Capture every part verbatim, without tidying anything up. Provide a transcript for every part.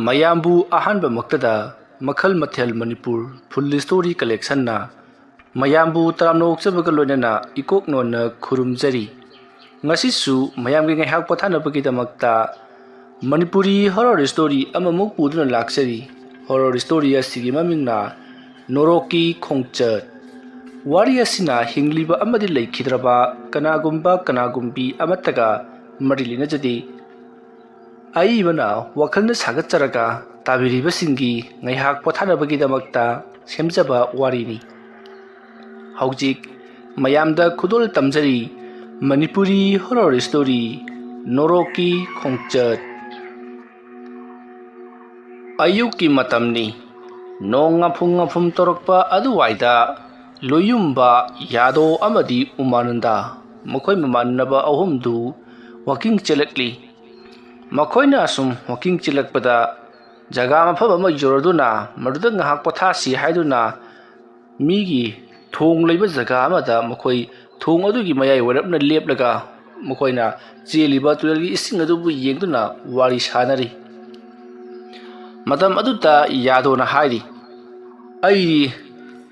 ꯃꯌꯥꯝꯕꯨ ꯑꯍꯥꯟꯕꯃꯛꯇꯗ ꯃꯈꯜ ꯃꯊꯦꯜ ꯃꯅꯤꯄꯨꯔ ꯐꯨꯜ ꯁ꯭ꯇꯣꯔꯤ ꯀꯂꯦꯛꯁꯟꯅ ꯃꯌꯥꯝꯕꯨ ꯇꯔꯥꯝꯅ ꯑꯣꯛꯆꯕꯒ ꯂꯣꯏꯅꯅ ꯏꯀꯣꯛ ꯅꯣꯟꯅ ꯈꯨꯔꯨꯝꯖꯔꯤ꯫ ꯉꯁꯤꯁꯨ ꯃꯌꯥꯝꯒꯤ ꯉꯥꯏꯍꯥꯛ ꯄꯣꯊꯥꯅꯕꯒꯤꯗꯃꯛꯇ ꯃꯅꯤꯄꯨꯔꯤ ꯍꯣꯔꯣꯔ ꯁ꯭ꯇꯣꯔꯤ ꯑꯃꯃꯨꯛ ꯄꯨꯗꯨꯅ ꯂꯥꯛꯆꯔꯤ꯫ ꯍꯣꯔꯣꯔ ꯁ꯭ꯇꯣꯔꯤ ꯑꯁꯤꯒꯤ ꯃꯃꯤꯡꯅ ꯅꯣꯔꯣꯛꯀꯤ ꯈꯣꯡꯆꯠ꯫ ꯋꯥꯔꯤ ꯑꯁꯤꯅ ꯍꯤꯡꯂꯤꯕ ꯑꯃꯗꯤ ꯂꯩꯈꯤꯗ꯭ꯔꯕ ꯀꯅꯥꯒꯨꯝꯕ ꯀꯅꯥꯒꯨꯝꯕꯤ ꯑꯃꯠꯇꯒ ꯃꯔꯤ ꯂꯩꯅꯖꯗꯦ꯫ ꯑꯏꯕꯅ ꯋꯥꯈꯜꯅ ꯁꯥꯒꯠꯆꯔꯒ ꯇꯥꯕꯤꯔꯤꯕꯁꯤꯡꯒꯤ ꯉꯥꯏꯍꯥꯛ ꯄꯣꯊꯥꯅꯕꯒꯤꯗꯃꯛꯇ ꯁꯦꯝꯖꯕ ꯋꯥꯔꯤꯅꯤ꯫ ꯍꯧꯖꯤꯛ ꯃꯌꯥꯝꯗ ꯈꯨꯗꯣꯜ ꯇꯝꯖꯔꯤ ꯃꯅꯤꯄꯨꯔꯤ ꯍꯣꯔꯣꯔ ꯁ꯭ꯇꯣꯔꯤ ꯅꯣꯔꯣꯛꯀꯤ ꯈꯣꯡꯆꯠ꯫ ꯑꯌꯨꯛꯀꯤ ꯃꯇꯝꯅꯤ꯫ ꯅꯣꯡ ꯉꯥꯐꯨꯝ ꯉꯥꯐꯨꯝ ꯇꯧꯔꯛꯄ ꯑꯗꯨꯋꯥꯏꯗ ꯂꯣꯌꯨꯝꯕ, ꯌꯥꯗꯣ ꯑꯃꯗꯤ ꯎꯃꯥꯅꯟꯗ, ꯃꯈꯣꯏ ꯃꯃꯥꯟꯅꯕ ꯑꯍꯨꯝꯗꯨ ꯋꯥꯀꯤꯡ ꯆꯦꯜꯂꯛꯂꯤ꯫ ꯃꯈꯣꯏꯅ ꯑꯁꯨꯝ ꯋꯥꯀꯤꯡ ꯆꯦꯜꯂꯛꯄꯗ ꯖꯒꯥ ꯃꯐꯝ ꯑꯃ ꯌꯧꯔꯗꯨꯅ ꯃꯗꯨꯗ ꯉꯥꯏꯍꯥꯛ ꯄꯣꯊꯥꯁꯤ ꯍꯥꯏꯗꯨꯅ ꯃꯤꯒꯤ ꯊꯣꯡ ꯂꯩꯕ ꯖꯒꯥ ꯑꯃꯗ ꯃꯈꯣꯏ ꯊꯣꯡ ꯑꯗꯨꯒꯤ ꯃꯌꯥꯏ ꯑꯣꯏꯔꯞꯅ ꯂꯦꯞꯂꯒ ꯃꯈꯣꯏꯅ ꯆꯦꯜꯂꯤꯕ ꯇꯨꯔꯦꯜꯒꯤ ꯏꯁꯤꯡ ꯑꯗꯨꯕꯨ ꯌꯦꯡꯗꯨꯅ ꯋꯥꯔꯤ ꯁꯥꯅꯔꯤ꯫ ꯃꯇꯝ ꯑꯗꯨꯗ ꯌꯥꯗꯣꯅ ꯍꯥꯏꯔꯤ, "ꯑꯩꯗꯤ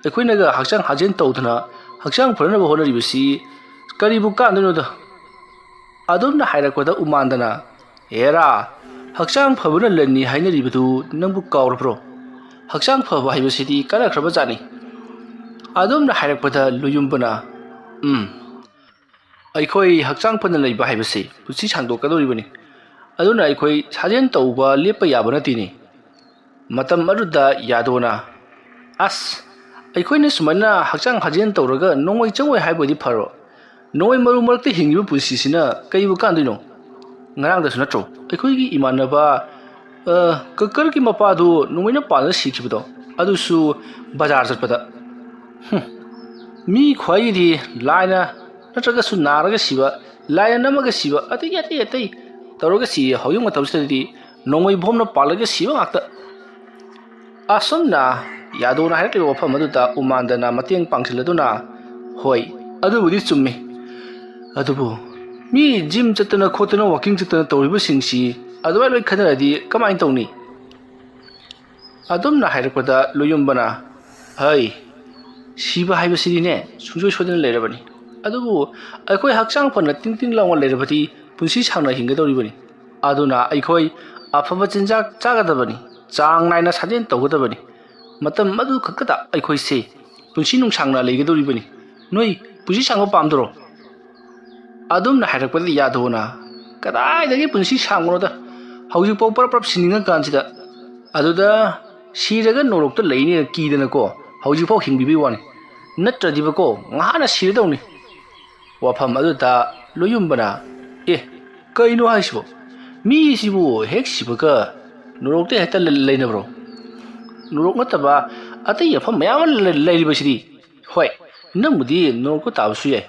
ꯑꯩꯈꯣꯏꯅꯒ ꯍꯛꯆꯥꯡ ꯁꯥꯖꯦꯜ ꯇꯧꯗꯅ ꯍꯛꯆꯥꯡ ꯐꯅꯅꯕ ꯍꯣꯠꯅꯔꯤꯕꯁꯤ ꯀꯔꯤꯕꯨ ꯀꯥꯟꯗꯣꯏꯅꯣꯗ?" ꯑꯗꯨꯝꯅ ꯍꯥꯏꯔꯛꯄꯗ ꯎꯃꯥꯟꯗꯅ, "ꯍꯦꯔꯥ, ꯍꯛꯆꯥꯡ ꯐꯕꯅ ꯂꯟꯅꯤ ꯍꯥꯏꯅꯔꯤꯕꯗꯨ ꯅꯪꯕꯨ ꯀꯥꯎꯔꯕ꯭ꯔꯣ? ꯍꯛꯆꯥꯡ ꯐꯕ ꯍꯥꯏꯕꯁꯤꯗꯤ ꯀꯥꯟꯅꯈ꯭ꯔꯕ ꯖꯥꯠꯅꯤ꯫" ꯑꯗꯨꯝꯅ ꯍꯥꯏꯔꯛꯄꯗ ꯂꯨꯌꯨꯝꯕꯅ, "ꯎꯝ, ꯑꯩꯈꯣꯏ ꯍꯛꯆꯥꯡ ꯐꯅ ꯂꯩꯕ ꯍꯥꯏꯕꯁꯤ ꯄꯨꯟꯁꯤ ꯁꯥꯡꯗꯣꯛꯀꯗꯧꯔꯤꯕꯅꯤ꯫ ꯑꯗꯨꯅ ꯑꯩꯈꯣꯏ ꯁꯥꯖꯦꯜ ꯇꯧꯕ ꯂꯦꯞꯄ ꯌꯥꯕ ꯅꯠꯇꯦꯅꯦ꯫" ꯃꯇꯝ ꯑꯗꯨꯗ ꯌꯥꯗꯣꯅ, "ꯑꯁ, ꯑꯩꯈꯣꯏꯅ ꯁꯨꯃꯥꯏꯅ ꯍꯛꯆꯥꯡ ꯁꯥꯖꯦꯜ ꯇꯧꯔꯒ ꯅꯣꯡꯃꯩ ꯆꯪꯉꯣꯏ ꯍꯥꯏꯕ ꯑꯣꯏꯗꯤ ꯐꯔꯣ? ꯅꯣꯡꯃꯩ ꯃꯔꯨ ꯃꯔꯛꯇ ꯍꯤꯡꯉꯤꯕ ꯄꯨꯟꯁꯤꯁꯤꯅ ꯀꯩꯕꯨ ꯀꯥꯟꯗꯣꯏꯅꯣ? ꯉꯔꯥꯡꯗꯁꯨ ꯅꯠꯇ꯭ꯔꯣ ꯑꯩꯈꯣꯏꯒꯤ ꯏꯃꯥꯟꯅꯕ, ꯑ, ꯀꯀꯔꯒꯤ ꯃꯄꯥꯗꯨ ꯅꯣꯡꯃꯩꯅ ꯄꯥꯟꯗ ꯁꯤꯈꯤꯕꯗꯣ? ꯑꯗꯨꯁꯨ ꯕꯖꯥꯔ ꯆꯠꯄꯗ꯫ ꯍꯨꯝ, ꯃꯤ ꯈ꯭ꯋꯥꯏꯗꯤ ꯂꯥꯏꯅ ꯅꯠꯇ꯭ꯔꯒꯁꯨ ꯅꯥꯔꯒ ꯁꯤꯕ, ꯂꯥꯏꯅ ꯅꯝꯃꯒ ꯁꯤꯕ, ꯑꯇꯩ ꯑꯇꯩ ꯑꯇꯩ ꯇꯧꯔꯒ ꯁꯤ꯫ ꯍꯧꯖꯤꯛ ꯃꯇꯝꯁꯤꯗꯗꯤ ꯅꯣꯡꯃꯩ ꯕꯣꯝꯅ ꯄꯥꯜꯂꯒ ꯁꯤꯕ ꯉꯥꯛꯇ꯫" ꯑꯁꯨꯝꯅ ꯌꯥꯗꯣꯅ ꯍꯥꯏꯔꯛꯂꯤꯕ ꯋꯥꯐꯝ ꯑꯗꯨꯗ ꯎꯃꯥꯟꯗꯅ ꯃꯇꯦꯡ ꯄꯥꯡꯁꯤꯜꯂꯗꯨꯅ, "ꯍꯣꯏ, ꯑꯗꯨꯕꯨꯗꯤ ꯆꯨꯝꯃꯤ꯫ ꯑꯗꯨꯕꯨ ꯃꯤ ꯖꯤꯝ ꯆꯠꯇꯅ ꯈꯣꯠꯇꯅ ꯋꯥꯀꯤꯡ ꯆꯠꯇꯅ ꯇꯧꯔꯤꯕꯁꯤꯡꯁꯤ ꯑꯗꯨꯃꯥꯏꯅ ꯂꯣꯏ ꯈꯟꯅꯔꯗꯤ ꯀꯃꯥꯏꯅ ꯇꯧꯅꯤ? ꯑꯗꯨꯝꯅ ꯍꯥꯏꯔꯛꯄꯗ ꯂꯣꯌꯨꯝꯕꯅ, "ꯍꯩ, ꯁꯤꯕ ꯍꯥꯏꯕꯁꯤꯗꯤꯅꯦ ꯁꯨꯡꯁꯣꯏ ꯁꯣꯏꯗꯅ ꯂꯩꯔꯕꯅꯤ꯫ ꯑꯗꯨꯕꯨ ꯑꯩꯈꯣꯏ ꯍꯛꯆꯥꯡ ꯐꯅ ꯇꯤꯡ ꯇꯤꯡ ꯂꯥꯎꯅ ꯂꯩꯔꯕꯗꯤ ꯄꯨꯟꯁꯤ ꯁꯥꯡꯅ ꯍꯤꯡꯒꯗꯧꯔꯤꯕꯅꯤ꯫ ꯑꯗꯨꯅ ꯑꯩꯈꯣꯏ ꯑꯐꯕ ꯆꯤꯟꯖꯥꯛ ꯆꯥꯒꯗꯕꯅꯤ, ꯆꯥꯡ ꯅꯥꯏꯅ ꯁꯥꯖꯦꯜ ꯇꯧꯒꯗꯕꯅꯤ꯫ ꯃꯇꯝ ꯑꯗꯨ ꯈꯛꯇꯗ ꯑꯩꯈꯣꯏꯁꯦ ꯄꯨꯟꯁꯤ ꯅꯨꯡꯁꯥꯡꯅ ꯂꯩꯒꯗꯧꯔꯤꯕꯅꯤ꯫ ꯅꯣꯏ ꯄꯨꯟꯁꯤ ꯁꯥꯡꯕ ꯄꯥꯝꯗ꯭ꯔꯣ?" ꯑꯗꯨꯝꯅ ꯍꯥꯏꯔꯛꯄꯗ ꯌꯥꯗꯣꯅ, "ꯀꯗꯥꯏꯗꯒꯤ ꯄꯨꯟꯁꯤ ꯁꯥꯡꯕꯅꯣꯗ, ꯍꯧꯖꯤꯛꯐꯥꯎ ꯄꯔꯞ ꯄꯔꯞ ꯁꯤꯅꯤꯡꯉꯀꯥꯟꯁꯤꯗ꯫" ꯑꯗꯨꯗ ꯁꯤꯔꯒ ꯅꯣꯔꯣꯛꯇ ꯂꯩꯅꯦꯅ ꯀꯤꯗꯅꯀꯣ ꯍꯧꯖꯤꯛꯐꯥꯎ ꯍꯤꯡꯕꯤꯕꯩ ꯋꯥꯅꯤ, ꯅꯠꯇ꯭ꯔꯗꯤꯕꯀꯣ ꯉꯍꯥꯟꯅ ꯁꯤꯔꯗꯧꯅꯤ꯫ ꯋꯥꯐꯝ ꯑꯗꯨꯗ ꯂꯣꯌꯨꯝꯕꯅ, "ꯑꯦ, ꯀꯩꯅꯣ ꯍꯥꯏꯁꯤꯕꯣ? ꯃꯤꯁꯤꯕꯨ ꯍꯦꯛ ꯁꯤꯕꯒ ꯅꯣꯔꯣꯛꯇ ꯍꯦꯛꯇ ꯂꯩ-, ꯂꯩꯅꯕ꯭ꯔꯣ? ꯅꯣꯔꯣꯛ ꯅꯠꯇꯕ ꯑꯇꯩ ꯃꯐꯝ ꯃꯌꯥꯝ ꯑꯃ ꯂꯩ-, ꯂꯩꯔꯤꯕꯁꯤꯗꯤ꯫ ꯍꯣꯏ, ꯅꯪꯕꯨꯗꯤ ꯅꯣꯔꯣꯛꯇ ꯇꯥꯕꯁꯨ ꯌꯥꯏ꯫"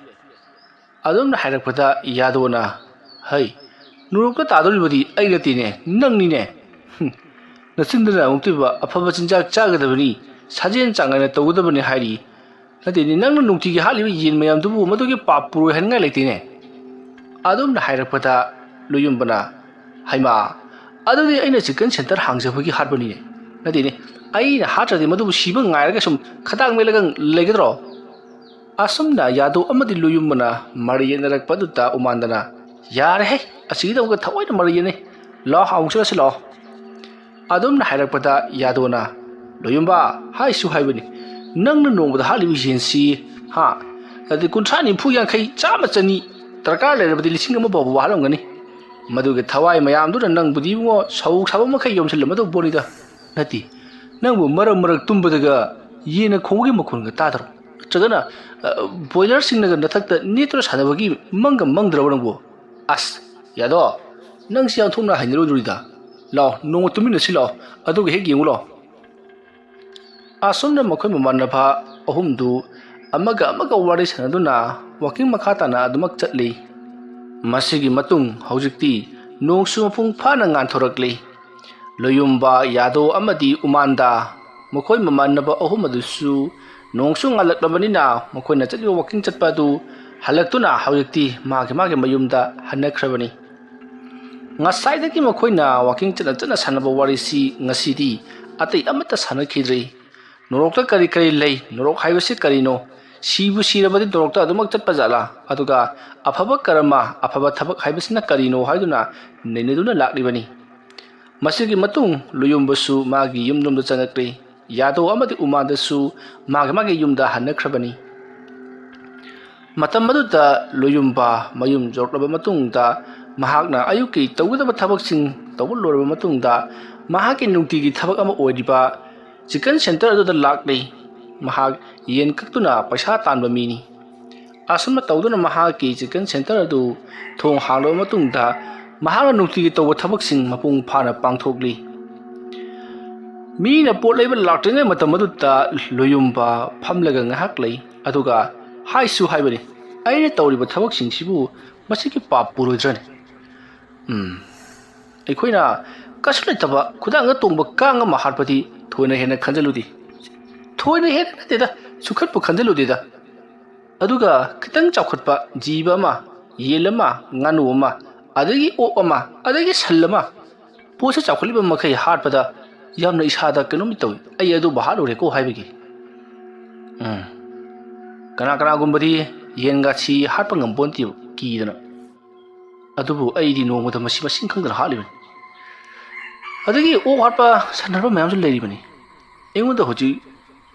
ꯑꯗꯨꯝꯅ ꯍꯥꯏꯔꯛꯄꯗ ꯌꯥꯗꯣꯅ, "ꯍꯩ, ꯅꯣꯔꯣꯛꯇ ꯇꯥꯗꯧꯔꯤꯕꯗꯤ ꯑꯩ ꯅꯠꯇꯦꯅꯦ, ꯅꯪꯅꯤꯅꯦ꯫ ꯍꯨꯝ, ꯅꯆꯤꯟꯗꯅ ꯑꯃꯨꯛꯇꯣꯏꯕ ꯑꯐꯕ ꯆꯤꯟꯖꯥꯛ ꯆꯥꯒꯗꯕꯅꯤ, ꯁꯥꯖꯦꯜ ꯆꯥꯡ ꯅꯥꯏꯅ ꯇꯧꯒꯗꯕꯅꯤ ꯍꯥꯏꯔꯤ꯫ ꯅꯠꯇꯦꯅꯦ, ꯅꯪꯅ ꯅꯨꯡꯇꯤꯒꯤ ꯍꯥꯠꯂꯤꯕ ꯌꯦꯟ ꯃꯌꯥꯝꯗꯨꯕꯨ ꯃꯗꯨꯒꯤ ꯄꯥꯞ ꯄꯨꯔꯣꯏ ꯍꯥꯏꯅꯤꯡꯉꯥꯏ ꯂꯩꯇꯦꯅꯦ꯫" ꯑꯗꯨꯝꯅ ꯍꯥꯏꯔꯛꯄꯗ ꯂꯣꯌꯨꯝꯕꯅ, "ꯍꯩꯃꯥ, ꯑꯗꯨꯗꯤ ꯑꯩꯅ ꯆꯤꯀꯟ ꯁꯦꯟꯇꯔ ꯍꯥꯡꯖꯕꯒꯤ ꯍꯥꯠꯄꯅꯤꯅꯦ꯫ ꯅꯠꯇꯦꯅꯦ, ꯑꯩꯅ ꯍꯥꯠꯇ꯭ꯔꯗꯤ ꯃꯗꯨꯕꯨ ꯁꯤꯕ ꯉꯥꯏꯔꯒ ꯁꯨꯝ ꯈꯗꯥꯡ ꯃꯦꯠꯂꯒ ꯂꯩꯒꯗ꯭ꯔꯣ?" ꯑꯁꯨꯝꯅ ꯌꯥꯗꯣ ꯑꯃꯗꯤ ꯂꯣꯌꯨꯝꯕꯅ ꯃꯔꯩ ꯌꯦꯠꯅꯔꯛꯄ ꯑꯗꯨꯗ ꯎꯃꯥꯟꯗꯅ, "ꯌꯥꯔꯦꯍꯦ, ꯑꯁꯤꯒꯤꯗꯃꯛꯇ ꯊꯑꯣꯏꯅ ꯃꯔꯩ ꯌꯦꯠꯅꯩ꯫ ꯂꯥꯛꯑꯣ, ꯑꯃꯨꯛ ꯆꯠꯂꯁꯤ ꯂꯥꯛꯑꯣ꯫" ꯑꯗꯨꯝꯅ ꯍꯥꯏꯔꯛꯄꯗ ꯌꯥꯗꯣꯅ, "ꯂꯣꯌꯨꯝꯕ, ꯍꯥꯏꯁꯨ ꯍꯥꯏꯕꯅꯤ, ꯅꯪꯅ ꯅꯣꯡꯃꯗ ꯍꯥꯠꯂꯤꯕ ꯌꯦꯟꯁꯤ, ꯍꯥ, ꯑꯗꯩ ꯀꯨꯟꯊ꯭ꯔꯥ, ꯅꯤꯐꯨ, ꯌꯥꯡꯈꯩ, ꯆꯥꯝꯃ, ꯆꯅꯤ, ꯗꯔꯀꯥꯔ ꯂꯩꯔꯕꯗꯤ ꯂꯤꯁꯤꯡ ꯑꯃ ꯐꯥꯎꯕ ꯍꯥꯠꯂꯝꯒꯅꯤ꯫ ꯃꯗꯨꯒꯤ ꯊꯋꯥꯏ ꯃꯌꯥꯝꯗꯨꯅ ꯅꯪꯕꯨꯗꯤ ꯏꯕꯨꯡꯉꯣ ꯁꯧ ꯁꯥꯕ ꯃꯈꯩ ꯌꯣꯝꯁꯤꯜꯂꯝꯃꯗꯧꯕ ꯄꯣꯠꯅꯤꯗ꯫ ꯅꯠꯇꯦ, ꯅꯪꯕꯨ ꯃꯔꯛ ꯃꯔꯛ ꯇꯨꯝꯕꯗꯒ ꯌꯦꯟꯅ ꯈꯣꯡꯕꯒꯤ ꯃꯈꯣꯟꯒ ꯇꯥꯗ꯭ꯔꯣ? ꯅꯠꯇ꯭ꯔꯒꯅ, ꯑ, ꯕꯣꯏꯂꯔꯁꯤꯡꯅꯒ ꯅꯊꯛꯇ ꯅꯦꯠꯇꯨꯅ ꯁꯥꯟꯅꯕꯒꯤ ꯃꯪꯒ ꯃꯪꯗ꯭ꯔꯕ ꯅꯪꯕꯨ? ꯑꯁ, ꯌꯥꯗꯣ, ꯅꯪꯁꯤ ꯌꯥꯝ ꯊꯣꯛꯅ ꯍꯩꯅꯔꯣꯏꯗꯣꯔꯤꯗ꯫ ꯂꯥꯛꯑꯣ, ꯅꯣꯡꯃ ꯇꯨꯃꯤꯟꯅꯁꯤ ꯂꯥꯛꯑꯣ, ꯑꯗꯨꯒ ꯍꯦꯛ ꯌꯦꯡꯉꯨ ꯂꯥꯛꯑꯣ꯫" ꯑꯁꯨꯝꯅ ꯃꯈꯣꯏ ꯃꯃꯥꯟꯅꯕ ꯑꯍꯨꯝꯗꯨ ꯑꯃꯒ ꯑꯃꯒ ꯋꯥꯔꯤ ꯁꯥꯟꯅꯗꯨꯅ ꯋꯥꯀꯤꯡ ꯃꯈꯥ ꯇꯥꯅ ꯑꯗꯨꯃꯛ ꯆꯠꯂꯤ꯫ ꯃꯁꯤꯒꯤ ꯃꯇꯨꯡ ꯍꯧꯖꯤꯛꯇꯤ ꯅꯣꯡꯁꯨ ꯃꯄꯨꯡ ꯐꯥꯅ ꯉꯥꯟꯊꯣꯔꯛꯂꯤ꯫ ꯂꯣꯌꯨꯝꯕ, ꯌꯥꯗꯣ ꯑꯃꯗꯤ ꯎꯃꯥꯟꯗ, ꯃꯈꯣꯏ ꯃꯃꯥꯟꯅꯕ ꯑꯍꯨꯝ ꯑꯗꯨꯁꯨ ꯅꯣꯡꯁꯨ ꯉꯥꯜꯂꯛꯂꯕꯅꯤꯅ ꯃꯈꯣꯏꯅ ꯆꯠꯂꯤꯕ ꯋꯥꯀꯤꯡ ꯆꯠꯄ ꯑꯗꯨ ꯍꯜꯂꯛꯇꯨꯅ ꯍꯧꯖꯤꯛꯇꯤ ꯃꯥꯒꯤ ꯃꯥꯒꯤ ꯃꯌꯨꯝꯗ ꯍꯟꯅꯈ꯭ꯔꯕꯅꯤ꯫ ꯉꯁꯥꯏꯗꯒꯤ ꯃꯈꯣꯏꯅ ꯋꯥꯀꯤꯡ ꯆꯠꯅ ꯆꯠꯅ ꯁꯥꯟꯅꯕ ꯋꯥꯔꯤꯁꯤ ꯉꯁꯤꯗꯤ ꯑꯇꯩ ꯑꯃꯠꯇ ꯁꯥꯟꯅꯈꯤꯗ꯭ꯔꯤ꯫ ꯅꯣꯔꯣꯛꯇ ꯀꯔꯤ ꯀꯔꯤ ꯂꯩ? ꯅꯣꯔꯣꯛ ꯍꯥꯏꯕꯁꯤ ꯀꯔꯤꯅꯣ? ꯁꯤꯕꯨ ꯁꯤꯔꯕꯗꯤ ꯅꯣꯔꯣꯛꯇ ꯑꯗꯨꯃꯛ ꯆꯠꯄ ꯖꯥꯠꯂꯥ? ꯑꯗꯨꯒ ꯑꯐꯕ ꯀꯔꯃ, ꯑꯐꯕ ꯊꯕꯛ ꯍꯥꯏꯕꯁꯤꯅ ꯀꯔꯤꯅꯣ ꯍꯥꯏꯗꯨꯅ ꯅꯩꯅꯗꯨꯅ ꯂꯥꯛꯂꯤꯕꯅꯤ꯫ ꯃꯁꯤꯒꯤ ꯃꯇꯨꯡ ꯂꯨꯌꯣꯝꯕꯁꯨ ꯃꯥꯒꯤ ꯌꯨꯝꯂꯣꯝꯗ ꯆꯪꯉꯛꯂꯤ꯫ ꯌꯥꯗꯧ ꯑꯃꯗꯤ ꯎꯃꯥꯟꯗꯁꯨ ꯃꯥꯒꯤ ꯃꯥꯒꯤ ꯌꯨꯝꯗ ꯍꯟꯅꯈ꯭ꯔꯕꯅꯤ꯫ ꯃꯇꯝ ꯑꯗꯨꯗ ꯂꯨꯌꯨꯝꯕ ꯃꯌꯨꯝ ꯌꯧꯔꯛꯂꯕ ꯃꯇꯨꯡꯗ, ꯃꯍꯥꯛꯅ ꯑꯌꯨꯛꯀꯤ ꯇꯧꯒꯗꯕ ꯊꯕꯛꯁꯤꯡ ꯇꯧꯕ ꯂꯣꯏꯔꯕ ꯃꯇꯨꯡꯗ, ꯃꯍꯥꯛꯀꯤ ꯅꯨꯡꯇꯤꯒꯤ ꯊꯕꯛ ꯑꯃ ꯑꯣꯏꯔꯤꯕ ꯆꯤꯀꯟ ꯁꯦꯟꯇꯔ ꯑꯗꯨꯗ ꯂꯥꯛꯂꯤ꯫ ꯃꯍꯥꯛ ꯌꯦꯟ ꯀꯛꯇꯨꯅ ꯄꯩꯁꯥ ꯇꯥꯟꯕ ꯃꯤꯅꯤ꯫ ꯑꯁꯨꯝꯅ ꯇꯧꯗꯨꯅ ꯃꯍꯥꯛꯀꯤ ꯆꯤꯀꯟ ꯁꯦꯟꯇꯔ ꯑꯗꯨ ꯊꯣꯡ ꯍꯥꯡꯂꯕ ꯃꯇꯨꯡꯗ, ꯃꯍꯥꯛꯅ ꯅꯨꯡꯇꯤꯒꯤ ꯇꯧꯕ ꯊꯕꯛꯁꯤꯡ ꯃꯄꯨꯡ ꯐꯥꯅ ꯄꯥꯡꯊꯣꯛꯂꯤ꯫ ꯃꯤꯅ ꯄꯣꯠ ꯂꯩꯕ ꯂꯥꯛꯇ꯭ꯔꯤꯉꯩ ꯃꯇꯝ ꯑꯗꯨꯗ ꯂꯨꯌꯨꯝꯕ ꯐꯝꯂꯒ ꯉꯥꯏꯍꯥꯛ ꯂꯩ꯫ ꯑꯗꯨꯒ ꯍꯥꯏꯁꯨ ꯍꯥꯏꯕꯅꯤ, "ꯑꯩꯅ ꯇꯧꯔꯤꯕ ꯊꯕꯛꯁꯤꯡꯁꯤꯕꯨ ꯃꯁꯤꯒꯤ ꯄꯥꯞ ꯄꯨꯔꯣꯏꯗ꯭ꯔꯅꯦ?" ꯎꯝ, ꯑꯩꯈꯣꯏꯅ ꯀꯩꯁꯨ ꯂꯩꯇꯕ ꯈꯨꯗꯥꯡꯗ ꯇꯣꯡꯕ ꯀꯥꯡ ꯑꯃ ꯍꯥꯠꯄꯗꯤ ꯊꯣꯏꯅ ꯍꯦꯟꯅ ꯈꯟꯖꯤꯜꯂꯨꯗꯦ꯫ ꯊꯣꯏꯅ ꯍꯦꯟꯅ ꯅꯠꯇꯦꯗ, ꯁꯨꯈꯠꯄꯨ ꯈꯟꯖꯤꯜꯂꯨꯗꯦꯗ꯫ ꯑꯗꯨꯒ ꯈꯤꯇꯪ ꯆꯥꯎꯈꯠꯄ ꯖꯤꯕ ꯑꯃ, ꯌꯦꯟ ꯑꯃ, ꯉꯥꯅꯨ ꯑꯃ, ꯑꯗꯒꯤ ꯑꯣꯛ ꯑꯃ, ꯑꯗꯒꯤ ꯁꯟ ꯑꯃ, ꯄꯣꯠꯁꯦ ꯆꯥꯎꯈꯠꯂꯤꯕ ꯃꯈꯩ ꯍꯥꯠꯄꯗ ꯌꯥꯝꯅ ꯏꯁꯥꯗ ꯀꯩꯅꯣꯝ ꯇꯧꯏ꯫ "ꯑꯩ ꯑꯗꯨꯕꯨ ꯍꯥꯠꯂꯨꯔꯦꯀꯣ" ꯍꯥꯏꯕꯒꯤ꯫ ꯎꯝ꯫ ꯀꯅꯥ ꯀꯅꯥꯒꯨꯝꯕꯗꯤ ꯌꯦꯟꯒꯁꯤ ꯍꯥꯠꯄ ꯉꯝꯄꯣꯟꯇꯦꯕ, ꯀꯤꯗꯅ꯫ ꯑꯗꯨꯕꯨ ꯑꯩꯗꯤ ꯅꯣꯡꯃꯗ ꯃꯁꯤ ꯃꯁꯤꯡ ꯈꯪꯗꯅ ꯍꯥꯠꯂꯤꯕꯅꯤ꯫ ꯑꯗꯒꯤ ꯑꯣꯛ ꯍꯥꯠꯄ, ꯁꯟ ꯍꯥꯠꯄ ꯃꯌꯥꯝꯁꯨ ꯂꯩꯔꯤꯕꯅꯤ꯫ ꯑꯩꯉꯣꯟꯗ ꯍꯧꯖꯤꯛ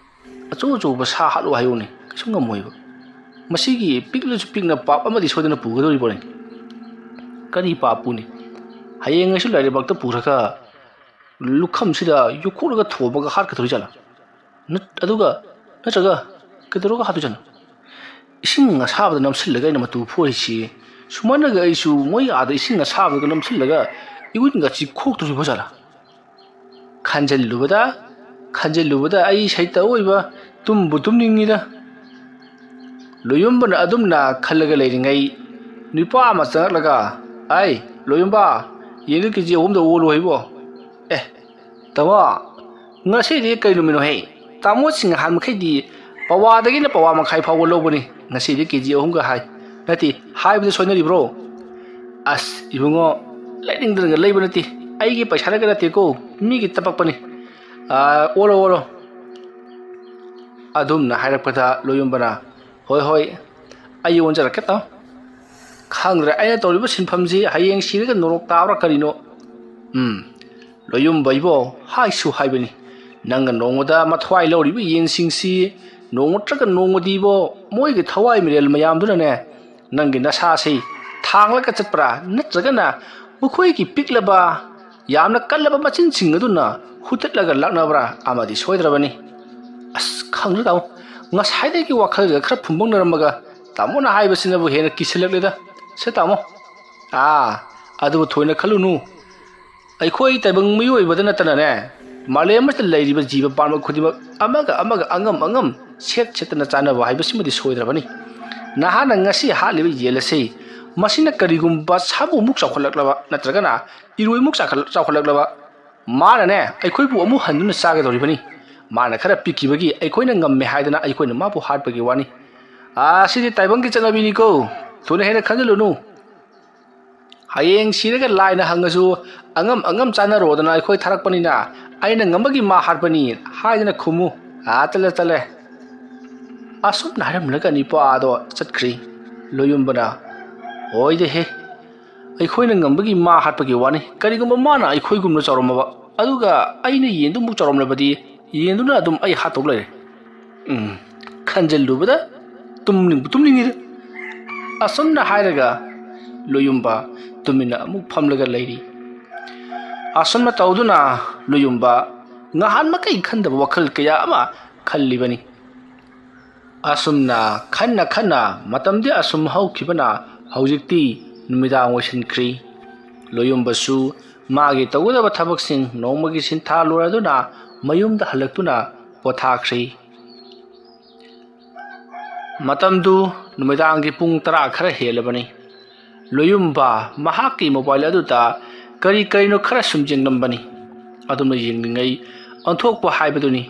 ꯑꯆꯧ ꯑꯆꯧꯕ ꯁꯥ ꯍꯥꯠꯂꯨ ꯍꯥꯏꯌꯨꯅꯦ, ꯀꯩꯁꯨ ꯉꯝꯃꯣꯏꯕ꯫ ꯃꯁꯤꯒꯤ ꯄꯤꯛꯂꯁꯨ ꯄꯤꯛꯅ ꯄꯥꯞ ꯑꯃꯗꯤ ꯁꯣꯏꯗꯅ ꯄꯨꯒꯗꯧꯔꯤꯕꯅꯤ꯫ ꯀꯔꯤ ꯄꯥꯞꯄꯨꯅꯤ? ꯍꯌꯦꯡ ꯑꯩꯁꯨ ꯂꯥꯏꯔꯩꯕꯥꯛꯇ ꯄꯨꯔꯒ ꯂꯨꯈꯝꯁꯤꯗ ꯌꯣꯠꯈꯣꯠꯂꯒ ꯊꯣꯝꯃꯒ ꯍꯥꯠꯀꯗꯧꯔꯤ ꯖꯥꯠꯂꯥ? ꯅꯠ-, ꯑꯗꯨꯒ, ꯅꯠꯇ꯭ꯔꯒ ꯀꯩꯗꯧꯔꯒ ꯍꯥꯠꯇꯣꯏꯖꯥꯠꯅꯣ? ꯏꯁꯤꯡ ꯑꯁꯥꯕꯗ ꯅꯝꯁꯤꯜꯂꯒ ꯑꯩꯅ ꯃꯇꯨ ꯐꯣꯏꯔꯤꯁꯤ, ꯁꯨꯃꯥꯏꯅꯒ ꯑꯩꯁꯨ ꯃꯣꯏ ꯑꯥꯗ ꯏꯁꯤꯡ ꯑꯁꯥꯕꯗꯒ ꯅꯝꯁꯤꯜꯂꯒ ꯏꯒꯨꯟꯒ ꯆꯤꯈꯣꯛꯇꯣꯔꯤꯕ ꯖꯥꯠꯂꯥ? ꯈꯟꯖꯤꯜꯂꯨꯕꯗ, ꯈꯟꯖꯤꯜꯂꯨꯕꯗ ꯑꯩ ꯁꯩꯇ ꯑꯣꯏꯕ ꯇꯨꯝꯕꯨ ꯇꯨꯝꯅꯤꯡꯉꯤꯗ꯫ ꯂꯣꯌꯨꯝꯕꯅ ꯑꯗꯨꯝꯅ ꯈꯜꯂꯒ ꯂꯩꯔꯤꯉꯩ, ꯅꯨꯄꯥ ꯑꯃ ꯆꯪꯂꯛꯂꯒ, "ꯑꯩ, ꯂꯣꯌꯨꯝꯕ, ꯌꯦꯟꯗꯨ ꯀꯦ ꯖꯤ ꯑꯍꯨꯝꯗ ꯑꯣꯜꯂꯨ ꯍꯩꯕꯣ?" "ꯑꯦ, ꯇꯥꯃꯣ, ꯉꯁꯤꯗꯤ ꯀꯩ ꯅꯨꯃꯤꯠꯅꯣꯍꯦ? ꯇꯥꯃꯣꯁꯤꯡ ꯅꯍꯥꯟ ꯃꯈꯩꯗꯤ ꯄꯋꯥꯗꯒꯤꯅ ꯄꯋꯥ ꯃꯈꯥꯏ ꯐꯥꯎꯕ ꯂꯧꯕꯅꯤ, ꯉꯁꯤꯗꯤ ꯀꯦ ꯖꯤ ꯑꯍꯨꯝꯒ ꯍꯥꯏ꯫ ꯅꯠꯇꯦ, ꯍꯥꯏꯕꯗ ꯁꯣꯏꯅꯔꯤꯕ꯭ꯔꯣ?" "ꯑꯁ, ꯏꯕꯨꯡꯉꯣ, ꯂꯩꯅꯤꯡꯗꯅꯒ ꯂꯩꯕ ꯅꯠꯇꯦ, ꯑꯩꯒꯤ ꯄꯩꯁꯥꯅꯒ ꯅꯠꯇꯦꯀꯣ, ꯃꯤꯒꯤ ꯇꯄꯛꯄꯅꯤ꯫ ꯑꯣꯜꯂꯣ, ꯑꯣꯜꯂꯣ꯫ ꯑꯗꯨꯝꯅ ꯍꯥꯏꯔꯛꯄꯗ ꯂꯣꯌꯨꯝꯕꯅ, "ꯍꯣꯏ, ꯍꯣꯏ, ꯑꯩ ꯑꯣꯟꯖꯔꯛꯀꯦ ꯇꯥꯃꯣ꯫ ꯈꯪꯗ꯭ꯔꯦ, ꯑꯩꯅ ꯇꯧꯔꯤꯕ ꯁꯤꯟꯐꯝꯁꯤ ꯍꯌꯦꯡ ꯁꯤꯔꯒ ꯅꯣꯔꯣꯛ ꯇꯥꯕ꯭ꯔꯥ ꯀꯔꯤꯅꯣ? ꯎꯝ, ꯂꯣꯌꯨꯝꯕ ꯏꯕꯣ, ꯍꯥꯏꯁꯨ ꯍꯥꯏꯕꯅꯤ, ꯅꯪꯅ ꯅꯣꯡꯃꯗ ꯃꯊ꯭ꯋꯥꯏ ꯂꯧꯔꯤꯕ ꯌꯦꯟꯁꯤꯡꯁꯤ ꯅꯣꯡꯃ ꯅꯠꯇ꯭ꯔꯒ ꯅꯣꯡꯃꯗꯤꯕꯣ ꯃꯣꯏꯒꯤ ꯊꯋꯥꯏ ꯃꯤꯔꯦꯜ ꯃꯌꯥꯝꯗꯨꯅꯅꯦ ꯅꯪꯒꯤ ꯅꯁꯥꯁꯤ ꯊꯥꯡꯂꯒ ꯆꯠꯄ꯭ꯔꯥ, ꯅꯠꯇ꯭ꯔꯒꯅ ꯃꯈꯣꯏꯒꯤ ꯄꯤꯛꯂꯕ, ꯌꯥꯝꯅ ꯀꯜꯂꯕ ꯃꯆꯤꯟꯁꯤꯡ ꯑꯗꯨꯅ ꯍꯨꯠꯇꯠꯂꯒ ꯂꯥꯛꯅꯕ꯭ꯔꯥ ꯑꯃꯗꯤ ꯁꯣꯏꯗ꯭ꯔꯕꯅꯤ?" "ꯑꯁ, ꯈꯪꯗ꯭ꯔꯦ ꯇꯥꯃꯣ, ꯉꯁꯥꯏꯗꯒꯤ ꯋꯥꯈꯜꯒ ꯈꯔ ꯐꯨꯝꯕꯪꯅꯔꯝꯃꯒ ꯇꯥꯃꯣꯅ ꯍꯥꯏꯕꯁꯤꯅꯕꯨ ꯍꯦꯟꯅ ꯀꯤꯁꯤꯜꯂꯛꯂꯦꯗ꯫ ꯁꯦ ꯇꯥꯃꯣ, ꯑꯥ, ꯑꯗꯨꯕꯨ ꯊꯣꯏꯅ ꯈꯜꯂꯨꯅꯨ꯫ ꯑꯩꯈꯣꯏ ꯇꯥꯏꯕꯪ ꯃꯤꯑꯣꯏꯕꯗ ꯅꯠꯇꯅꯅꯦ, ꯃꯥꯂꯦꯝ ꯑꯁꯤꯗ ꯂꯩꯔꯤꯕ ꯖꯤꯕ ꯄꯥꯟꯕ ꯈꯨꯗꯤꯡꯃꯛ ꯑꯃꯒ ꯑꯃꯒ ꯑꯉꯝ ꯑꯉꯝ ꯁꯦꯠ ꯁꯦꯠꯇꯅ ꯆꯥꯟꯅꯕ ꯍꯥꯏꯕꯁꯤꯃꯗꯤ ꯁꯣꯏꯗ꯭ꯔꯕꯅꯤ꯫ ꯅꯍꯥꯛꯅ ꯉꯁꯤ ꯍꯥꯠꯂꯤꯕ ꯌꯦꯟ ꯑꯁꯤ, ꯃꯁꯤꯅ ꯀꯔꯤꯒꯨꯝꯕ ꯁꯥꯃꯨꯃꯨꯛ ꯆꯥꯎꯈꯠꯂꯛꯂꯕ ꯅꯠꯇ꯭ꯔꯒꯅ ꯏꯔꯣꯏꯃꯨꯛ ꯆꯥꯎꯈꯠ-, ꯆꯥꯎꯈꯠꯂꯛꯂꯕ, ꯃꯥꯅꯅꯦ ꯑꯩꯈꯣꯏꯕꯨ ꯑꯃꯨꯛ ꯍꯟꯗꯨꯅ ꯆꯥꯒꯗꯧꯔꯤꯕꯅꯤ꯫ ꯃꯥꯅ ꯈꯔ ꯄꯤꯛꯈꯤꯕꯒꯤ ꯑꯩꯈꯣꯏꯅ ꯉꯝꯃꯦ ꯍꯥꯏꯗꯅ ꯑꯩꯈꯣꯏꯅ ꯃꯥꯕꯨ ꯍꯥꯠꯄꯒꯤ ꯋꯥꯅꯤ꯫ ꯑꯁꯤꯗꯤ ꯇꯥꯏꯕꯪꯒꯤ ꯆꯠꯅꯕꯤꯅꯤꯀꯣ꯫ ꯊꯣꯏꯅ ꯍꯦꯟꯅ ꯈꯟꯖꯤꯜꯂꯨꯅꯨ꯫ ꯍꯌꯦꯡ ꯁꯤꯔꯒ ꯂꯥꯏꯅ ꯍꯪꯉꯁꯨ, ꯑꯉꯝ ꯑꯉꯝ ꯆꯥꯟꯅꯔꯣꯗꯅ ꯑꯩꯈꯣꯏ ꯊꯥꯔꯛꯄꯅꯤꯅ, ꯑꯩꯅ ꯉꯝꯕꯒꯤ ꯃꯥ ꯍꯥꯠꯄꯅꯤ ꯍꯥꯏꯗꯅ ꯈꯨꯝꯃꯨ꯫ ꯑꯥ, ꯇꯜꯂꯦ, ꯇꯜꯂꯦ꯫ ꯑꯁꯨꯝꯅ ꯍꯥꯏꯔꯝꯂꯒ ꯅꯤꯄꯥꯗꯣ ꯆꯠꯈ꯭ꯔꯤ꯫ ꯂꯣꯌꯨꯝꯕꯅ, "ꯑꯣꯏꯗꯦꯍꯦ, ꯑꯩꯈꯣꯏꯅ ꯉꯝꯕꯒꯤ ꯃꯥ ꯍꯥꯠꯄꯒꯤ ꯋꯥꯅꯤ꯫ ꯀꯔꯤꯒꯨꯝꯕ ꯃꯥꯅ ꯑꯩꯈꯣꯏꯒꯨꯝꯅ ꯆꯥꯎꯔꯝꯃꯕ, ꯑꯗꯨꯒ ꯑꯩꯅ ꯌꯦꯟꯗꯨꯃꯨꯛ ꯆꯥꯎꯔꯝꯂꯕꯗꯤ, ꯌꯦꯟꯗꯨꯅ ꯑꯗꯨꯝ ꯑꯩ ꯍꯥꯠꯇꯧ ꯂꯩꯔꯦ꯫ ꯎꯝ, ꯈꯟꯖꯤꯜꯂꯨꯕꯗ ꯇꯨꯝꯅꯤꯡꯕꯨ ꯇꯨꯝꯅꯤꯡꯉꯤꯗ꯫" ꯑꯁꯨꯝꯅ ꯍꯥꯏꯔꯒ ꯂꯣꯌꯨꯝꯕ ꯇꯨꯃꯤꯟꯅ ꯑꯃꯨꯛ ꯐꯝꯂꯒ ꯂꯩꯔꯤ꯫ ꯑꯁꯨꯝꯅ ꯇꯧꯗꯨꯅ ꯂꯣꯌꯨꯝꯕ ꯉꯍꯥꯟ ꯃꯈꯩ ꯈꯟꯗꯕ ꯋꯥꯈꯜ ꯀꯌꯥ ꯑꯃ ꯈꯜꯂꯤꯕꯅꯤ꯫ ꯑꯁꯨꯝꯅ ꯈꯟꯅ ꯈꯟꯅ ꯃꯇꯝꯗꯤ ꯑꯁꯨꯝ ꯍꯧꯈꯤꯕꯅ ꯍꯧꯖꯤꯛꯇꯤ ꯅꯨꯃꯤꯗꯥꯡ ꯑꯣꯏꯁꯤꯟꯈ꯭ꯔꯤ꯫ ꯂꯣꯌꯨꯝꯕꯁꯨ ꯃꯥꯒꯤ ꯇꯧꯒꯗꯕ ꯊꯕꯛꯁꯤꯡ ꯅꯣꯡꯃꯒꯤ ꯁꯤꯟꯊꯥ ꯂꯣꯏꯔꯗꯨꯅ ꯃꯌꯨꯝꯗ ꯍꯜꯂꯛꯇꯨꯅ ꯄꯣꯊꯥꯈ꯭ꯔꯤ꯫ ꯃꯇꯝꯗꯨ ꯅꯨꯃꯤꯗꯥꯡꯒꯤ ꯄꯨꯡ ꯇꯔꯥ ꯈꯔ ꯍꯦꯜꯂꯕꯅꯤ꯫ ꯂꯣꯌꯨꯝꯕ ꯃꯍꯥꯛꯀꯤ ꯃꯣꯕꯥꯏꯜ ꯑꯗꯨꯗ ꯀꯔꯤ ꯀꯔꯤꯅꯣ ꯈꯔ ꯁꯨꯝ ꯌꯦꯡꯂꯝꯕꯅꯤ꯫ ꯑꯗꯨꯝꯅ ꯌꯦꯡꯂꯤꯉꯩ ꯑꯣꯟꯊꯣꯛꯄ ꯍꯥꯏꯕꯗꯨꯅꯤ꯫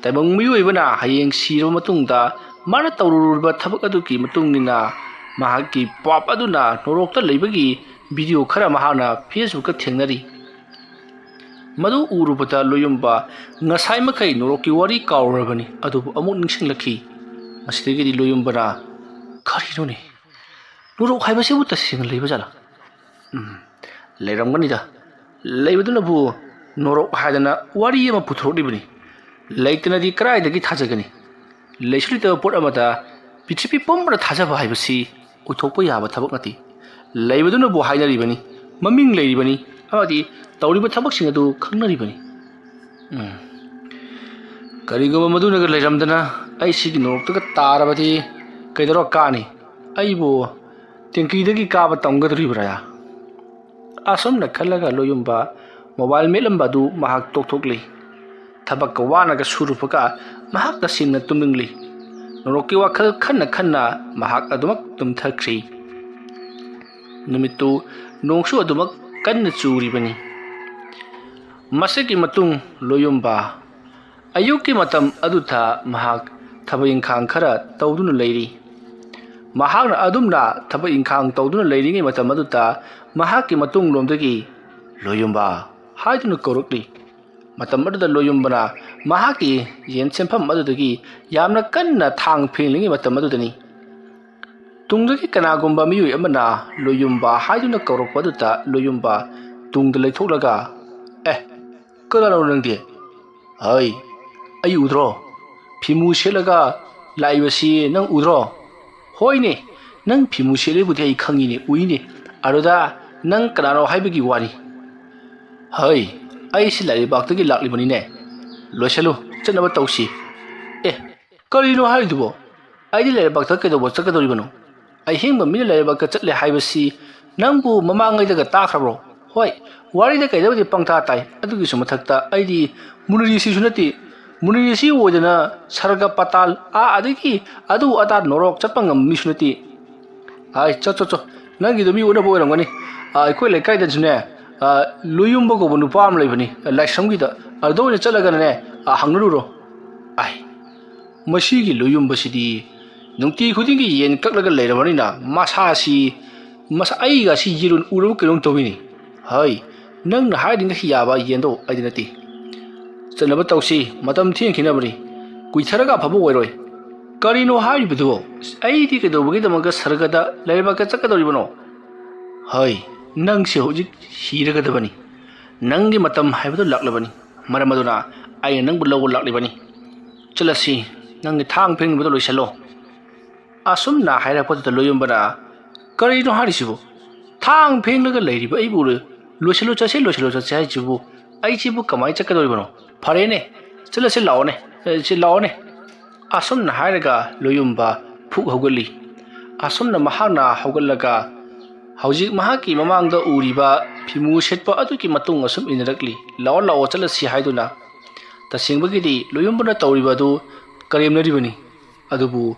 ꯇꯥꯏꯕꯪ ꯃꯤꯑꯣꯏꯕꯅ ꯍꯌꯦꯡ ꯁꯤꯔꯕ ꯃꯇꯨꯡꯗ ꯃꯥꯅ ꯇꯧꯔꯨꯔꯤꯕ ꯊꯕꯛ ꯑꯗꯨꯒꯤ ꯃꯇꯨꯡ ꯏꯟꯅ ꯃꯍꯥꯛꯀꯤ ꯄꯥꯞ ꯑꯗꯨꯅ ꯅꯣꯔꯣꯛꯇ ꯂꯩꯕꯒꯤ ꯚꯤꯗꯤꯑꯣ ꯈꯔ ꯃꯍꯥꯛꯅ ꯐꯦꯁꯕꯨꯛꯇ ꯊꯦꯡꯅꯔꯤ꯫ ꯃꯗꯨ ꯎꯔꯨꯕꯗ ꯂꯣꯌꯨꯝꯕ ꯉꯁꯥꯏ ꯃꯈꯩ ꯅꯣꯔꯣꯛꯀꯤ ꯋꯥꯔꯤ ꯀꯥꯎꯔꯨꯔꯕꯅꯤ꯫ ꯑꯗꯨꯕꯨ ꯑꯃꯨꯛ ꯅꯤꯡꯁꯤꯡꯂꯛꯈꯤ꯫ ꯃꯁꯤꯗꯒꯤꯗꯤ ꯂꯣꯌꯨꯝꯕꯅ, "ꯀꯔꯤꯅꯣꯅꯦ? ꯅꯣꯔꯣꯛ ꯍꯥꯏꯕꯁꯤꯕꯨ ꯇꯁꯦꯡꯅ ꯂꯩꯕ ꯖꯥꯠꯂꯥ? ꯎꯝ, ꯂꯩꯔꯝꯒꯅꯤꯗ꯫ ꯂꯩꯕꯗꯨꯅꯕꯨ ꯅꯣꯔꯣꯛ ꯍꯥꯏꯗꯅ ꯋꯥꯔꯤ ꯑꯃ ꯄꯨꯊꯣꯔꯛꯂꯤꯕꯅꯤ꯫ ꯂꯩꯇꯅꯗꯤ ꯀꯗꯥꯏꯗꯒꯤ ꯊꯥꯖꯒꯅꯤ? ꯂꯩꯁꯨ ꯂꯩꯇꯕ ꯄꯣꯠ ꯑꯃꯗ ꯄ꯭ꯔꯤꯊꯤꯕꯤ ꯄꯨꯝꯕꯅ ꯊꯥꯖꯕ ꯍꯥꯏꯕꯁꯤ ꯑꯣꯏꯊꯣꯛꯄ ꯌꯥꯕ ꯊꯕꯛ ꯅꯠꯇꯦ꯫ ꯂꯩꯕꯗꯨꯅꯕꯨ ꯍꯥꯏꯅꯔꯤꯕꯅꯤ, ꯃꯃꯤꯡ ꯂꯩꯔꯤꯕꯅꯤ ꯑꯃꯗꯤ ꯇꯧꯔꯤꯕ ꯊꯕꯛꯁꯤꯡ ꯑꯗꯨ ꯈꯪꯅꯔꯤꯕꯅꯤ꯫ ꯎꯝ꯫ ꯀꯔꯤꯒꯨꯝꯕ ꯃꯗꯨꯅꯒ ꯂꯩꯔꯝꯗꯅ ꯑꯩ ꯁꯤꯒꯤ ꯅꯣꯔꯣꯛꯇꯒ ꯇꯥꯔꯕꯗꯤ ꯀꯩꯗꯧꯔ ꯀꯥꯅꯤ? ꯑꯩꯕꯨ ꯇꯦꯡꯀꯤꯗꯒꯤ ꯀꯥꯕ ꯇꯝꯒꯗꯧꯔꯤꯕ꯭ꯔꯥ?" ꯑꯁꯨꯝꯅ ꯈꯜꯂꯒ ꯂꯣꯌꯨꯝꯕ ꯃꯣꯕꯥꯏꯜ ꯃꯦꯠꯂꯝꯕ ꯑꯗꯨ ꯃꯍꯥꯛ ꯇꯣꯛꯊꯣꯛꯂꯤ꯫ ꯊꯕꯛꯀ ꯋꯥꯅꯒ ꯁꯨꯔꯨꯕꯒ ꯃꯍꯥꯛ ꯇꯁꯦꯡꯅ ꯇꯨꯝꯅꯤꯡꯂꯤ꯫ ꯅꯣꯔꯣꯛꯀꯤ ꯋꯥꯈꯜ ꯈꯟꯅ ꯈꯟꯅ ꯃꯍꯥꯛ ꯑꯗꯨꯃꯛ ꯇꯨꯝꯊꯈ꯭ꯔꯤ꯫ ꯅꯨꯃꯤꯠꯇꯨ ꯅꯣꯡꯁꯨ ꯑꯗꯨꯃꯛ ꯀꯟꯅ ꯆꯨꯔꯤꯕꯅꯤ꯫ ꯃꯁꯤꯒꯤ ꯃꯇꯨꯡ ꯂꯣꯌꯨꯝꯕ ꯑꯌꯨꯛꯀꯤ ꯃꯇꯝ ꯑꯗꯨꯗ ꯃꯍꯥꯛ ꯊꯕꯛ ꯏꯪꯈꯥꯡ ꯈꯔ ꯇꯧꯗꯨꯅ ꯂꯩꯔꯤ꯫ ꯃꯍꯥꯛꯅ ꯑꯗꯨꯝꯅ ꯊꯕꯛ ꯏꯪꯈꯥꯡ ꯇꯧꯗꯨꯅ ꯂꯩꯔꯤꯉꯩ ꯃꯇꯝ ꯑꯗꯨꯗ ꯃꯍꯥꯛꯀꯤ ꯃꯇꯨꯡꯂꯣꯝꯗꯒꯤ "ꯂꯣꯌꯨꯝꯕ" ꯍꯥꯏꯗꯨꯅ ꯀꯧꯔꯛꯂꯤ꯫ ꯃꯇꯝ ꯑꯗꯨꯗ ꯂꯣꯌꯨꯝꯕꯅ ꯃꯍꯥꯛꯀꯤ ꯌꯦꯟ ꯁꯦꯟꯐꯝ ꯑꯗꯨꯗꯒꯤ ꯌꯥꯝꯅ ꯀꯟꯅ ꯊꯥꯡ ꯐꯦꯡꯂꯤꯉꯩ ꯃꯇꯝ ꯑꯗꯨꯗꯅꯤ꯫ ꯇꯨꯡꯗꯒꯤ ꯀꯅꯥꯒꯨꯝꯕ ꯃꯤꯑꯣꯏ ꯑꯃꯅ "ꯂꯣꯌꯨꯝꯕ" ꯍꯥꯏꯗꯨꯅ ꯀꯧꯔꯛꯄ ꯑꯗꯨꯗ ꯂꯣꯌꯨꯝꯕ ꯇꯨꯡꯗ ꯂꯩꯊꯣꯛꯂꯒ, "ꯑꯦ, ꯀꯅꯥꯅꯣ ꯅꯪꯗꯤ? ꯍꯩ, ꯑꯩ ꯎꯗ꯭ꯔꯣ? ꯐꯤꯃꯨ ꯁꯦꯠꯂꯒ ꯂꯥꯛꯏꯕꯁꯤ ꯅꯪ ꯎꯗ꯭ꯔꯣ?" "ꯍꯣꯏꯅꯦ, ꯅꯪ ꯐꯤꯃꯨ ꯁꯦꯠꯂꯤꯕꯨꯗꯤ ꯑꯩ ꯈꯪꯉꯤꯅꯦ, ꯎꯏꯅꯦ꯫ ꯑꯗꯨꯗ ꯅꯪ ꯀꯅꯥꯅꯣ ꯍꯥꯏꯕꯒꯤ ꯋꯥꯅꯤ?" "ꯍꯩ, ꯑꯩꯁꯤ ꯂꯥꯏꯔꯩꯕꯥꯛꯇꯒꯤ ꯂꯥꯛꯂꯤꯕꯅꯤꯅꯦ꯫ ꯂꯣꯏꯁꯜꯂꯨ, ꯆꯠꯅꯕ ꯇꯧꯁꯤ꯫" "ꯑꯦ, ꯀꯔꯤꯅꯣ ꯍꯥꯏꯔꯤꯗꯨꯕꯣ? ꯑꯩꯗꯤ ꯂꯥꯏꯔꯩꯕꯥꯛꯇ ꯀꯩꯗꯧꯕ ꯆꯠꯀꯗꯧꯔꯤꯕꯅꯣ? ꯑꯍꯤꯡꯕ ꯃꯤꯅ ꯂꯥꯏꯔꯩꯕꯥꯛꯇ ꯆꯠꯂꯦ ꯍꯥꯏꯕꯁꯤ ꯅꯪꯕꯨ ꯃꯃꯥꯡꯉꯩꯗꯒ ꯇꯥꯈ꯭ꯔꯕ꯭ꯔꯣ?" "ꯍꯣꯏ, ꯋꯥꯔꯤꯗ ꯀꯩꯗꯕꯨꯗꯤ ꯄꯪꯇꯥ ꯇꯥꯏ, ꯑꯗꯨꯒꯤꯁꯨ ꯃꯊꯛꯇ ꯑꯩꯗꯤ ꯃꯨꯅꯤꯔꯤꯁꯤꯁꯨ ꯅꯠꯇꯦ꯫ ꯃꯨꯅꯤꯔꯤꯁꯤ ꯑꯣꯏꯗꯅ ꯁꯔꯒ ꯄꯥꯇꯥꯜ, ꯑꯥ, ꯑꯗꯒꯤ ꯑꯗꯨ ꯑꯗꯥ ꯅꯣꯔꯣꯛ ꯆꯠꯄ ꯉꯝꯕ ꯃꯤꯁꯨ ꯅꯠꯇꯦ꯫" "ꯑꯥꯏ, ꯆꯣ, ꯆꯣ, ꯆꯣ, ꯅꯪꯒꯤꯗꯣ ꯃꯤ ꯎꯅꯕ ꯑꯣꯏꯔꯝꯒꯅꯤ꯫ ꯑꯥ, ꯑꯩꯈꯣꯏ ꯂꯩꯀꯥꯏꯗꯁꯨꯅꯦ, ꯑꯥ, ꯂꯣꯌꯨꯝꯕ ꯀꯧꯕ ꯅꯨꯄꯥ ꯑꯃ ꯂꯩꯕꯅꯤ, ꯑꯥ, ꯂꯥꯏꯁ꯭ꯔꯝꯒꯤꯗ꯫ ꯑꯗꯨꯗ ꯑꯣꯏꯅ ꯆꯠꯂꯒꯅꯅꯦ, ꯑꯥ, ꯍꯪꯅꯔꯨꯔꯣ꯫" "ꯑꯥꯏ, ꯃꯁꯤꯒꯤ ꯂꯣꯌꯨꯝꯕꯁꯤꯗꯤ ꯅꯨꯡꯇꯤ ꯈꯨꯗꯤꯡꯒꯤ ꯌꯦꯟ ꯀꯛꯂꯒ ꯂꯩꯔꯕꯅꯤꯅ ꯃꯁꯥꯁꯤ, ꯃꯁꯥ, ꯑꯩꯒꯁꯤ ꯌꯦꯔꯨꯝ ꯎꯔꯕ ꯀꯩꯅꯣꯝ ꯇꯧꯏꯅꯦ꯫ ꯍꯩ, ꯅꯪꯅ ꯍꯥꯏꯔꯤꯉꯩ ꯌꯥꯕ ꯌꯦꯟꯗꯣ ꯑꯩꯗꯤ ꯅꯠꯇꯦ꯫ ꯆꯠꯅꯕ ꯇꯧꯁꯤ, ꯃꯇꯝ ꯊꯦꯡꯈꯤꯅꯕꯅꯤ꯫ ꯀꯨꯏꯊꯔꯒ ꯑꯐꯕ ꯑꯣꯏꯔꯣꯏ꯫ ꯀꯔꯤꯅꯣ ꯍꯥꯏꯔꯤꯕꯗꯨꯕꯣ? ꯑꯩꯗꯤ ꯀꯩꯗꯧꯕꯒꯤꯗꯃꯛꯇ ꯁꯔꯒꯗ ꯂꯩꯔꯕꯥꯛꯇ ꯆꯠꯀꯗꯧꯔꯤꯕꯅꯣ? ꯍꯣꯏ, ꯅꯪꯁꯦ ꯍꯧꯖꯤꯛ ꯁꯤꯔꯒꯗꯕꯅꯤ꯫ ꯅꯪꯒꯤ ꯃꯇꯝ ꯍꯥꯏꯕꯗꯨ ꯂꯥꯛꯂꯕꯅꯤ꯫ ꯃꯔꯝ ꯑꯗꯨꯅ ꯑꯩꯅ ꯅꯪꯕꯨ ꯂꯧꯕ ꯂꯥꯛꯂꯤꯕꯅꯤ꯫ ꯆꯠꯂꯁꯤ, ꯅꯪꯒꯤ ꯊꯥꯡ ꯐꯦꯡꯕꯗꯨ ꯂꯣꯏꯁꯤꯜꯂꯣ꯫ ꯑꯁꯨꯝꯅ ꯍꯥꯏꯔꯛꯄꯗꯨꯗ ꯂꯣꯌꯨꯝꯕꯅ, "ꯀꯔꯤꯅꯣ ꯍꯥꯏꯔꯤꯁꯤꯕꯨ? ꯊꯥꯡ ꯐꯦꯡꯂꯒ ꯂꯩꯔꯤꯕ ꯑꯩꯕꯨ ꯂꯣꯏꯁꯤꯜꯂꯨ ꯆꯠꯁꯤ, ꯂꯣꯏꯁꯤꯜꯂꯨ ꯆꯠꯁꯤ ꯍꯥꯏꯁꯤꯕꯨ ꯑꯩꯁꯤꯕꯨ ꯀꯃꯥꯏꯅ ꯆꯠꯀꯗꯧꯔꯤꯕꯅꯣ? ꯐꯔꯦꯅꯦ, ꯆꯠꯂꯁꯤ ꯂꯥꯛꯑꯣꯅꯦ, ꯑꯦ, ꯁꯤ ꯂꯥꯛꯑꯣꯅꯦ"꯫ ꯑꯁꯨꯝꯅ ꯍꯥꯏꯔꯒ ꯂꯣꯌꯨꯝꯕ ꯐꯨꯛ ꯍꯧꯒꯠꯂꯤ꯫ ꯑꯁꯨꯝꯅ ꯃꯍꯥꯛꯅ ꯍꯧꯒꯠꯂꯒ ꯍꯧꯖꯤꯛ ꯃꯍꯥꯛꯀꯤ ꯃꯃꯥꯡꯗ ꯎꯔꯤꯕ ꯐꯤꯃꯨ ꯁꯦꯠꯄ ꯑꯗꯨꯒꯤ ꯃꯇꯨꯡ ꯑꯁꯨꯝ ꯏꯟꯅꯔꯛꯂꯤ꯫ "ꯂꯥꯛꯑꯣ, ꯂꯥꯛꯑꯣ, ꯆꯠꯂꯁꯤ" ꯍꯥꯏꯗꯨꯅ꯫ ꯇꯁꯦꯡꯕꯒꯤꯗꯤ ꯂꯣꯌꯨꯝꯕꯅ ꯇꯧꯔꯤꯕ ꯑꯗꯨ ꯀꯔꯦꯝꯅꯔꯤꯕꯅꯤ꯫ ꯑꯗꯨꯕꯨ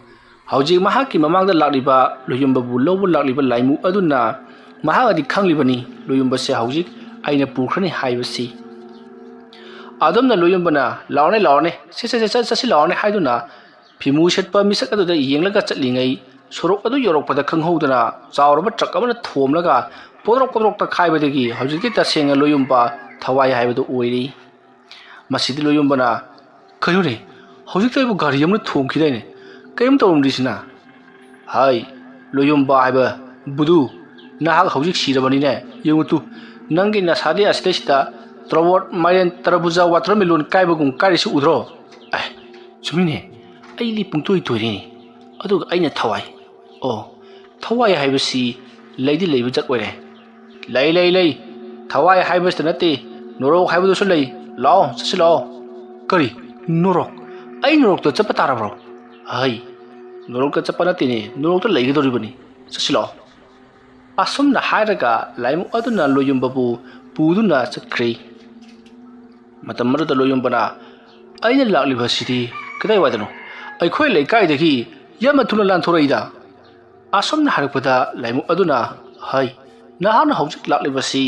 ꯍꯧꯖꯤꯛ ꯃꯍꯥꯛꯀꯤ ꯃꯃꯥꯡꯗ ꯂꯥꯛꯂꯤꯕ ꯂꯣꯌꯨꯝꯕꯕꯨ ꯂꯧꯕ ꯂꯥꯛꯂꯤꯕ ꯂꯥꯏꯃꯨ ꯑꯗꯨꯅ ꯃꯍꯥꯛꯅꯗꯤ ꯈꯪꯂꯤꯕꯅꯤ, ꯂꯣꯌꯨꯝꯕꯁꯦ ꯍꯧꯖꯤꯛ ꯑꯩꯅ ꯄꯨꯈ꯭ꯔꯅꯤ ꯍꯥꯏꯕꯁꯤ꯫ ꯑꯗꯨꯝꯅ ꯂꯣꯌꯨꯝꯕꯅ, "ꯂꯥꯛꯑꯣꯅꯦ, ꯂꯥꯛꯑꯣꯅꯦ, ꯁꯦ, ꯁꯦ, ꯁꯦ, ꯆꯠ-, ꯆꯠꯁꯤ ꯂꯥꯛꯑꯣꯅꯦ" ꯍꯥꯏꯗꯨꯅ ꯐꯤꯃꯨ ꯁꯦꯠꯄ ꯃꯤꯁꯛ ꯑꯗꯨꯗ ꯌꯦꯡꯂꯒ ꯆꯠꯂꯤꯉꯩ, ꯁꯣꯔꯣꯛ ꯑꯗꯨ ꯌꯧꯔꯛꯄꯗ ꯈꯪꯍꯧꯗꯅ ꯆꯥꯎꯔꯕ ꯇ꯭ꯔꯛ ꯑꯃꯅ ꯊꯣꯝꯂꯒ ꯄꯣꯗ꯭ꯔꯣꯛ ꯄꯣꯗ꯭ꯔꯣꯛ ꯇꯛꯈꯥꯏꯕꯗꯒꯤ ꯍꯧꯖꯤꯛꯇꯤ ꯇꯁꯦꯡꯅ ꯂꯣꯌꯨꯝꯕ ꯊꯋꯥꯏ ꯍꯥꯏꯕꯗꯨ ꯑꯣꯏꯔꯦ꯫ ꯃꯁꯤꯗꯤ ꯂꯣꯌꯨꯝꯕꯅ, "ꯀꯩꯅꯣꯅꯦ, ꯍꯧꯖꯤꯛꯇ ꯑꯩꯕꯨ ꯒꯥꯔꯤ ꯑꯃꯅ ꯊꯣꯝꯈꯤꯗꯥꯏꯅꯦ? ꯀꯔꯤꯝ ꯇꯧꯔꯝꯗ꯭ꯔꯤꯁꯤꯅ?" "ꯍꯥꯏ, ꯂꯣꯌꯨꯝꯕ ꯍꯥꯏꯕ ꯕꯨꯗꯨ, ꯅꯍꯥꯛ ꯍꯧꯖꯤꯛ ꯁꯤꯔꯕꯅꯤꯅꯦ꯫ ꯌꯦꯡꯉꯨ ꯇꯨ, ꯅꯪꯒꯤ ꯅꯁꯥꯗꯤ ꯑꯁꯤꯗꯩꯁꯤꯗ ꯇ꯭ꯔꯣꯕꯣꯠ, ꯃꯥꯏꯔꯦꯟ, ꯇꯔꯕꯨꯖꯥ, ꯋꯥꯇꯔꯃꯦꯂꯣꯟ ꯀꯥꯏꯕꯒꯨꯝ ꯀꯥꯏꯔꯤꯁꯤ ꯎꯗ꯭ꯔꯣ? ꯑꯦ, ꯆꯨꯝꯃꯤꯅꯦ, ꯑꯩꯗꯤ ꯄꯨꯡꯇꯣꯏ ꯇꯣꯏꯔꯦꯅꯦ꯫ ꯑꯗꯨꯒ ꯑꯩꯅ ꯊꯋꯥꯏ, ꯑꯣ, ꯊꯋꯥꯏ ꯍꯥꯏꯕꯁꯤ ꯂꯩꯗꯤ ꯂꯩꯕ ꯖꯥꯠ ꯑꯣꯏꯔꯦ꯫ ꯂꯩ, ꯂꯩ, ꯂꯩ꯫ ꯊꯋꯥꯏ ꯍꯥꯏꯕꯁꯤꯇ ꯅꯠꯇꯦ, ꯅꯣꯔꯣꯛ ꯍꯥꯏꯕꯗꯨꯁꯨ ꯂꯩ꯫ ꯂꯥꯛꯑꯣ, ꯆꯠꯁꯤ ꯂꯥꯛꯑꯣ"꯫ "ꯀꯔꯤ? ꯅꯣꯔꯣꯛ? ꯑꯩ ꯅꯣꯔꯣꯛꯇ ꯆꯠꯄ ꯇꯥꯔꯕ꯭ꯔꯣ?" "ꯑꯍꯩ, ꯅꯣꯔꯣꯛꯇ ꯆꯠꯄ ꯅꯠꯇꯦꯅꯦ, ꯅꯣꯔꯣꯛꯇ ꯂꯩꯒꯗꯧꯔꯤꯕꯅꯤ꯫ ꯆꯠꯁꯤ ꯂꯥꯛꯑꯣ"꯫ ꯑꯁꯨꯝꯅ ꯍꯥꯏꯔꯒ ꯂꯥꯏꯃꯨ ꯑꯗꯨꯅ ꯂꯣꯌꯨꯝꯕꯕꯨ ꯄꯨꯗꯨꯅ ꯆꯠꯈ꯭ꯔꯦ꯫ ꯃꯇꯝ ꯑꯗꯨꯗ ꯂꯣꯌꯨꯝꯕꯅ, "ꯑꯩꯅ ꯂꯥꯛꯂꯤꯕꯁꯤꯗꯤ ꯀꯗꯥꯏꯋꯥꯏꯗꯅꯣ? ꯑꯩꯈꯣꯏ ꯂꯩꯀꯥꯏꯗꯒꯤ ꯌꯥꯝꯅ ꯊꯨꯅ ꯂꯥꯟꯊꯣꯔꯛꯏꯗ"꯫ ꯑꯁꯨꯝꯅ ꯍꯥꯏꯔꯛꯄꯗ ꯂꯥꯏꯃꯨ ꯑꯗꯨꯅ, "ꯍꯩ, ꯅꯍꯥꯛꯅ ꯍꯧꯖꯤꯛ ꯂꯥꯛꯂꯤꯕꯁꯤ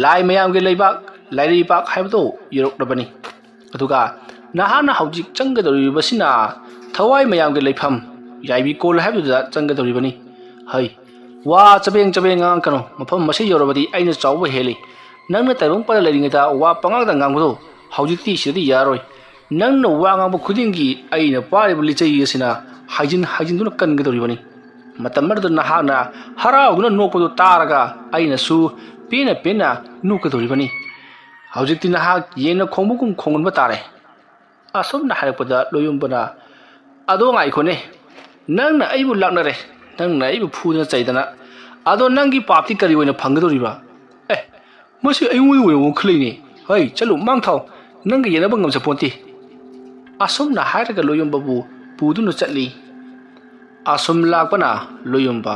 ꯂꯥꯏ ꯃꯌꯥꯝꯒꯤ ꯂꯩꯕꯥꯛ, ꯂꯥꯏꯔꯩꯕꯥꯛ ꯍꯥꯏꯕꯗꯨ ꯌꯧꯔꯛꯂꯕꯅꯤ꯫ ꯑꯗꯨꯒ ꯅꯍꯥꯛꯅ ꯍꯧꯖꯤꯛ ꯆꯪꯒꯗꯧꯔꯤꯕꯁꯤꯅ ꯊꯋꯥꯏ ꯃꯌꯥꯝꯒꯤ ꯂꯩꯐꯝ, ꯌꯥꯏꯕꯤ ꯀꯣꯜ ꯍꯥꯏꯕꯗꯨꯗ ꯆꯪꯒꯗꯧꯔꯤꯕꯅꯤ꯫ ꯍꯩ, ꯋꯥ ꯆꯕꯦꯡ ꯆꯕꯦꯡ ꯉꯥꯡꯉꯛꯀꯅꯨ, ꯃꯐꯝ ꯑꯁꯤ ꯌꯧꯔꯕꯗꯤ ꯑꯩꯅ ꯆꯥꯎꯕ ꯍꯦꯜꯂꯤ꯫ ꯅꯪꯅ ꯇꯥꯏꯕꯪꯄꯥꯟꯗ ꯂꯩꯔꯤꯉꯩꯗ ꯋꯥ ꯄꯉꯥꯡꯗ ꯉꯥꯡꯕꯗꯣ ꯍꯧꯖꯤꯛꯇꯤ ꯁꯤꯗꯗꯤ ꯌꯥꯔꯣꯏ꯫ ꯅꯪꯅ ꯋꯥ ꯉꯥꯡꯕ ꯈꯨꯗꯤꯡꯒꯤ ꯑꯩꯅ ꯄꯥꯏꯔꯤꯕ ꯂꯤꯆꯩ ꯑꯁꯤꯅ ꯍꯥꯏꯖꯤꯟ ꯍꯥꯏꯖꯤꯟꯗꯨꯅ ꯀꯟꯒꯗꯧꯔꯤꯕꯅꯤ꯫ ꯃꯇꯝ ꯑꯗꯨꯗ ꯅꯍꯥꯛꯅ ꯍꯔꯥꯎꯗꯨꯅ ꯅꯣꯛꯄꯗꯨ ꯇꯥꯔꯒ ꯑꯩꯅꯁꯨ ꯄꯦꯟꯅ ꯄꯦꯟꯅ ꯅꯣꯛꯀꯗꯧꯔꯤꯕꯅꯤ꯫ ꯍꯧꯖꯤꯛꯇꯤ ꯅꯍꯥꯛ ꯌꯦꯟꯅ ꯈꯣꯡꯕꯒꯨꯝ ꯈꯣꯡꯒꯟꯕ ꯇꯥꯔꯦ꯫ ꯑꯁꯨꯝꯅ ꯍꯥꯏꯔꯛꯄꯗ ꯂꯣꯌꯨꯝꯕꯅ, "ꯑꯗꯣ ꯉꯥꯏꯈꯣꯅꯦ, ꯅꯪꯅ ꯑꯩꯕꯨ ꯂꯥꯛꯅꯔꯦ, ꯅꯪꯅ ꯑꯩꯕꯨ ꯐꯨꯗꯅ ꯆꯩꯗꯅ, ꯑꯗꯣ ꯅꯪꯒꯤ ꯄꯥꯞꯇꯤ ꯀꯔꯤ ꯑꯣꯏꯅ ꯐꯪꯒꯗꯧꯔꯤꯕ? ꯑꯦ, ꯃꯁꯤ ꯑꯩꯉꯣꯟꯗ ꯑꯣꯏꯅ ꯑꯣꯟꯈꯠꯂꯛꯏꯅꯦ꯫ ꯍꯩ, ꯆꯠꯂꯨ, ꯃꯥꯡ ꯊꯥꯎ, ꯅꯪꯒ ꯌꯦꯟꯅꯕ ꯉꯝꯖꯄꯣꯟꯇꯦ"꯫ ꯑꯁꯨꯝꯅ ꯍꯥꯏꯔꯒ ꯂꯣꯌꯨꯝꯕꯕꯨ ꯄꯨꯗꯨꯅ ꯆꯠꯂꯤ꯫ ꯑꯁꯨꯝ ꯂꯥꯛꯄꯅ ꯂꯣꯌꯨꯝꯕ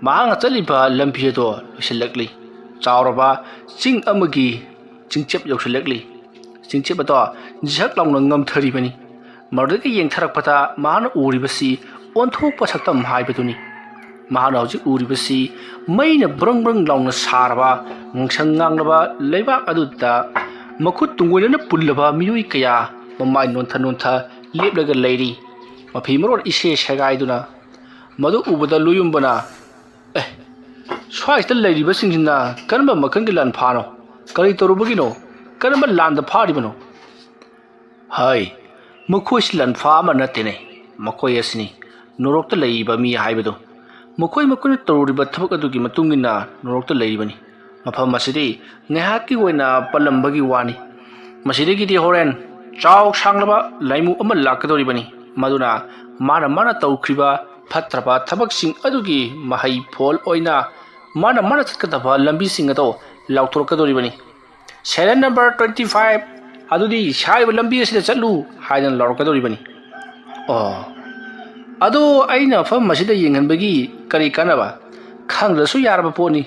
ꯃꯍꯥꯛꯅ ꯆꯠꯂꯤꯕ ꯂꯝꯕꯤ ꯑꯗꯣ ꯂꯣꯏꯁꯤꯜꯂꯛꯂꯤ꯫ ꯆꯥꯎꯔꯕ ꯆꯤꯡ ꯑꯃꯒꯤ ꯆꯤꯡꯆꯦꯞ ꯌꯧꯁꯤꯜꯂꯛꯂꯤ꯫ ꯆꯤꯡꯆꯦꯞ ꯑꯗꯣ ꯖꯤꯍꯛ ꯂꯥꯎꯅ ꯉꯝꯊꯔꯤꯕꯅꯤ꯫ ꯃꯗꯨꯗꯒꯤ ꯌꯦꯡꯊꯔꯛꯄꯗ ꯃꯍꯥꯛꯅ ꯎꯔꯤꯕꯁꯤ ꯑꯣꯟꯊꯣꯛꯄ ꯁꯛꯇꯝ ꯍꯥꯏꯕꯗꯨꯅꯤ꯫ ꯃꯍꯥꯛꯅ ꯍꯧꯖꯤꯛ ꯎꯔꯤꯕꯁꯤ ꯃꯩꯅ ꯕ꯭ꯔꯪ ꯕ꯭ꯔꯪ ꯂꯥꯎꯅ ꯁꯥꯔꯕ, ꯉꯥꯡꯁꯪ ꯉꯥꯡꯂꯕ ꯂꯩꯕꯥꯛ ꯑꯗꯨꯗ ꯃꯈꯨꯠ ꯇꯨꯡꯒꯣꯏꯅꯅ ꯄꯨꯜꯂꯕ ꯃꯤꯑꯣꯏ ꯀꯌꯥ ꯃꯃꯥꯏ ꯅꯣꯟꯊ ꯅꯣꯟꯊ ꯂꯦꯞꯂꯒ ꯂꯩꯔꯤ꯫ ꯃꯐꯤ ꯃꯔꯣꯜ ꯏꯁꯦ ꯁꯦꯒꯥꯏꯗꯨꯅ꯫ ꯃꯗꯨ ꯎꯕꯗ ꯂꯣꯌꯨꯝꯕꯅ, "ꯑꯦ, ꯁ꯭ꯋꯥꯏꯁꯤꯗ ꯂꯩꯔꯤꯕꯁꯤꯡꯁꯤꯅ ꯀꯔꯝꯕ ꯃꯈꯜꯒꯤ ꯂꯥꯟꯐꯥꯅꯣ? ꯀꯔꯤ ꯇꯧꯔꯨꯕꯒꯤꯅꯣ? ꯀꯔꯝꯕ ꯂꯥꯟꯗ ꯐꯥꯔꯤꯕꯅꯣ?" "ꯍꯥꯏ, ꯃꯈꯣꯏꯁꯤ ꯂꯥꯟꯐꯥ ꯑꯃ ꯅꯠꯇꯦꯅꯦ꯫ ꯃꯈꯣꯏ ꯑꯁꯤꯅꯤ ꯅꯣꯔꯣꯛꯇ ꯂꯩꯔꯤꯕ ꯃꯤ ꯍꯥꯏꯕꯗꯨ꯫ ꯃꯈꯣꯏ ꯃꯈꯣꯏꯅ ꯇꯧꯔꯤꯕ ꯊꯕꯛ ꯑꯗꯨꯒꯤ ꯃꯇꯨꯡ ꯏꯟꯅ ꯅꯣꯔꯣꯛꯇ ꯂꯩꯔꯤꯕꯅꯤ꯫ ꯃꯐꯝ ꯑꯁꯤꯗꯤ ꯉꯥꯏꯍꯥꯛꯀꯤ ꯑꯣꯏꯅ ꯄꯜꯂꯝꯕꯒꯤ ꯋꯥꯅꯤ꯫ ꯃꯁꯤꯗꯒꯤꯗꯤ ꯍꯣꯔꯦꯟ ꯆꯥꯎ ꯁꯥꯡꯂꯕ ꯂꯥꯏꯃꯨ ꯑꯃ ꯂꯥꯛꯀꯗꯧꯔꯤꯕꯅꯤ꯫ ꯃꯗꯨꯅ ꯃꯥꯅ ꯃꯥꯅ ꯇꯧꯈ꯭ꯔꯤꯕ ꯐꯠꯇ꯭ꯔꯕ ꯊꯕꯛꯁꯤꯡ ꯑꯗꯨꯒꯤ ꯃꯍꯩ ꯐꯣꯜ ꯑꯣꯏꯅ ꯃꯥꯅ ꯃꯥꯅ ꯆꯠꯀꯗꯕ ꯂꯝꯕꯤꯁꯤꯡ ꯑꯗꯣ ꯂꯥꯎꯊꯣꯔꯛꯀꯗꯧꯔꯤꯕꯅꯤ꯫ 'Serial number twenty five, ꯑꯗꯨꯗꯤ ꯁꯥꯏꯕ ꯂꯝꯕꯤ ꯑꯁꯤꯗ ꯆꯠꯂꯨ' ꯍꯥꯏꯗꯅ ꯂꯥꯎꯔꯛꯀꯗꯧꯔꯤꯕꯅꯤ꯫ ꯑꯣ, ꯑꯗꯣ ꯑꯩꯅ ꯃꯐꯝ ꯑꯁꯤꯗ ꯌꯦꯡꯍꯟꯕꯒꯤ ꯀꯔꯤ ꯀꯥꯟꯅꯕ? ꯈꯪꯗ꯭ꯔꯁꯨ ꯌꯥꯔꯕ ꯄꯣꯠꯅꯤ꯫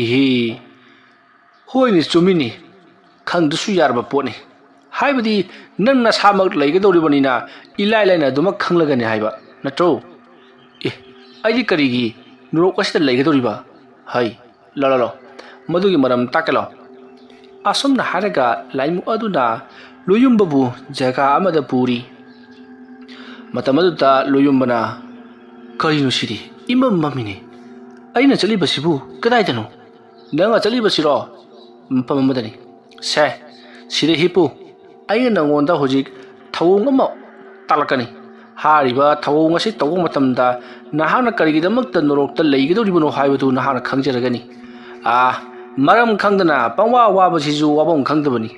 ꯏꯍꯤ꯫ ꯍꯣꯏꯅꯦ, ꯆꯨꯝꯃꯤꯅꯤ꯫ ꯈꯪꯗ꯭ꯔꯁꯨ ꯌꯥꯔꯕ ꯄꯣꯠꯅꯤ꯫ ꯍꯥꯏꯕꯗꯤ ꯅꯪ ꯅꯁꯥꯃꯛ ꯂꯩꯒꯗꯧꯔꯤꯕꯅꯤꯅ ꯏꯂꯥꯏ ꯂꯥꯏꯅ ꯑꯗꯨꯃꯛ ꯈꯪꯂꯒꯅꯤ ꯍꯥꯏꯕ ꯅꯠꯇ꯭ꯔꯣ? ꯑꯦ, ꯑꯩꯗꯤ ꯀꯔꯤꯒꯤ ꯅꯣꯔꯣꯛ ꯑꯁꯤꯗ ꯂꯩꯒꯗꯧꯔꯤꯕ? ꯍꯩ, ꯂꯥ, ꯂꯥ, ꯂꯥ꯫ ꯃꯗꯨꯒꯤ ꯃꯔꯝ ꯇꯥꯛꯀꯦ ꯂꯥꯎ꯫ ꯑꯁꯨꯝꯅ ꯍꯥꯏꯔꯒ ꯂꯥꯏꯃꯨ ꯑꯗꯨꯅ ꯂꯣꯌꯨꯝꯕꯕꯨ ꯖꯒꯥ ꯑꯃꯗ ꯄꯨꯔꯤ꯫ ꯃꯇꯝ ꯑꯗꯨꯗ ꯂꯣꯌꯨꯝꯕꯅ, "ꯀꯔꯤꯅꯣ ꯁꯤꯗꯤ? ꯏꯃꯝ ꯃꯝꯃꯤꯅꯦ꯫ ꯑꯩꯅ ꯆꯠꯂꯤꯕꯁꯤꯕꯨ ꯀꯗꯥꯏꯗꯅꯣ? ꯅꯪꯅ ꯆꯠꯂꯤꯕꯁꯤꯔꯣ?" ꯃꯐꯝ ꯑꯃꯗꯅꯤ꯫ "ꯁꯦ, ꯁꯤꯗ ꯍꯤꯞꯄꯨ, ꯑꯩꯅ ꯅꯪꯉꯣꯟꯗ ꯍꯧꯖꯤꯛ ꯊꯧꯑꯣꯡ ꯑꯃ ꯇꯥꯛꯂꯛꯀꯅꯤ꯫ ꯍꯥꯏꯔꯤꯕ ꯊꯧꯑꯣꯡ ꯑꯁꯤ ꯇꯧꯕ ꯃꯇꯝꯗ ꯅꯍꯥꯛꯅ ꯀꯔꯤꯒꯤꯗꯃꯛꯇ ꯅꯣꯔꯣꯛꯇ ꯂꯩꯒꯗꯧꯔꯤꯕꯅꯣ ꯍꯥꯏꯕꯗꯨ ꯅꯍꯥꯛꯅ ꯈꯪꯖꯔꯒꯅꯤ꯫ ꯑꯥ, ꯃꯔꯝ ꯈꯪꯗꯅ ꯄꯪꯋꯥ ꯋꯥꯕꯁꯤꯁꯨ ꯋꯥꯐꯝ ꯈꯪꯗꯕꯅꯤ꯫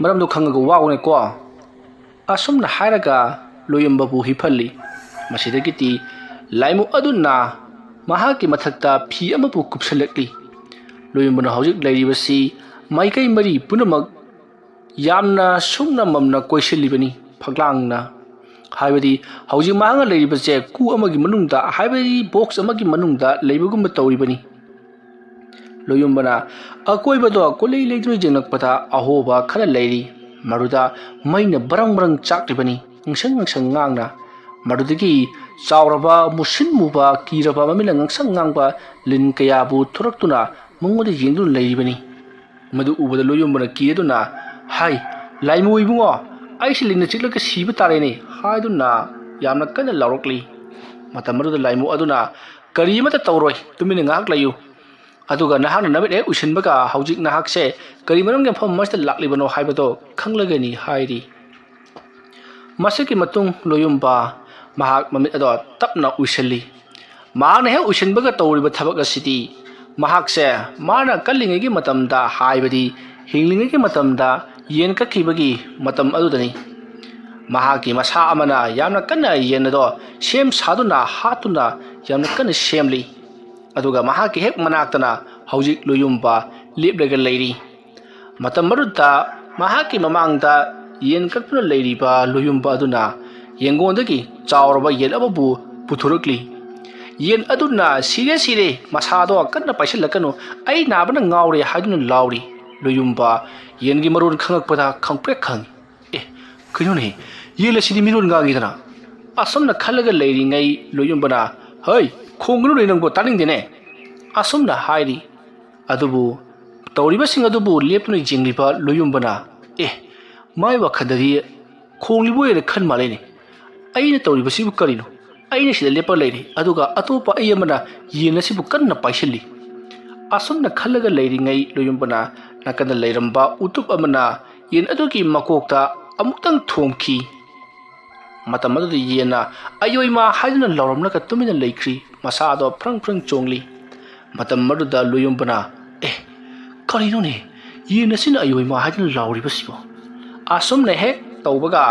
ꯃꯔꯝꯗꯣ ꯈꯪꯉꯒ ꯋꯥꯎꯅꯦꯀꯣ꯫" ꯑꯁꯨꯝꯅ ꯍꯥꯏꯔꯒ ꯂꯣꯌꯨꯝꯕꯕꯨ ꯍꯤꯞꯍꯜꯂꯤ꯫ ꯃꯁꯤꯗꯒꯤꯗꯤ ꯂꯥꯏꯃꯨ ꯑꯗꯨꯅ ꯃꯍꯥꯛꯀꯤ ꯃꯊꯛꯇ ꯐꯤ ꯑꯃꯕꯨ ꯀꯨꯞꯁꯜꯂꯛꯂꯤ꯫ ꯂꯣꯌꯨꯝꯕꯅ ꯍꯧꯖꯤꯛ ꯂꯩꯔꯤꯕꯁꯤ ꯃꯥꯏꯀꯩ ꯃꯔꯤ ꯄꯨꯝꯅꯃꯛ ꯌꯥꯝꯅ ꯁꯨꯡꯅ ꯃꯝꯅ ꯀꯣꯏꯁꯤꯜꯂꯤꯕꯅꯤ, ꯐꯛꯂꯥꯡꯅ꯫ ꯍꯥꯏꯕꯗꯤ ꯍꯧꯖꯤꯛ ꯃꯍꯥꯛꯅ ꯂꯩꯔꯤꯕꯁꯦ ꯀꯨ ꯑꯃꯒꯤ ꯃꯅꯨꯡꯗ, ꯍꯥꯏꯕꯗꯤ ꯕꯣꯛꯁ ꯑꯃꯒꯤ ꯃꯅꯨꯡꯗ ꯂꯩꯕꯒꯨꯝꯕ ꯇꯧꯔꯤꯕꯅꯤ꯫ ꯂꯣꯌꯨꯝꯕꯅ ꯑꯀꯣꯏꯕꯗꯣ ꯀꯣꯏꯂꯩ ꯂꯩꯗꯨꯅ ꯌꯦꯡꯂꯛꯄꯗ ꯑꯍꯣꯕ ꯈꯔ ꯂꯩꯔꯤ꯫ ꯃꯗꯨꯗ ꯃꯩꯅ ꯕ꯭ꯔꯪ ꯕ꯭ꯔꯪ ꯆꯥꯛꯂꯤꯕꯅꯤ, ꯉꯪꯁꯪ ꯉꯪꯁꯪ ꯉꯥꯡꯅ꯫ ꯃꯗꯨꯗꯒꯤ ꯆꯥꯎꯔꯕ, ꯃꯨꯁꯤꯟ ꯃꯨꯕ, ꯀꯤꯔꯕ ꯃꯃꯤꯠꯅ ꯉꯪꯁꯪ ꯉꯥꯡꯕ ꯂꯤꯟ ꯀꯌꯥꯕꯨ ꯊꯣꯔꯛꯇꯨꯅ ꯃꯉꯣꯟꯗ ꯌꯦꯡꯗꯨꯅ ꯂꯩꯔꯤꯕꯅꯤ꯫ ꯃꯗꯨ ꯎꯕꯗ ꯂꯣꯌꯨꯝꯕꯅ ꯀꯤꯗꯨꯅ, "ꯍꯥꯏ, ꯂꯥꯏꯃꯨ ꯏꯕꯨꯡꯉꯣ, ꯑꯩꯁꯤ ꯂꯤꯟꯅ ꯆꯤꯛꯂꯒ ꯁꯤꯕ ꯇꯥꯔꯦꯅꯦ!" ꯍꯥꯏꯗꯨꯅ ꯌꯥꯝꯅ ꯀꯟꯅ ꯂꯥꯎꯔꯛꯂꯤ꯫ ꯃꯇꯝ ꯑꯗꯨꯗ ꯂꯥꯏꯃꯨ ꯑꯗꯨꯅ, "ꯀꯔꯤ ꯑꯃꯠꯇ ꯇꯧꯔꯣꯏ, ꯇꯨꯃꯤꯟꯅ ꯉꯥꯏꯍꯥꯛ ꯂꯩꯌꯨ꯫ ꯑꯗꯨꯒ ꯅꯍꯥꯛꯅ ꯅꯃꯤꯠ ꯍꯦꯛ ꯎꯏꯁꯤꯟꯕꯒ ꯍꯧꯖꯤꯛ ꯅꯍꯥꯛꯁꯦ ꯀꯔꯤ ꯃꯔꯝꯒꯤ ꯃꯐꯝ ꯑꯃꯁꯤꯗ ꯂꯥꯛꯂꯤꯕꯅꯣ ꯍꯥꯏꯕꯗꯣ ꯈꯪꯂꯒꯅꯤ" ꯍꯥꯏꯔꯤ꯫ ꯃꯁꯤꯒꯤ ꯃꯇꯨꯡ ꯂꯣꯌꯨꯝꯕ ꯃꯍꯥꯛ ꯃꯃꯤꯠ ꯑꯗꯣ ꯇꯞꯅ ꯎꯏꯁꯤꯜꯂꯤ꯫ ꯃꯍꯥꯛꯅ ꯍꯦꯛ ꯎꯏꯁꯤꯟꯕꯒ ꯇꯧꯔꯤꯕ ꯊꯕꯛ ꯑꯁꯤꯗꯤ ꯃꯍꯥꯛꯁꯦ ꯃꯥꯅ ꯀꯜꯂꯤꯉꯩꯒꯤ ꯃꯇꯝꯗ, ꯍꯥꯏꯕꯗꯤ ꯍꯤꯡꯂꯤꯉꯩꯒꯤ ꯃꯇꯝꯗ ꯌꯦꯟ ꯀꯛꯈꯤꯕꯒꯤ ꯃꯇꯝ ꯑꯗꯨꯗꯅꯤ꯫ ꯃꯍꯥꯛꯀꯤ ꯃꯁꯥ ꯑꯃꯅ ꯌꯥꯝꯅ ꯀꯟꯅ ꯌꯦꯟ ꯑꯗꯣ ꯁꯦꯝ ꯁꯥꯗꯨꯅ ꯍꯥꯠꯇꯨꯅ ꯌꯥꯝꯅ ꯀꯟꯅ ꯁꯦꯝꯂꯤ꯫ ꯑꯗꯨꯒ ꯃꯍꯥꯛꯀꯤ ꯍꯦꯛ ꯃꯅꯥꯛꯇꯅ ꯍꯧꯖꯤꯛ ꯂꯣꯌꯨꯝꯕ ꯂꯦꯞꯂꯒ ꯂꯩꯔꯤ꯫ ꯃꯇꯝ ꯑꯗꯨꯗ ꯃꯍꯥꯛꯀꯤ ꯃꯃꯥꯡꯗ ꯌꯦꯟ ꯀꯛꯇꯨꯅ ꯂꯩꯔꯤꯕ ꯂꯣꯌꯨꯝꯕ ꯑꯗꯨꯅ ꯌꯦꯡꯒꯣꯟꯗꯒꯤ ꯆꯥꯎꯔꯕ ꯌꯦꯟ ꯑꯃꯕꯨ ꯄꯨꯊꯣꯔꯛꯂꯤ꯫ ꯌꯦꯟ ꯑꯗꯨꯅ "ꯁꯤꯔꯦ, ꯁꯤꯔꯦ, ꯃꯁꯥꯗꯣ ꯀꯟꯅ ꯄꯥꯏꯁꯤꯜꯂꯛꯀꯅꯨ, ꯑꯩ ꯅꯥꯕꯅ ꯉꯥꯎꯔꯦ" ꯍꯥꯏꯗꯨꯅ ꯂꯥꯎꯔꯤ꯫ ꯂꯣꯌꯨꯝꯕ ꯌꯦꯟꯒꯤ ꯃꯔꯣꯟ ꯈꯪꯉꯛꯄꯗ ꯈꯪꯄ꯭ꯔꯦꯛ ꯈꯪꯉꯤ꯫ "ꯑꯦ, ꯀꯩꯅꯣꯅꯦ, ꯌꯦꯟ ꯑꯁꯤꯗꯤ ꯃꯤꯔꯣꯟ ꯉꯥꯡꯉꯤꯗꯅ?" ꯑꯁꯨꯝꯅ ꯈꯜꯂꯒ ꯂꯩꯔꯤꯉꯩ ꯂꯣꯌꯨꯝꯕꯅ, "ꯍꯩ, ꯈꯣꯡꯒꯅꯨꯅꯦ ꯅꯪꯕꯨ, ꯇꯥꯅꯤꯡꯗꯦꯅꯦ!" ꯑꯁꯨꯝꯅ ꯍꯥꯏꯔꯤ꯫ ꯑꯗꯨꯕꯨ ꯇꯧꯔꯤꯕꯁꯤꯡ ꯑꯗꯨꯕꯨ ꯂꯦꯞꯇꯨꯅ ꯌꯦꯡꯂꯤꯕ ꯂꯣꯌꯨꯝꯕꯅ, "ꯑꯦ, ꯃꯥꯏ ꯋꯥꯈꯜꯗꯗꯤ ꯈꯣꯡꯂꯤꯕ ꯑꯣꯏꯅ ꯈꯟ ꯃꯥꯜꯂꯦꯅꯦ꯫ ꯑꯩꯅ ꯇꯧꯔꯤꯕꯁꯤꯕꯨ ꯀꯔꯤꯅꯣ? ꯑꯩꯅ ꯁꯤꯗ ꯂꯦꯞꯄ ꯂꯩꯔꯦ, ꯑꯗꯨꯒ ꯑꯇꯣꯞꯄ ꯑꯩ ꯑꯃꯅ ꯌꯦꯟ ꯑꯁꯤꯕꯨ ꯀꯟꯅ ꯄꯥꯏꯁꯤꯜꯂꯤ꯫ ꯑꯁꯨꯝꯅ ꯈꯜꯂꯒ ꯂꯩꯔꯤꯉꯩ ꯂꯣꯌꯨꯝꯕꯅ ꯅꯥꯀꯟꯗ ꯂꯩꯔꯝꯕ ꯎꯇꯨꯞ ꯑꯃꯅ ꯌꯦꯟ ꯑꯗꯨꯒꯤ ꯃꯀꯣꯛꯇ ꯑꯃꯨꯛꯇꯪ ꯊꯣꯝꯈꯤ꯫ ꯃꯇꯝ ꯑꯗꯨꯗ ꯌꯦꯟꯅ "ꯑꯌꯣꯏꯃ" ꯍꯥꯏꯗꯨꯅ ꯂꯥꯎꯔꯝꯂꯒ ꯇꯨꯃꯤꯟꯅ ꯂꯩꯈ꯭ꯔꯤ꯫ ꯃꯁꯥꯗꯣ ꯐ꯭ꯔꯪ ꯐ꯭ꯔꯪ ꯆꯣꯡꯂꯤ꯫ ꯃꯇꯝ ꯑꯗꯨꯗ ꯂꯣꯌꯨꯝꯕꯅ, "ꯑꯦ, ꯀꯔꯤꯅꯣꯅꯦ? ꯌꯦꯟ ꯑꯁꯤꯅ 'ꯑꯌꯣꯏꯃ' ꯍꯥꯏꯗꯨꯅ ꯂꯥꯎꯔꯤꯕꯁꯤꯕꯣ?" ꯑꯁꯨꯝꯅ ꯍꯦꯛ ꯇꯧꯕꯒ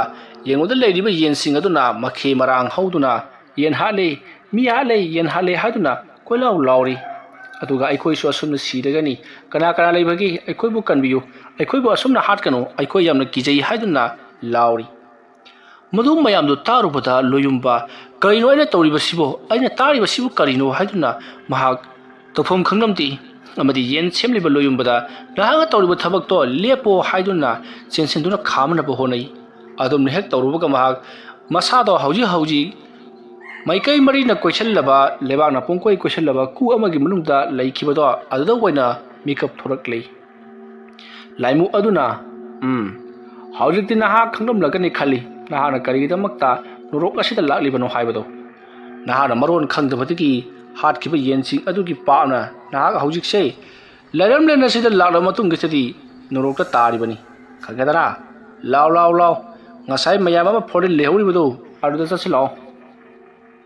ꯌꯦꯡꯉꯨꯗ ꯂꯩꯔꯤꯕ ꯌꯦꯟꯁꯤꯡ ꯑꯗꯨꯅ ꯃꯈꯦ ꯃꯔꯥꯡ ꯍꯧꯗꯨꯅ "ꯌꯦꯟ ꯍꯥꯠꯂꯦ, ꯃꯤ ꯍꯥꯠꯂꯦ, ꯌꯦꯟ ꯍꯥꯠꯂꯦ" ꯍꯥꯏꯗꯨꯅ ꯀꯣꯏꯂꯥꯎ ꯂꯥꯎꯔꯤ꯫ ꯑꯗꯨꯒ "ꯑꯩꯈꯣꯏꯁꯨ ꯑꯁꯨꯝꯅ ꯁꯤꯔꯒꯅꯤ, ꯀꯅꯥ ꯀꯅꯥ ꯂꯩꯕꯒꯦ? ꯑꯩꯈꯣꯏꯕꯨ ꯀꯟꯕꯤꯌꯨ, ꯑꯩꯈꯣꯏꯕꯨ ꯑꯁꯨꯝꯅ ꯍꯥꯠꯀꯅꯨ, ꯑꯩꯈꯣꯏ ꯌꯥꯝꯅ ꯀꯤꯖꯩ" ꯍꯥꯏꯗꯨꯅ ꯂꯥꯎꯔꯤ꯫ ꯃꯗꯨ ꯃꯌꯥꯝꯗꯨ ꯇꯥꯔꯨꯕꯗ ꯂꯣꯌꯨꯝꯕ "ꯀꯔꯤꯅꯣ ꯑꯩꯅ ꯇꯧꯔꯤꯕꯁꯤꯕꯨ? ꯑꯩꯅ ꯇꯥꯔꯤꯕꯁꯤꯕꯨ ꯀꯔꯤꯅꯣ?" ꯍꯥꯏꯗꯨꯅ ꯃꯍꯥꯛ ꯇꯧꯐꯝ ꯈꯪꯂꯝꯗꯦ꯫ ꯑꯃꯗꯤ ꯌꯦꯟ ꯁꯦꯝꯂꯤꯕ ꯂꯣꯌꯨꯝꯕꯗ "ꯅꯍꯥꯛꯅ ꯇꯧꯔꯤꯕ ꯊꯕꯛꯇꯣ ꯂꯦꯞꯄꯣ" ꯍꯥꯏꯗꯨꯅ ꯆꯦꯟꯁꯤꯟꯗꯨꯅ ꯈꯥꯝꯅꯕ ꯍꯣꯠꯅꯩ꯫ ꯑꯗꯨꯝꯅ ꯍꯦꯛ ꯇꯧꯔꯨꯕꯒ ꯃꯍꯥꯛ ꯃꯁꯥꯗꯣ ꯍꯧꯖꯤꯛ ꯍꯧꯖꯤꯛ ꯃꯥꯏꯀꯩ ꯃꯔꯤꯅ ꯀꯣꯏꯁꯤꯜꯂꯕ, ꯂꯩꯕꯥꯛꯅ ꯄꯨꯡꯀꯣꯏ ꯀꯣꯏꯁꯤꯜꯂꯕ ꯀꯨ ꯑꯃꯒꯤ ꯃꯅꯨꯡꯗ ꯂꯩꯈꯤꯕꯗꯣ ꯑꯗꯨꯗ ꯑꯣꯏꯅ ꯃꯤꯀꯞ ꯊꯣꯔꯛꯂꯤ꯫ ꯂꯥꯏꯃꯨ ꯑꯗꯨꯅ, "ꯎꯝ, ꯍꯧꯖꯤꯛꯇꯤ ꯅꯍꯥꯛ ꯈꯪꯂꯝꯂꯒꯅꯤ ꯈꯜꯂꯤ, ꯅꯍꯥꯛꯅ ꯀꯔꯤꯒꯤꯗꯃꯛꯇ ꯅꯣꯔꯣꯛ ꯑꯁꯤꯗ ꯂꯥꯛꯂꯤꯕꯅꯣ ꯍꯥꯏꯕꯗꯣ꯫ ꯅꯍꯥꯛꯅ ꯃꯔꯣꯟ ꯈꯪꯗꯕꯗꯒꯤ ꯍꯥꯠꯈꯤꯕ ꯌꯦꯟꯁꯤꯡ ꯑꯗꯨꯒꯤ ꯄꯥꯞꯅ ꯅꯍꯥꯛ ꯍꯧꯖꯤꯛꯁꯦ ꯂꯩꯔꯝꯂꯦꯟ ꯑꯁꯤꯗ ꯂꯥꯛꯂꯕ ꯃꯇꯨꯡꯒꯤꯁꯤꯗꯤ ꯅꯣꯔꯣꯛꯇ ꯇꯥꯔꯤꯕꯅꯤ꯫ ꯈꯪꯒꯗ꯭ꯔꯥ? ꯂꯥꯎ, ꯂꯥꯎ, ꯂꯥꯎ꯫ ꯉꯁꯥꯏ ꯃꯌꯥꯝ ꯑꯃ ꯐꯣꯔꯗ ꯂꯩꯍꯧꯔꯤꯕꯗꯨ ꯑꯗꯨꯗ ꯆꯠꯁꯤ ꯂꯥꯛꯑꯣ꯫"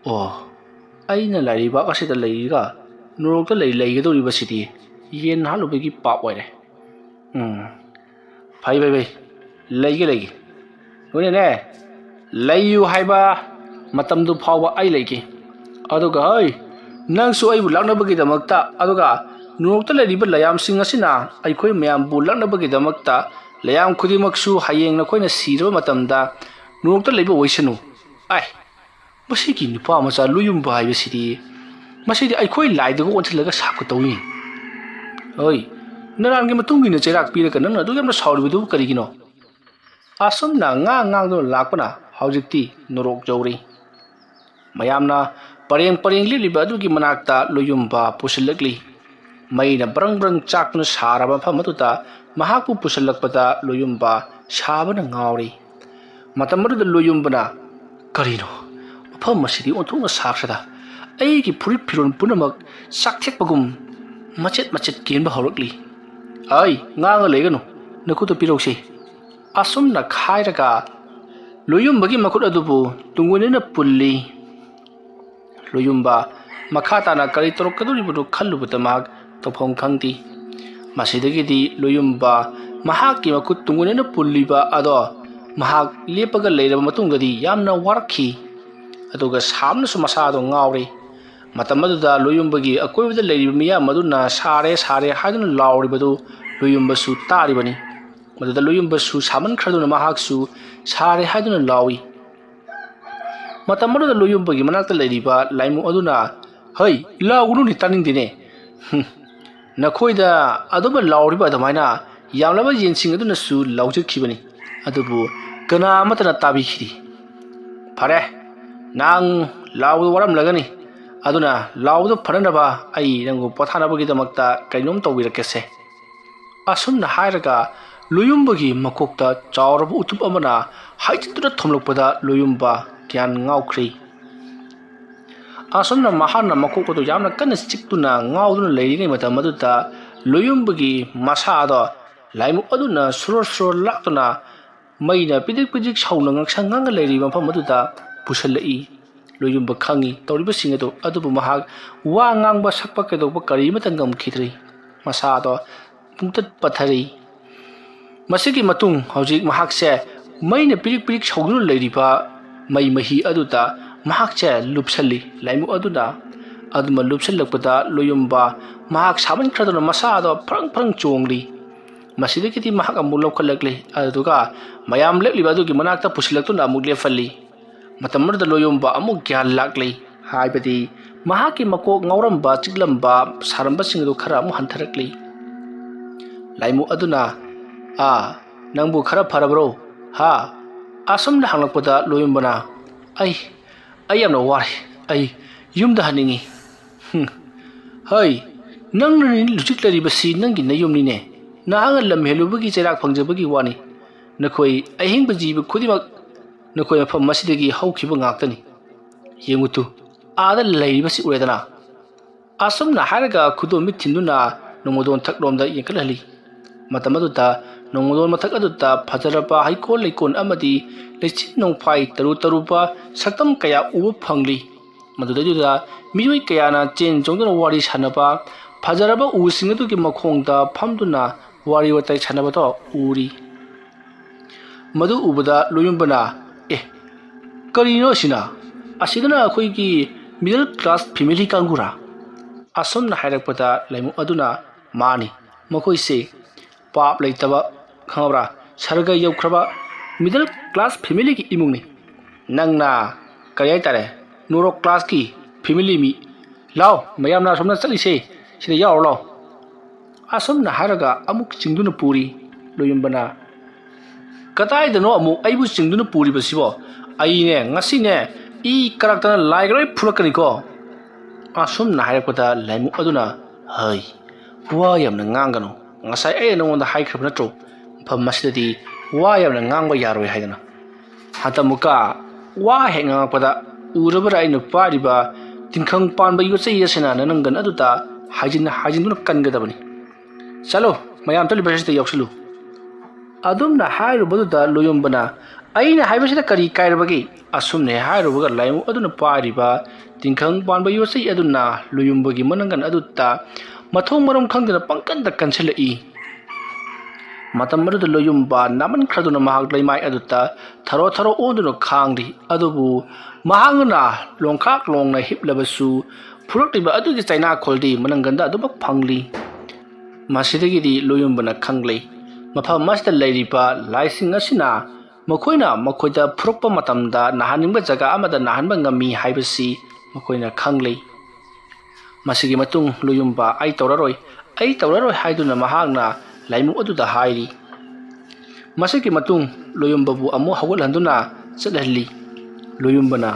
ꯑꯣ, ꯑꯩꯅ ꯂꯩꯔꯤꯕꯥꯛ ꯑꯁꯤꯗ ꯂꯩꯔꯒ ꯅꯣꯔꯣꯛꯇ ꯂꯩ ꯂꯩꯒꯗꯧꯔꯤꯕꯁꯤꯗꯤ ꯌꯦꯟ ꯍꯥꯠꯂꯨꯕꯒꯤ ꯄꯥꯞ ꯑꯣꯏꯔꯦ꯫ ꯎꯝ, ꯐꯩ, ꯐꯩ, ꯐꯩ꯫ ꯂꯩꯒꯦ, ꯂꯩꯒꯦ꯫ ꯂꯣꯏꯅꯅꯦ, ꯂꯩꯌꯨ ꯍꯥꯏꯕ ꯃꯇꯝꯗꯨ ꯐꯥꯎꯕ ꯑꯩ ꯂꯩꯒꯦ꯫ ꯑꯗꯨꯒ ꯍꯣꯏ, ꯅꯪꯁꯨ ꯑꯩꯕꯨ ꯂꯥꯛꯅꯕꯒꯤꯗꯃꯛꯇ, ꯑꯗꯨꯒ ꯅꯣꯔꯣꯛꯇ ꯂꯩꯔꯤꯕ ꯂꯩꯌꯥꯝꯁꯤꯡ ꯑꯁꯤꯅ ꯑꯩꯈꯣꯏ ꯃꯌꯥꯝꯕꯨ ꯂꯥꯛꯅꯕꯒꯤꯗꯃꯛꯇ ꯂꯩꯌꯥꯝ ꯈꯨꯗꯤꯡꯃꯛꯁꯨ ꯍꯌꯦꯡ ꯅꯈꯣꯏꯅ ꯁꯤꯔꯕ ꯃꯇꯝꯗ ꯅꯣꯔꯣꯛꯇ ꯂꯩꯕ ꯑꯣꯏꯁꯅꯨ꯫ ꯑꯥꯏ, ꯃꯁꯤꯒꯤ ꯅꯨꯄꯥ ꯃꯆꯥ ꯂꯨꯌꯨꯝꯕ ꯍꯥꯏꯕꯁꯤꯗꯤ ꯃꯁꯤꯗꯤ ꯑꯩꯈꯣꯏ ꯂꯥꯏꯗꯨꯒ ꯑꯣꯟꯁꯤꯜꯂꯒ ꯁꯥꯞꯀ ꯇꯧꯏ꯫ ꯍꯣꯏ, ꯅꯔꯥꯟꯒꯤ ꯃꯇꯨꯡ ꯏꯟꯅ ꯆꯩꯔꯥꯛ ꯄꯤꯔꯒ ꯅꯪꯅ ꯑꯗꯨꯛ ꯌꯥꯝꯅ ꯁꯥꯎꯔꯤꯕꯗꯨꯕꯨ ꯀꯔꯤꯒꯤꯅꯣ? ꯑꯁꯨꯝꯅ ꯉꯥꯡ ꯉꯥꯡꯗꯨꯅ ꯂꯥꯛꯄꯅ ꯍꯧꯖꯤꯛꯇꯤ ꯅꯣꯔꯣꯛ ꯌꯧꯔꯤ꯫ ꯃꯌꯥꯝꯅ ꯄꯔꯦꯡ ꯄꯔꯦꯡ ꯂꯦꯞꯂꯤꯕ ꯑꯗꯨꯒꯤ ꯃꯅꯥꯛꯇ ꯂꯨꯌꯨꯝꯕ ꯄꯨꯁꯤꯜꯂꯛꯂꯤ꯫ ꯃꯩꯅ ꯕ꯭ꯔꯪ ꯕ꯭ꯔꯪ ꯆꯥꯛꯇꯨꯅ ꯁꯥꯔꯕ ꯃꯐꯝ ꯑꯗꯨꯗ ꯃꯍꯥꯛꯄꯨ ꯄꯨꯁꯤꯜꯂꯛꯄꯗ ꯂꯨꯌꯨꯝꯕ ꯁꯥꯕꯅ ꯉꯥꯎꯔꯤ꯫ ꯃꯇꯝ ꯑꯗꯨꯗ ꯂꯨꯌꯨꯝꯕꯅ, "ꯀꯔꯤꯅꯣ? ꯃꯐꯝ ꯑꯁꯤꯗꯤ ꯑꯣꯟꯊꯣꯛꯅ ꯁꯥꯈ꯭ꯔꯦꯗ꯫ ꯑꯩꯒꯤ ꯐꯨꯔꯤꯠ ꯐꯤꯔꯣꯜ ꯄꯨꯝꯅꯃꯛ ꯆꯥꯛꯊꯦꯛꯄꯒꯨꯝ ꯃꯆꯦꯠ ꯃꯆꯦꯠ ꯀꯦꯟꯕ ꯍꯧꯔꯛꯂꯤ꯫ "ꯑꯩ, ꯉꯥꯡꯉ ꯂꯩꯒꯅꯨ, ꯅꯈꯨꯠꯇꯨ ꯄꯤꯔꯧꯁꯤ!" ꯑꯁꯨꯝꯅ ꯈꯥꯏꯔꯒ ꯂꯣꯌꯨꯝꯕꯒꯤ ꯃꯈꯨꯠ ꯑꯗꯨꯕꯨ ꯇꯨꯡ ꯑꯣꯏꯅꯅ ꯄꯨꯜꯂꯤ꯫ ꯂꯣꯌꯨꯝꯕ ꯃꯈꯥ ꯇꯥꯅ ꯀꯔꯤ ꯇꯧꯔꯛꯀꯗꯧꯔꯤꯕꯅꯣ ꯈꯜꯂꯨꯕꯗ ꯃꯍꯥꯛ ꯇꯧꯐꯝ ꯈꯪꯗꯦ꯫ ꯃꯁꯤꯗꯒꯤꯗꯤ ꯂꯣꯌꯨꯝꯕ ꯃꯍꯥꯛꯀꯤ ꯃꯈꯨꯠ ꯇꯨꯡ ꯑꯣꯏꯅꯅ ꯄꯨꯜꯂꯤꯕ ꯑꯗꯣ ꯃꯍꯥꯛ ꯂꯦꯞꯄꯒ ꯂꯩꯔꯕ ꯃꯇꯨꯡꯗꯗꯤ ꯌꯥꯝꯅ ꯋꯥꯔꯛꯈꯤ꯫ ꯑꯗꯨꯒ ꯁꯥꯕꯅꯁꯨ ꯃꯁꯥꯗꯣ ꯉꯥꯎꯔꯦ꯫ ꯃꯇꯝ ꯑꯗꯨꯗ ꯂꯣꯌꯨꯝꯕꯒꯤ ꯑꯀꯣꯏꯕꯗ ꯂꯩꯔꯤꯕ ꯃꯤꯌꯥꯝ ꯑꯗꯨꯅ "ꯁꯥꯔꯦ, ꯁꯥꯔꯦ" ꯍꯥꯏꯗꯨꯅ ꯂꯥꯎꯔꯤꯕꯗꯨ ꯂꯣꯌꯨꯝꯕꯁꯨ ꯇꯥꯔꯤꯕꯅꯤ꯫ ꯃꯗꯨꯗ ꯂꯣꯌꯨꯝꯕꯁꯨ ꯁꯥꯃꯟꯈ꯭ꯔꯗꯨꯅ ꯃꯍꯥꯛꯁꯨ "ꯁꯥꯔꯦ" ꯍꯥꯏꯗꯨꯅ ꯂꯥꯎꯏ꯫ ꯃꯇꯝ ꯑꯗꯨꯗ ꯂꯣꯌꯨꯝꯕꯒꯤ ꯃꯅꯥꯛꯇ ꯂꯩꯔꯤꯕ ꯂꯥꯏꯃꯨ ꯑꯗꯨꯅ, "ꯍꯩ, ꯂꯥꯎꯒꯅꯨꯅꯦ, ꯇꯥꯅꯤꯡꯗꯦꯅꯦ꯫ ꯍꯨꯝ, ꯅꯈꯣꯏꯗ ꯑꯗꯨꯝꯅ ꯂꯥꯎꯔꯤꯕ ꯑꯗꯨꯃꯥꯏꯅ ꯌꯥꯝꯂꯕ ꯌꯦꯟꯁꯤꯡ ꯑꯗꯨꯅꯁꯨ ꯂꯥꯎꯖꯈꯤꯕꯅꯤ, ꯑꯗꯨꯕꯨ ꯀꯅꯥ ꯑꯃꯠꯇꯅ ꯇꯥꯕꯤꯈꯤꯗꯦ꯫ ꯐꯔꯦ, ꯅꯪ ꯂꯥꯎꯕꯗ ꯋꯥꯔꯝꯂꯒꯅꯤ, ꯑꯗꯨꯅ ꯂꯥꯎꯕꯗ ꯐꯅꯅꯕ ꯑꯩ ꯅꯪꯕꯨ ꯄꯣꯊꯥꯅꯕꯒꯤꯗꯃꯛꯇ ꯀꯩꯅꯣꯝ ꯇꯧꯕꯤꯔꯛꯀꯦꯁꯦ꯫" ꯑꯁꯨꯝꯅ ꯍꯥꯏꯔꯒ ꯂꯣꯌꯨꯝꯕꯒꯤ ꯃꯀꯣꯛꯇ ꯆꯥꯎꯔꯕ ꯎꯇꯨꯞ ꯑꯃꯅ ꯍꯥꯏꯖꯤꯟꯗꯨꯅ ꯊꯣꯝꯂꯛꯄꯗ ꯂꯣꯌꯨꯝꯕ ꯒ꯭ꯌꯥꯟ ꯉꯥꯎꯈ꯭ꯔꯦ꯫ ꯑꯁꯨꯝꯅ ꯃꯍꯥꯛꯅ ꯃꯀꯣꯛ ꯑꯗꯨ ꯌꯥꯝꯅ ꯀꯟꯅ ꯆꯤꯛꯇꯨꯅ ꯉꯥꯎꯗꯨꯅ ꯂꯩꯔꯤꯉꯩ ꯃꯇꯝ ꯑꯗꯨꯗ ꯂꯣꯌꯨꯝꯕꯒꯤ ꯃꯁꯥ ꯑꯗꯣ ꯂꯥꯏꯃꯨꯛ ꯑꯗꯨꯅ ꯁꯨꯔꯣꯔ ꯁꯨꯔꯣꯔ ꯂꯥꯛꯇꯨꯅ ꯃꯩꯅ ꯄꯤꯗ꯭ꯔꯤꯛ ꯄꯤꯗ꯭ꯔꯤꯛ ꯁꯧꯅ ꯉꯥꯡꯁꯪ ꯉꯥꯡꯅ ꯂꯩꯔꯤꯕ ꯃꯐꯝ ꯑꯗꯨꯗ ꯄꯨꯁꯜꯂꯛꯏ꯫ ꯂꯣꯌꯨꯝꯕ ꯈꯪꯏ ꯇꯧꯔꯤꯕꯁꯤꯡ ꯑꯗꯨ, ꯑꯗꯨꯕꯨ ꯃꯍꯥꯛ ꯋꯥ ꯉꯥꯡꯕ ꯁꯛꯄ ꯀꯩꯗꯧꯕ ꯀꯔꯤ ꯑꯃꯠꯇ ꯉꯝꯈꯤꯗ꯭ꯔꯦ꯫ ꯃꯁꯥꯗꯣ ꯄꯨꯡꯇꯠ ꯄꯠꯊꯔꯤ꯫ ꯃꯁꯤꯒꯤ ꯃꯇꯨꯡ ꯍꯧꯖꯤꯛ ꯃꯍꯥꯛꯁꯦ ꯃꯩꯅ ꯄꯤꯔꯤꯛ ꯄꯤꯔꯤꯛ ꯁꯧꯗꯨꯅ ꯂꯩꯔꯤꯕ ꯃꯩ ꯃꯍꯤ ꯑꯗꯨꯗ ꯃꯍꯥꯛꯁꯦ ꯂꯨꯞꯁꯜꯂꯤ꯫ ꯂꯥꯏꯃꯨꯛ ꯑꯗꯨꯅ ꯑꯗꯨꯃ ꯂꯨꯞꯁꯜꯂꯛꯄꯗ ꯂꯣꯌꯨꯝꯕ ꯃꯍꯥꯛ ꯁꯥꯃꯟꯈ꯭ꯔꯗꯨꯅ ꯃꯁꯥꯗꯣ ꯐ꯭ꯔꯪ ꯐ꯭ꯔꯪ ꯆꯣꯡꯂꯤ꯫ ꯃꯁꯤꯗꯒꯤꯗꯤ ꯃꯍꯥꯛ ꯑꯃꯨꯛ ꯂꯧꯈꯠꯂꯛꯂꯤ꯫ ꯑꯗꯨꯗꯨꯒ ꯃꯌꯥꯝ ꯂꯦꯞꯂꯤꯕ ꯑꯗꯨꯒꯤ ꯃꯅꯥꯛꯇ ꯄꯨꯁꯤꯜꯂꯛꯇꯨꯅ ꯑꯃꯨꯛ ꯂꯦꯞꯍꯜꯂꯤ꯫ ꯃꯇꯝ ꯑꯗꯨꯗ ꯂꯣꯌꯣꯝꯕ ꯑꯃꯨꯛ ꯒ꯭ꯌꯥꯟ ꯂꯥꯛꯂꯤ꯫ ꯍꯥꯏꯕꯗꯤ ꯃꯍꯥꯛꯀꯤ ꯃꯀꯣꯛ ꯉꯥꯎꯔꯝꯕ, ꯆꯤꯛꯂꯝꯕ, ꯁꯥꯔꯝꯕꯁꯤꯡ ꯑꯗꯨ ꯈꯔ ꯑꯃꯨꯛ ꯍꯟꯊꯔꯛꯂꯤ꯫ ꯂꯥꯏꯃꯨ ꯑꯗꯨꯅ, "ꯑꯥ, ꯅꯪꯕꯨ ꯈꯔ ꯐꯔꯕ꯭ꯔꯣ? ꯍꯥ?" ꯑꯁꯨꯝꯅ ꯍꯪꯂꯛꯄꯗ ꯂꯣꯌꯣꯝꯕꯅ, "ꯑꯩ, ꯑꯩ ꯌꯥꯝꯅ ꯋꯥꯔꯦ꯫ ꯑꯩ ꯌꯨꯝꯗ ꯍꯟꯅꯤꯡꯉꯤ꯫" "ꯍꯨꯝ꯫ ꯍꯩ, ꯅꯪꯅ ꯍꯧꯖꯤꯛ ꯂꯩꯔꯤꯕꯁꯤ ꯅꯪꯒꯤ ꯅꯌꯨꯝꯅꯤꯅꯦ꯫ ꯅꯍꯥꯛꯅ ꯂꯝ ꯍꯦꯜꯂꯨꯕꯒꯤ ꯆꯩꯔꯥꯛ ꯐꯪꯖꯕꯒꯤ ꯋꯥꯅꯤ꯫ ꯅꯈꯣꯏ ꯑꯍꯤꯡꯕ ꯖꯤꯕ ꯈꯨꯗꯤꯡꯃꯛ ꯅꯈꯣꯏ ꯃꯐꯝ ꯑꯁꯤꯗꯒꯤ ꯍꯧꯈꯤꯕ ꯉꯥꯛꯇꯅꯤ꯫ ꯌꯦꯡꯉꯨ ꯇꯨ, ꯑꯥꯗ ꯂꯩꯔꯤꯕꯁꯤ ꯎꯔꯦꯗꯅ?" ꯑꯁꯨꯝꯅ ꯍꯥꯏꯔꯒ ꯈꯨꯗꯣꯝꯕꯤ ꯊꯤꯟꯗꯨꯅ ꯅꯣꯡꯃꯗꯣꯟ ꯊꯛꯂꯣꯝꯗ ꯌꯦꯡꯈꯠꯍꯜꯂꯤ꯫ ꯃꯇꯝ ꯑꯗꯨꯗ ꯅꯣꯡꯃꯗꯣꯟ ꯃꯊꯛ ꯑꯗꯨꯗ ꯐꯖꯔꯕ ꯍꯩꯀꯣꯜ ꯂꯩꯀꯣꯜ ꯑꯃꯗꯤ ꯂꯩꯆꯤꯟ ꯅꯣꯡꯐꯥꯏ ꯇꯔꯨ ꯇꯔꯨꯕ ꯁꯛꯇꯝ ꯀꯌꯥ ꯎꯕ ꯐꯪꯂꯤ꯫ ꯃꯗꯨꯗꯩꯗꯨꯗ ꯃꯤꯑꯣꯏ ꯀꯌꯥꯅ ꯆꯦꯟ ꯆꯣꯡꯗꯨꯅ ꯋꯥꯔꯤ ꯁꯥꯟꯅꯕ, ꯐꯖꯔꯕ ꯎꯁꯤꯡ ꯑꯗꯨꯒꯤ ꯃꯈꯣꯡꯗ ꯐꯝꯗꯨꯅ ꯋꯥꯔꯤ ꯋꯥꯇꯥꯏ ꯁꯥꯟꯅꯕꯗꯣ ꯎꯔꯤ꯫ ꯃꯗꯨ ꯎꯕꯗ ꯂꯣꯌꯨꯝꯕꯅ, "ꯑꯦ, ꯀꯔꯤꯅꯣ ꯑꯁꯤꯅ? ꯑꯁꯤꯗꯅ ꯑꯩꯈꯣꯏꯒꯤ middle class family ꯀꯥꯡꯕꯨꯔꯥ?" ꯑꯁꯨꯝꯅ ꯍꯥꯏꯔꯛꯄꯗ ꯂꯥꯏꯃꯨ ꯑꯗꯨꯅ, "ꯃꯥꯅꯤ, ꯃꯈꯣꯏꯁꯦ ꯄꯥꯞ ꯂꯩꯇꯕ, ꯈꯪꯉꯕ꯭ꯔꯥ, ꯁꯔꯒ ꯌꯧꯈ꯭ꯔꯕ middle class family ꯒꯤ ꯏꯃꯨꯡꯅꯤ꯫ ꯅꯪꯅ ꯀꯔꯤ ꯍꯥꯏꯇꯥꯔꯦ, ꯅꯣꯔꯣꯛ class ꯀꯤ family ꯃꯤ꯫ ꯂꯥꯎ, ꯃꯌꯥꯝꯅ ꯑꯁꯣꯝꯗ ꯆꯠꯂꯤꯁꯦ, ꯁꯤꯗ ꯌꯥꯎꯔꯣ ꯂꯥꯎ"꯫ ꯑꯁꯨꯝꯅ ꯍꯥꯏꯔꯒ ꯑꯃꯨꯛ ꯆꯤꯡꯗꯨꯅ ꯄꯨꯔꯤ꯫ ꯂꯣꯌꯨꯝꯕꯅ, "ꯀꯗꯥꯏꯗꯅꯣ ꯑꯃꯨꯛ ꯑꯩꯕꯨ ꯆꯤꯡꯗꯨꯅ ꯄꯨꯔꯤꯕꯁꯤꯕꯣ? ꯑꯩꯅꯦ ꯉꯁꯤꯅꯦ ꯏ ꯀꯔꯛꯇꯅ ꯂꯥꯏꯒ ꯂꯣꯏ ꯐꯨꯔꯛꯀꯅꯤꯀꯣ"꯫ ꯑꯁꯨꯝꯅ ꯍꯥꯏꯔꯛꯄꯗ ꯂꯥꯏꯃꯨ ꯑꯗꯨꯅ, "ꯍꯩ, ꯋꯥ ꯌꯥꯝꯅ ꯉꯥꯡꯒꯅꯨ꯫ ꯉꯁꯥꯏ ꯑꯩꯅ ꯅꯉꯣꯟꯗ ꯍꯥꯏꯈ꯭ꯔꯕ ꯅꯠꯇ꯭ꯔꯣ, ꯃꯐꯝ ꯑꯁꯤꯗꯗꯤ ꯋꯥ ꯌꯥꯝꯅ ꯉꯥꯡꯕ ꯌꯥꯔꯣꯏ ꯍꯥꯏꯗꯅ? ꯍꯟꯗꯛꯃꯨꯛꯀ ꯋꯥ ꯍꯦꯛ ꯉꯥꯡꯉꯛꯄꯗ ꯎꯔꯕ꯭ꯔꯥ ꯑꯩꯅ ꯄꯥꯏꯔꯤꯕ ꯇꯤꯡꯈꯪ ꯄꯥꯟꯕ ꯌꯣꯠꯆꯩ ꯑꯁꯤꯅ ꯅꯅꯪꯒꯟ ꯑꯗꯨꯗ ꯍꯥꯏꯖꯤꯟ ꯍꯥꯏꯖꯤꯟꯗꯨꯅ ꯀꯟꯒꯗꯕꯅꯤ꯫ ꯆꯠꯂꯣ, ꯃꯌꯥꯝ ꯆꯠꯂꯤꯕꯁꯤꯗ ꯌꯥꯎꯁꯤꯜꯂꯨ"꯫ ꯑꯗꯨꯝꯅ ꯍꯥꯏꯔꯨꯕꯗꯨꯗ ꯂꯣꯌꯨꯝꯕꯅ, "ꯑꯩꯅ ꯍꯥꯏꯕꯁꯤꯗ ꯀꯔꯤ ꯀꯥꯏꯔꯕꯒꯦ?" ꯑꯁꯨꯝꯅ ꯍꯥꯏꯔꯨꯕꯒ ꯂꯥꯏꯃꯨ ꯑꯗꯨꯅ ꯄꯥꯏꯔꯤꯕ ꯇꯤꯡꯈꯪ ꯄꯥꯟꯕ ꯌꯣꯠꯆꯩ ꯑꯗꯨꯅ ꯂꯣꯌꯨꯝꯕꯒꯤ ꯃꯅꯪꯒꯟ ꯑꯗꯨꯗ ꯃꯊꯣꯡ ꯃꯔꯝ ꯈꯪꯗꯅ ꯄꯪꯀꯟꯗ ꯀꯟꯁꯤꯜꯂꯛꯏ꯫ ꯃꯇꯝ ꯑꯗꯨꯗ ꯂꯣꯌꯨꯝꯕ ꯅꯥꯃꯟꯈ꯭ꯔꯗꯨꯅ ꯃꯍꯥꯛ ꯂꯩꯃꯥꯏ ꯑꯗꯨꯗ ꯊꯔꯣ ꯊꯔꯣ ꯑꯣꯟꯗꯨꯅ ꯈꯥꯡꯂꯤ꯫ ꯑꯗꯨꯕꯨ ꯃꯍꯥꯛꯅ ꯂꯣꯡꯈꯥꯛ ꯂꯣꯡꯅ ꯍꯤꯞꯂꯕꯁꯨ ꯐꯨꯔꯛꯂꯤꯕ ꯑꯗꯨꯒꯤ ꯆꯩꯅꯥꯈꯣꯜꯗꯤ ꯃꯅꯪꯒꯟꯗ ꯑꯗꯨꯃꯛ ꯐꯪꯂꯤ꯫ ꯃꯁꯤꯗꯒꯤꯗꯤ ꯂꯣꯌꯨꯝꯕꯅ ꯈꯪꯂꯦ, ꯃꯐꯝ ꯑꯁꯤꯗ ꯂꯩꯔꯤꯕ ꯂꯥꯏꯁꯤꯡ ꯑꯁꯤꯅ ꯃꯈꯣꯏꯅ ꯃꯈꯣꯏꯗ ꯐꯨꯔꯛꯄ ꯃꯇꯝꯗ ꯅꯥꯍꯟꯅꯤꯡꯕ ꯖꯒꯥ ꯑꯃꯗ ꯅꯥꯍꯟꯕ ꯉꯝꯃꯤ ꯍꯥꯏꯕꯁꯤ ꯃꯈꯣꯏꯅ ꯈꯪꯂꯦ꯫ ꯃꯁꯤꯒꯤ ꯃꯇꯨꯡ ꯂꯣꯌꯨꯝꯕ "ꯑꯩ ꯇꯧꯔꯔꯣꯏ, ꯑꯩ ꯇꯧꯔꯔꯣꯏ" ꯍꯥꯏꯗꯨꯅ ꯃꯍꯥꯛꯅ ꯂꯥꯏꯃꯨ ꯑꯗꯨꯗ ꯍꯥꯏꯔꯤ꯫ ꯃꯁꯤꯒꯤ ꯃꯇꯨꯡ ꯂꯣꯌꯨꯝꯕꯕꯨ ꯑꯃꯨꯛ ꯍꯧꯒꯠꯍꯟꯗꯨꯅ ꯆꯠꯍꯜꯂꯤ꯫ ꯂꯣꯌꯨꯝꯕꯅ,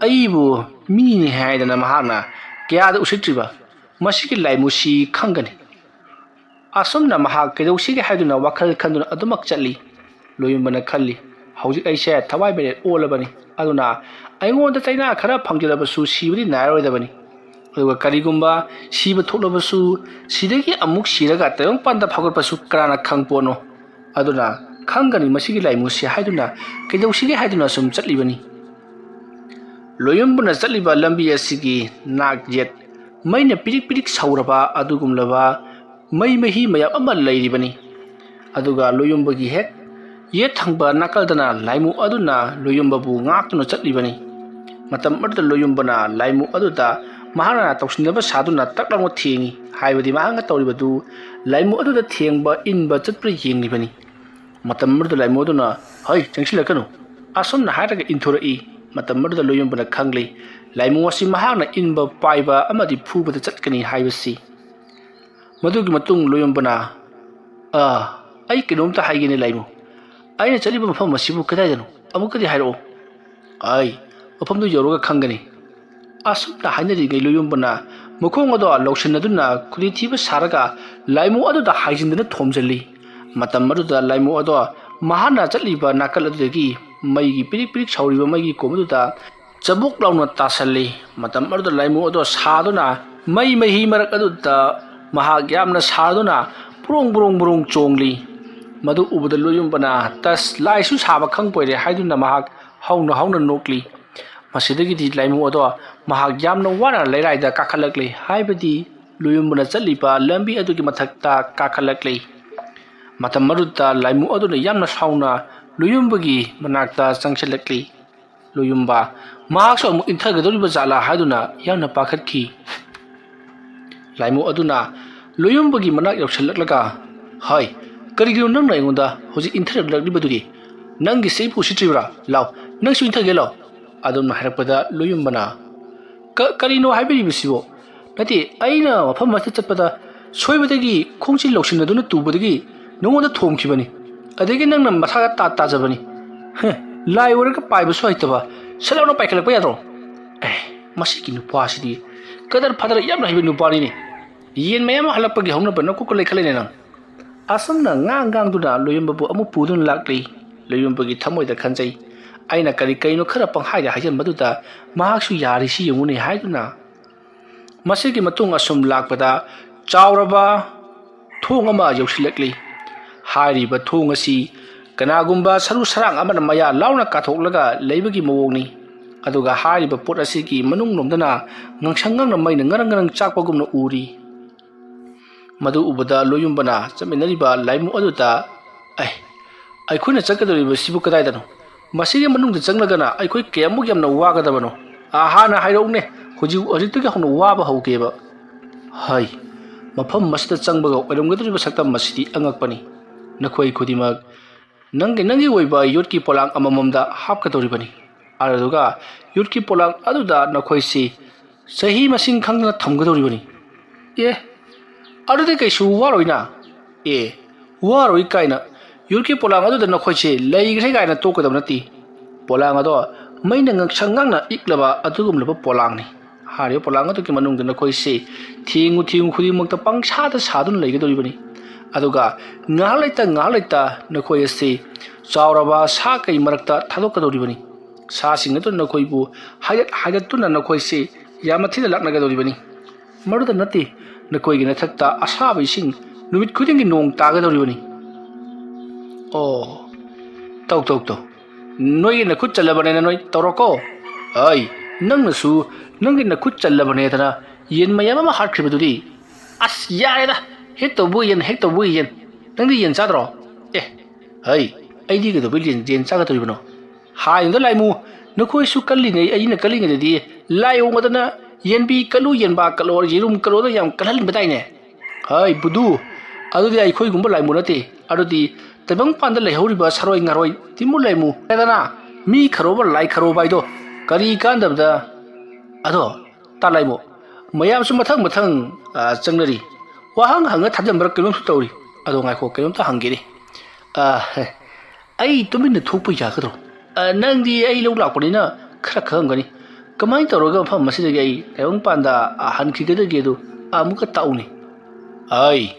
"ꯑꯩꯕꯨ ꯃꯤꯅꯤ ꯍꯥꯏꯗꯅ ꯃꯍꯥꯛꯅ ꯀꯌꯥꯗ ꯎꯁꯤꯠꯇ꯭ꯔꯤꯕ? ꯃꯁꯤꯒꯤ ꯂꯥꯏꯃꯨꯁꯤ ꯈꯪꯒꯅꯤ"꯫ ꯑꯁꯨꯝꯅ ꯃꯍꯥꯛ ꯀꯩꯗꯧꯁꯤꯒꯦ ꯍꯥꯏꯗꯨꯅ ꯋꯥꯈꯜ ꯈꯟꯗꯨꯅ ꯑꯗꯨꯃꯛ ꯆꯠꯂꯤ꯫ ꯂꯣꯌꯨꯝꯕꯅ ꯈꯜꯂꯤ, "ꯍꯧꯖꯤꯛ ꯑꯩꯁꯦ ꯊꯋꯥꯏ ꯃꯤꯔꯦꯜ ꯑꯣꯜꯂꯕꯅꯤ꯫ ꯑꯗꯨꯅ ꯑꯩꯉꯣꯟꯗ ꯆꯩꯅꯥ ꯈꯔ ꯐꯪꯖꯤꯜꯂꯕꯁꯨ ꯁꯤꯕꯗꯤ ꯅꯥꯏꯔꯔꯣꯏꯗꯕꯅꯤ"꯫ ꯑꯗꯨꯒ ꯀꯔꯤꯒꯨꯝꯕ ꯁꯤꯕ ꯊꯣꯛꯂꯕꯁꯨ, ꯁꯤꯗꯒꯤ ꯑꯃꯨꯛ ꯁꯤꯔꯒ ꯇꯥꯏꯕꯪꯄꯥꯟꯗ ꯐꯥꯎꯒꯠꯄꯁꯨ ꯀꯅꯥꯅ ꯈꯪꯄꯣꯠꯅꯣ? ꯑꯗꯨꯅ ꯈꯪꯒꯅꯤ ꯃꯁꯤꯒꯤ ꯂꯥꯏꯃꯨꯁꯦ ꯍꯥꯏꯗꯨꯅ ꯀꯩꯗꯧꯁꯤꯒꯦ ꯍꯥꯏꯗꯨꯅ ꯁꯨꯝ ꯆꯠꯂꯤꯕꯅꯤ꯫ ꯂꯣꯌꯨꯝꯕꯨꯅ ꯆꯠꯂꯤꯕ ꯂꯝꯕꯤ ꯑꯁꯤꯒꯤ ꯅꯥꯛ ꯌꯦꯠ ꯃꯩꯅ ꯄꯤꯔꯤꯛ ꯄꯤꯔꯤꯛ ꯁꯧꯔꯕ ꯑꯗꯨꯒꯨꯝꯂꯕ ꯃꯩ ꯃꯍꯤ ꯃꯌꯥꯝ ꯑꯃ ꯂꯩꯔꯤꯕꯅꯤ꯫ ꯑꯗꯨꯒ ꯂꯣꯌꯨꯝꯕꯒꯤ ꯍꯦꯛ ꯌꯦꯠ ꯊꯪꯕ ꯅꯥꯀꯜꯗꯅ ꯂꯥꯏꯃꯨ ꯑꯗꯨꯅ ꯂꯣꯌꯨꯝꯕꯕꯨ ꯉꯥꯛꯇꯨꯅ ꯆꯠꯂꯤꯕꯅꯤ꯫ ꯃꯇꯝ ꯑꯗꯨꯗ ꯂꯣꯌꯨꯝꯕꯅ ꯂꯥꯏꯃꯨ ꯑꯗꯨꯗ ꯃꯍꯥꯛꯅ ꯇꯧꯁꯤꯟꯅꯕ ꯁꯥꯗꯨꯅ ꯇꯛ ꯂꯥꯎꯅ ꯊꯦꯡꯏ꯫ ꯍꯥꯏꯕꯗꯤ ꯃꯍꯥꯛꯅ ꯇꯧꯔꯤꯕꯗꯨ ꯂꯥꯏꯃꯨ ꯑꯗꯨꯗ ꯊꯦꯡꯕ ꯏꯟꯕ ꯆꯠꯄ꯭ꯔꯥ ꯌꯦꯡꯂꯤꯕꯅꯤ꯫ ꯃꯇꯝ ꯑꯗꯨꯗ ꯂꯥꯏꯃꯨ ꯑꯗꯨꯅ, "ꯍꯩ, ꯆꯪꯁꯤꯜꯂꯛꯀꯅꯨ," ꯑꯁꯨꯝꯅ ꯍꯥꯏꯔꯒ ꯏꯟꯊꯣꯔꯛꯏ꯫ ꯃꯇꯝ ꯑꯗꯨꯗ ꯂꯣꯌꯨꯝꯕꯅ ꯈꯪꯂꯤ, ꯂꯥꯏꯃꯨ ꯑꯁꯤ ꯃꯍꯥꯛꯅ ꯏꯟꯕ, ꯄꯥꯏꯕ ꯑꯃꯗꯤ ꯐꯨꯕꯗ ꯆꯠꯀꯅꯤ ꯍꯥꯏꯕꯁꯤ꯫ ꯃꯗꯨꯒꯤ ꯃꯇꯨꯡ ꯂꯣꯌꯨꯝꯕꯅ, "ꯑꯥ, ꯑꯩ ꯀꯩꯅꯣꯝꯇ ꯍꯥꯏꯒꯦꯅꯦ ꯂꯥꯏꯃꯨ꯫ ꯑꯩꯅ ꯆꯠꯂꯤꯕ ꯃꯐꯝ ꯑꯁꯤꯕꯨ ꯀꯗꯥꯏꯗꯅꯣ? ꯑꯃꯨꯛꯀꯗꯤ ꯍꯥꯏꯔꯛꯑꯣ꯫" "ꯑꯩ ꯃꯐꯝꯗꯨ ꯌꯧꯔꯒ ꯈꯪꯒꯅꯤ꯫" ꯑꯁꯨꯝꯅ ꯍꯥꯏꯅꯔꯤꯉꯩ ꯂꯣꯌꯨꯝꯕꯅ ꯃꯈꯣꯡ ꯑꯗꯣ ꯂꯧꯁꯤꯟꯅꯗꯨꯅ ꯈꯨꯗꯤ ꯊꯤꯕ ꯁꯥꯔꯒ ꯂꯥꯏꯃꯨ ꯑꯗꯨꯗ ꯍꯥꯏꯖꯤꯟꯗꯨꯅ ꯊꯣꯝꯖꯤꯜꯂꯤ꯫ ꯃꯇꯝ ꯑꯗꯨꯗ ꯂꯥꯏꯃꯨ ꯑꯗꯣ ꯃꯍꯥꯛꯅ ꯆꯠꯂꯤꯕ ꯅꯥꯀꯜ ꯑꯗꯨꯗꯒꯤ ꯃꯩꯒꯤ ꯄꯤꯔꯤꯛ ꯄꯤꯔꯤꯛ ꯁꯧꯔꯤꯕ ꯃꯩꯒꯤ ꯀꯣꯝ ꯑꯗꯨꯗ ꯆꯕꯨꯛ ꯂꯥꯎꯅ ꯇꯥꯁꯜꯂꯤ꯫ ꯃꯇꯝ ꯑꯗꯨꯗ ꯂꯥꯏꯃꯨ ꯑꯗꯣ ꯁꯥꯗꯨꯅ ꯃꯩ ꯃꯍꯤ ꯃꯔꯛ ꯑꯗꯨꯗ ꯃꯍꯥꯛ ꯌꯥꯝꯅ ꯁꯥꯗꯨꯅ ꯕ꯭ꯔꯣꯡ ꯕ꯭ꯔꯣꯡ ꯕ꯭ꯔꯣꯡ ꯆꯣꯡꯂꯤ꯫ ꯃꯗꯨ ꯎꯕꯗ ꯂꯣꯌꯨꯝꯕꯅ, "ꯇꯁ, ꯂꯥꯏꯁꯨ ꯁꯥꯕ ꯈꯪꯕ ꯑꯣꯏꯔꯦ" ꯍꯥꯏꯗꯨꯅ ꯃꯍꯥꯛ ꯍꯧꯅ ꯍꯧꯅ ꯅꯣꯛꯂꯤ꯫ ꯃꯁꯤꯗꯒꯤꯗꯤ ꯂꯥꯏꯃꯨ ꯑꯗꯣ ꯃꯍꯥꯛ ꯌꯥꯝꯅ ꯋꯥꯅ ꯂꯩꯔꯥꯏꯗ ꯀꯥꯈꯠꯂꯛꯂꯤ, ꯍꯥꯏꯕꯗꯤ ꯂꯣꯌꯨꯝꯕꯅ ꯆꯠꯂꯤꯕ ꯂꯝꯕꯤ ꯑꯗꯨꯒꯤ ꯃꯊꯛꯇ ꯀꯥꯈꯠꯂꯛꯂꯤ꯫ ꯃꯇꯝ ꯑꯗꯨꯗ ꯂꯥꯏꯃꯨ ꯑꯗꯨꯅ ꯌꯥꯝꯅ ꯁꯥꯎꯅ ꯂꯣꯌꯨꯝꯕꯒꯤ ꯃꯅꯥꯛꯇ ꯆꯪꯁꯤꯜꯂꯛꯂꯤ꯫ ꯂꯣꯌꯨꯝꯕ ꯃꯍꯥꯛꯁꯨ ꯑꯃꯨꯛ ꯏꯟꯊꯒꯗꯧꯔꯤꯕ ꯖꯥꯠꯂꯥ ꯍꯥꯏꯗꯨꯅ ꯌꯥꯝꯅ ꯄꯥꯈꯠꯈꯤ꯫ ꯂꯥꯏꯃꯨ ꯑꯗꯨꯅ ꯂꯣꯌꯨꯝꯕꯒꯤ ꯃꯅꯥꯛ ꯌꯧꯁꯤꯜꯂꯛꯂꯒ, "ꯍꯥꯏ, ꯀꯔꯤꯒꯤꯅꯣ ꯅꯪꯅ ꯑꯩꯉꯣꯟꯗ ꯍꯧꯖꯤꯛ ꯏꯟꯊꯔꯛꯂꯛꯂꯤꯕꯗꯨꯗꯤ? ꯅꯪꯒꯤ ꯁꯦ ꯏꯄꯨ ꯎꯁꯤꯠꯇ꯭ꯔꯤꯕ꯭ꯔꯥ? ꯂꯥꯎ, ꯅꯪꯁꯨ ꯏꯟꯊꯒꯦ ꯂꯥꯎ꯫" ꯑꯗꯨꯝꯅ ꯍꯥꯏꯔꯛꯄꯗ ꯂꯣꯌꯨꯝꯕꯅ, "ꯀ-, ꯀꯔꯤꯅꯣ ꯍꯥꯏꯕꯤꯔꯤꯕꯁꯤꯕꯣ? ꯅꯠꯇꯦ, ꯑꯩꯅ ꯃꯐꯝ ꯑꯃꯗ ꯆꯠꯄꯗ ꯁꯣꯏꯕꯗꯒꯤ ꯈꯣꯡꯁꯤ ꯂꯧꯁꯤꯟꯅꯗꯨꯅ ꯇꯨꯕꯗꯒꯤ ꯅꯉꯣꯟꯗ ꯊꯣꯝꯈꯤꯕꯅꯤ꯫ ꯑꯗꯒꯤ ꯅꯪꯅ ꯃꯁꯥꯒ ꯇꯥꯠ ꯇꯥꯖꯕꯅꯤ꯫ ꯍ, ꯂꯥꯏ ꯑꯣꯏꯔꯒ ꯄꯥꯏꯕꯁꯨ ꯍꯩꯇꯕ, ꯁꯠ ꯂꯥꯎꯅ ꯄꯥꯏꯈꯠꯂꯛꯄ ꯌꯥꯗ꯭ꯔꯣ? ꯑꯦ, ꯃꯁꯤꯒꯤ ꯅꯨꯄꯥꯁꯤꯗꯤ ꯀꯗꯔ ꯐꯗꯔ ꯌꯥꯝꯅ ꯍꯩꯕ ꯅꯨꯄꯥꯅꯤꯅꯦ꯫ ꯌꯦꯟ ꯃꯌꯥꯝ ꯑꯃ ꯍꯜꯂꯛꯄꯒꯤ ꯍꯧꯅꯕ ꯅꯀꯣꯛꯀ ꯂꯩꯈꯠꯂꯦꯅꯦ ꯅꯪ꯫" ꯑꯁꯨꯝꯅ ꯉꯥꯡ ꯉꯥꯡꯗꯨꯅ ꯂꯣꯌꯨꯝꯕꯕꯨ ꯑꯃꯨꯛ ꯄꯨꯗꯨꯅ ꯂꯥꯛꯂꯤ꯫ ꯂꯣꯌꯨꯝꯕꯒꯤ ꯊꯃꯣꯏꯗ ꯈꯟꯖꯩ, "ꯑꯩꯅ ꯀꯔꯤ ꯀꯔꯤꯅꯣ ꯈꯔ ꯄꯪꯍꯥꯏꯗ ꯍꯥꯏꯖꯟꯕꯗꯨꯗ ꯃꯍꯥꯛꯁꯨ ꯌꯥꯔꯤꯁꯤ ꯌꯦꯡꯉꯨꯅꯦ" ꯍꯥꯏꯗꯨꯅ꯫ ꯃꯁꯤꯒꯤ ꯃꯇꯨꯡ ꯑꯁꯨꯝ ꯂꯥꯛꯄꯗ ꯆꯥꯎꯔꯕ ꯊꯣꯡ ꯑꯃ ꯌꯧꯁꯤꯜꯂꯛꯂꯤ꯫ ꯍꯥꯏꯔꯤꯕ ꯊꯣꯡ ꯑꯁꯤ ꯀꯅꯥꯒꯨꯝꯕ ꯁꯔꯨ ꯁꯔꯥꯡ ꯑꯃꯅ ꯃꯌꯥ ꯂꯥꯎꯅ ꯀꯥꯊꯣꯛꯂꯒ ꯂꯩꯕꯒꯤ ꯃꯑꯣꯡꯅꯤ꯫ ꯑꯗꯨꯒ ꯍꯥꯏꯔꯤꯕ ꯄꯣꯠ ꯑꯁꯤꯒꯤ ꯃꯅꯨꯡꯂꯣꯝꯗꯅ ꯉꯥꯡꯁꯪ ꯉꯥꯡꯅ ꯃꯩꯅ ꯉꯔꯪ ꯉꯔꯪ ꯆꯥꯛꯄꯒꯨꯝꯅ ꯎꯔꯤ꯫ ꯃꯗꯨ ꯎꯕꯗ ꯂꯣꯌꯨꯝꯕꯅ ꯆꯠꯃꯤꯟꯅꯔꯤꯕ ꯂꯥꯏꯃꯨ ꯑꯗꯨꯗ, "ꯑꯩ, ꯑꯩꯈꯣꯏꯅ ꯆꯠꯀꯗꯧꯔꯤꯕꯁꯤꯕꯨ ꯀꯗꯥꯏꯗꯅꯣ? ꯃꯁꯤꯒꯤ ꯃꯅꯨꯡꯗ ꯆꯪꯂꯒꯅ ꯑꯩꯈꯣꯏ ꯀꯌꯥꯃꯨꯛ ꯌꯥꯝꯅ ꯋꯥꯒꯗꯕꯅꯣ? ꯑ, ꯍꯥꯟꯅ ꯍꯥꯏꯔꯛꯎꯅꯦ, ꯍꯧꯖꯤꯛ, ꯍꯧꯖꯤꯛꯇꯒꯤ ꯍꯧꯅ ꯋꯥꯕ ꯍꯧꯒꯦꯕ꯫ ꯍꯩ, ꯃꯐꯝ ꯑꯁꯤꯗ ꯆꯪꯕꯒ ꯑꯣꯏꯔꯝꯒꯗꯧꯔꯤꯕ ꯁꯛꯇꯝ ꯑꯁꯤꯗꯤ ꯑꯉꯛꯄꯅꯤ꯫ ꯅꯈꯣꯏ ꯈꯨꯗꯤꯡꯃꯛ ꯅꯪꯒꯤ, ꯅꯪꯒꯤ ꯑꯣꯏꯕ ꯌꯣꯠꯀꯤ ꯄꯣꯂꯥꯡ ꯑꯃꯃꯝꯗ ꯍꯥꯞꯀꯗꯧꯔꯤꯕꯅꯤ꯫ ꯑꯗꯨꯗꯨꯒ ꯌꯣꯠꯀꯤ ꯄꯣꯂꯥꯡ ꯑꯗꯨꯗ ꯅꯈꯣꯏꯁꯤ ꯆꯍꯤ ꯃꯁꯤꯡ ꯈꯪꯗꯅ ꯊꯝꯒꯗꯧꯔꯤꯕꯅꯤ꯫" "ꯑꯦ, ꯑꯗꯨꯗꯤ ꯀꯩꯁꯨ ꯋꯥꯔꯣꯏꯅ?" "ꯑꯦ, ꯋꯥꯔꯣꯏ ꯀꯥꯏꯅ, ꯌꯣꯠꯀꯤ ꯄꯣꯂꯥꯡ ꯑꯗꯨꯗ ꯅꯈꯣꯏꯁꯦ ꯂꯩꯈ꯭ꯔꯦ ꯀꯥꯏꯅ ꯇꯣꯛꯀꯗꯕ ꯅꯠꯇꯦ꯫ ꯄꯣꯂꯥꯡ ꯑꯗꯣ ꯃꯩꯅ ꯉꯥꯡꯁꯪ ꯉꯥꯡꯅ ꯏꯛꯂꯕ ꯑꯗꯨꯒꯨꯝꯂꯕ ꯄꯣꯂꯥꯡꯅꯤ꯫ ꯍꯥꯏꯔꯤꯕ ꯄꯣꯂꯥꯡ ꯑꯗꯨꯒꯤ ꯃꯅꯨꯡꯗ ꯅꯈꯣꯏꯁꯤ ꯊꯦꯡꯉꯨ ꯊꯦꯡꯉꯨ ꯈꯨꯗꯤꯡꯃꯛꯇ ꯄꯪꯁꯥꯗ ꯁꯥꯗꯨꯅ ꯂꯩꯒꯗꯧꯔꯤꯕꯅꯤ꯫ ꯑꯗꯨꯒ ꯉꯥꯏꯍꯥꯛ ꯂꯩꯇ ꯉꯥꯏꯍꯥꯛ ꯂꯩꯇ ꯅꯈꯣꯏ ꯑꯁꯤ ꯆꯥꯎꯔꯕ ꯁꯥ ꯀꯩ ꯃꯔꯛꯇ ꯊꯥꯗꯣꯛꯀꯗꯧꯔꯤꯕꯅꯤ꯫ ꯁꯥꯁꯤꯡ ꯑꯗꯨꯅ ꯅꯈꯣꯏꯕꯨ ꯍꯥꯏꯒꯠ ꯍꯥꯏꯒꯠꯇꯨꯅ ꯅꯈꯣꯏꯁꯤ ꯌꯥꯝꯅ ꯊꯤꯅ ꯂꯥꯛꯅꯒꯗꯧꯔꯤꯕꯅꯤ꯫ ꯃꯗꯨꯗ ꯅꯠꯇꯦ, ꯅꯈꯣꯏꯒꯤ ꯅꯊꯛꯇ ꯑꯁꯥꯕ ꯏꯁꯤꯡ ꯅꯨꯃꯤꯠ ꯈꯨꯗꯤꯡꯒꯤ ꯅꯣꯡ ꯇꯥꯒꯗꯧꯔꯤꯕꯅꯤ꯫" "ꯑꯣ, ꯇꯧ, ꯇꯧ, ꯇꯧ꯫ ꯅꯣꯏꯒꯤ ꯅꯈꯨꯠ ꯆꯜꯂꯕꯅꯦꯅ ꯅꯣꯏ ꯇꯧꯔꯣꯀꯣ꯫ ꯑꯩ, ꯅꯪꯅꯁꯨ ꯅꯪꯒꯤ ꯅꯈꯨꯠ ꯆꯜꯂꯕꯅꯦꯗꯅ ꯌꯦꯟ ꯃꯌꯥꯝ ꯑꯃ ꯍꯥꯠꯈ꯭ꯔꯤꯕꯗꯨꯗꯤ?" "ꯑꯁ, ꯌꯥꯔꯦꯗ꯫ ꯍꯦꯛ ꯇꯧꯕ ꯌꯦꯟ, ꯍꯦꯛ ꯇꯧꯕ ꯌꯦꯟ꯫ ꯅꯪꯗꯤ ꯌꯦꯟ ꯆꯥꯗ꯭ꯔꯣ?" "ꯑꯦ, ꯍꯩ, ꯑꯩꯗꯤ ꯀꯩꯗꯧꯕꯩ ꯌꯦꯟ, ꯌꯦꯟ ꯆꯥꯒꯗꯧꯔꯤꯕꯅꯣ? ꯍꯥꯏꯅꯨꯗ ꯂꯥꯏꯃꯨ, ꯅꯈꯣꯏꯁꯨ ꯀꯜꯂꯤꯉꯩ, ꯑꯩꯅ ꯀꯜꯂꯤꯉꯩꯗꯗꯤ ꯂꯥꯏꯑꯣꯡ ꯑꯗꯨꯅ ꯌꯦꯟꯕꯤ ꯀꯜꯂꯨ, ꯌꯦꯟꯕꯥ ꯀꯜꯂꯣ, ꯌꯦꯔꯨꯝ ꯀꯜꯂꯣꯗ ꯌꯥꯝ ꯀꯜꯍꯟꯕꯗꯥꯏꯅꯦ?" "ꯍꯩ, ꯕꯨꯗꯨ, ꯑꯗꯨꯗꯤ ꯑꯩꯈꯣꯏꯒꯨꯝꯕ ꯂꯥꯏꯃꯨ ꯅꯠꯇꯦ꯫ ꯑꯗꯨꯗꯤ ꯇꯥꯏꯕꯪꯄꯥꯟꯗ ꯂꯩꯍꯧꯔꯤꯕ ꯁꯥꯔꯣꯏ ꯉꯥꯔꯣꯏ ꯇꯤꯃꯨ ꯂꯥꯏꯃꯨ ꯍꯥꯏꯗꯅ ꯃꯤ ꯈꯔꯣꯕ ꯂꯥꯏ ꯈꯔꯣꯕ ꯍꯥꯏꯗꯣ ꯀꯔꯤ ꯀꯥꯟꯗꯕꯗ?" "ꯑꯗꯣ, ꯇꯥ ꯂꯥꯏꯃꯨ, ꯃꯌꯥꯝꯁꯨ ꯃꯊꯪ ꯃꯊꯪ, ꯑ, ꯆꯪꯅꯔꯤ꯫ ꯋꯥꯍꯪ ꯍꯪꯉ ꯊꯥꯖꯟꯕ꯭ꯔꯥ ꯀꯩꯅꯣꯝꯁꯨ ꯇꯧꯔꯤ꯫ ꯑꯗꯣ ꯉꯥꯏꯈꯣ, ꯀꯩꯅꯣꯝꯇ ꯍꯪꯒꯦꯅꯦ꯫ ꯑ, ꯑꯩ ꯇꯨꯃꯤꯟꯅ ꯊꯣꯛꯄ ꯌꯥꯒꯗ꯭ꯔꯣ? ꯑ, ꯅꯪꯗꯤ ꯑꯩ ꯂꯧ ꯂꯥꯛꯄꯅꯤꯅ ꯈꯔ ꯈꯪꯉꯝꯒꯅꯤ꯫ ꯀꯃꯥꯏꯅ ꯇꯧꯔꯒ ꯃꯐꯝ ꯑꯁꯤꯗꯒꯤ ꯑꯩ ꯇꯥꯏꯕꯪꯄꯥꯟꯗ, ꯑ, ꯍꯟꯈꯤꯒꯗꯒꯦꯗꯣ ꯑꯃꯨꯛꯀ ꯇꯥꯛꯎꯅꯦ꯫" "ꯑꯩ,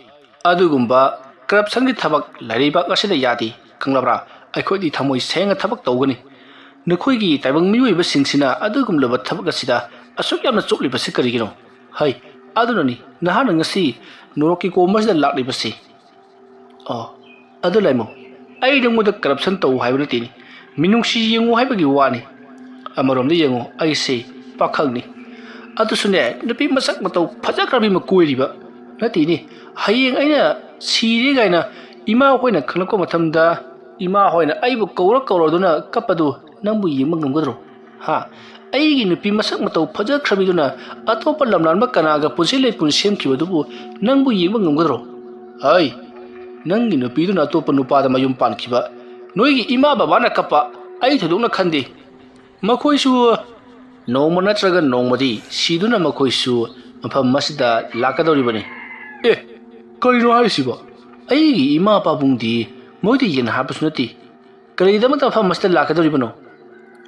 ꯑꯗꯨꯒꯨꯝꯕ ꯀꯔꯞꯁꯟꯒꯤ ꯊꯕꯛ ꯂꯩꯔꯩꯕꯥꯛ ꯑꯁꯤꯗ ꯌꯥꯗꯦ, ꯈꯪꯂꯕ꯭ꯔꯥ? ꯑꯩꯈꯣꯏꯗꯤ ꯊꯃꯣꯏ ꯁꯦꯡꯅ ꯊꯕꯛ ꯇꯧꯒꯅꯤ꯫ ꯅꯈꯣꯏꯒꯤ ꯇꯥꯏꯕꯪ ꯃꯤꯑꯣꯏꯕꯁꯤꯡꯁꯤꯅ ꯑꯗꯨꯒꯨꯝꯂꯕ ꯊꯕꯛ ꯑꯁꯤꯗ ꯑꯁꯨꯛ ꯌꯥꯝꯅ ꯆꯣꯞꯂꯤꯕꯁꯤ ꯀꯔꯤꯒꯤꯅꯣ?" ꯍꯩ, ꯑꯗꯨꯅꯅꯤ ꯅꯍꯥꯛꯅ ꯉꯁꯤ ꯅꯣꯔꯣꯛꯀꯤ ꯀꯣꯝ ꯑꯁꯤꯗ ꯂꯥꯛꯂꯤꯕꯁꯤ꯫ ꯑꯣ, ꯑꯗꯨ ꯂꯩꯃꯨ, ꯑꯩ ꯅꯪꯉꯣꯟꯗ ꯀꯔꯞꯁꯟ ꯇꯧ ꯍꯥꯏꯕ ꯅꯠꯇꯦꯅꯦ, ꯃꯤꯅꯨꯡꯁꯤ ꯌꯦꯡꯉꯨ ꯍꯥꯏꯕꯒꯤ ꯋꯥꯅꯤ꯫ ꯑꯃꯔꯣꯝꯗ ꯌꯦꯡꯉꯨ, ꯑꯩꯁꯦ ꯄꯥꯈꯪꯅꯤ, ꯑꯗꯨꯁꯨꯅꯦ, ꯅꯨꯄꯤ ꯃꯁꯛ ꯃꯇꯧ ꯐꯖꯈ꯭ꯔꯕꯤ ꯑꯃ ꯀꯣꯏꯔꯤꯕ ꯅꯠꯇꯦꯅꯦ꯫ ꯍꯌꯦꯡ ꯑꯩꯅ ꯁꯤꯔꯦ ꯀꯥꯏꯅ ꯏꯃꯥ ꯍꯣꯏꯅ ꯈꯪꯂꯛꯄ ꯃꯇꯝꯗ, ꯏꯃꯥ ꯍꯣꯏꯅ ꯑꯩꯕꯨ ꯀꯧꯔ ꯀꯧꯔꯗꯨꯅ ꯀꯞꯄꯗꯨ ꯅꯪꯕꯨ ꯌꯦꯡꯕ ꯉꯝꯒꯗ꯭ꯔꯣ? ꯍꯥ? ꯑꯩꯒꯤ ꯅꯨꯄꯤ ꯃꯁꯛ ꯃꯇꯧ ꯐꯖꯈ꯭ꯔꯕꯤꯗꯨꯅ ꯑꯇꯣꯞꯄ ꯂꯝꯂꯥꯟꯕ ꯀꯅꯥꯒ ꯄꯨꯟꯁꯤ ꯂꯩꯄꯨꯟ ꯁꯦꯝꯈꯤꯕꯗꯨꯕꯨ ꯅꯪꯕꯨ ꯌꯦꯡꯕ ꯉꯝꯒꯗ꯭ꯔꯣ? ꯍꯩ, ꯅꯪꯒꯤ ꯅꯨꯄꯤꯗꯨꯅ ꯑꯇꯣꯞꯄ ꯅꯨꯄꯥꯗ ꯃꯌꯨꯝ ꯄꯥꯟꯈꯤꯕ, ꯅꯣꯏꯒꯤ ꯏꯃꯥ ꯕꯕꯥꯅ ꯀꯞꯄ ꯑꯩ ꯊꯣꯏꯗꯣꯛꯅ ꯈꯟꯗꯦ꯫ ꯃꯈꯣꯏꯁꯨ ꯅꯣꯡꯃ ꯅꯠꯇ꯭ꯔꯒ ꯅꯣꯡꯃꯗꯤ ꯁꯤꯗꯨꯅ ꯃꯈꯣꯏꯁꯨ ꯃꯐꯝ ꯑꯁꯤꯗ ꯂꯥꯛꯀꯗꯧꯔꯤꯕꯅꯤ꯫ ꯑꯦ, ꯀꯔꯤꯅꯣ ꯍꯥꯏꯔꯤꯁꯤꯕꯣ? ꯑꯩꯒꯤ ꯏꯃꯥ ꯄꯥꯕꯨꯡꯗꯤ ꯃꯣꯏꯗꯤ ꯌꯦꯟ ꯍꯥꯠꯄꯁꯨ ꯅꯠꯇꯦ, ꯀꯔꯤꯒꯤꯗꯃꯛꯇ ꯃꯐꯝ ꯑꯁꯤꯗ ꯂꯥꯛꯀꯗꯧꯔꯤꯕꯅꯣ?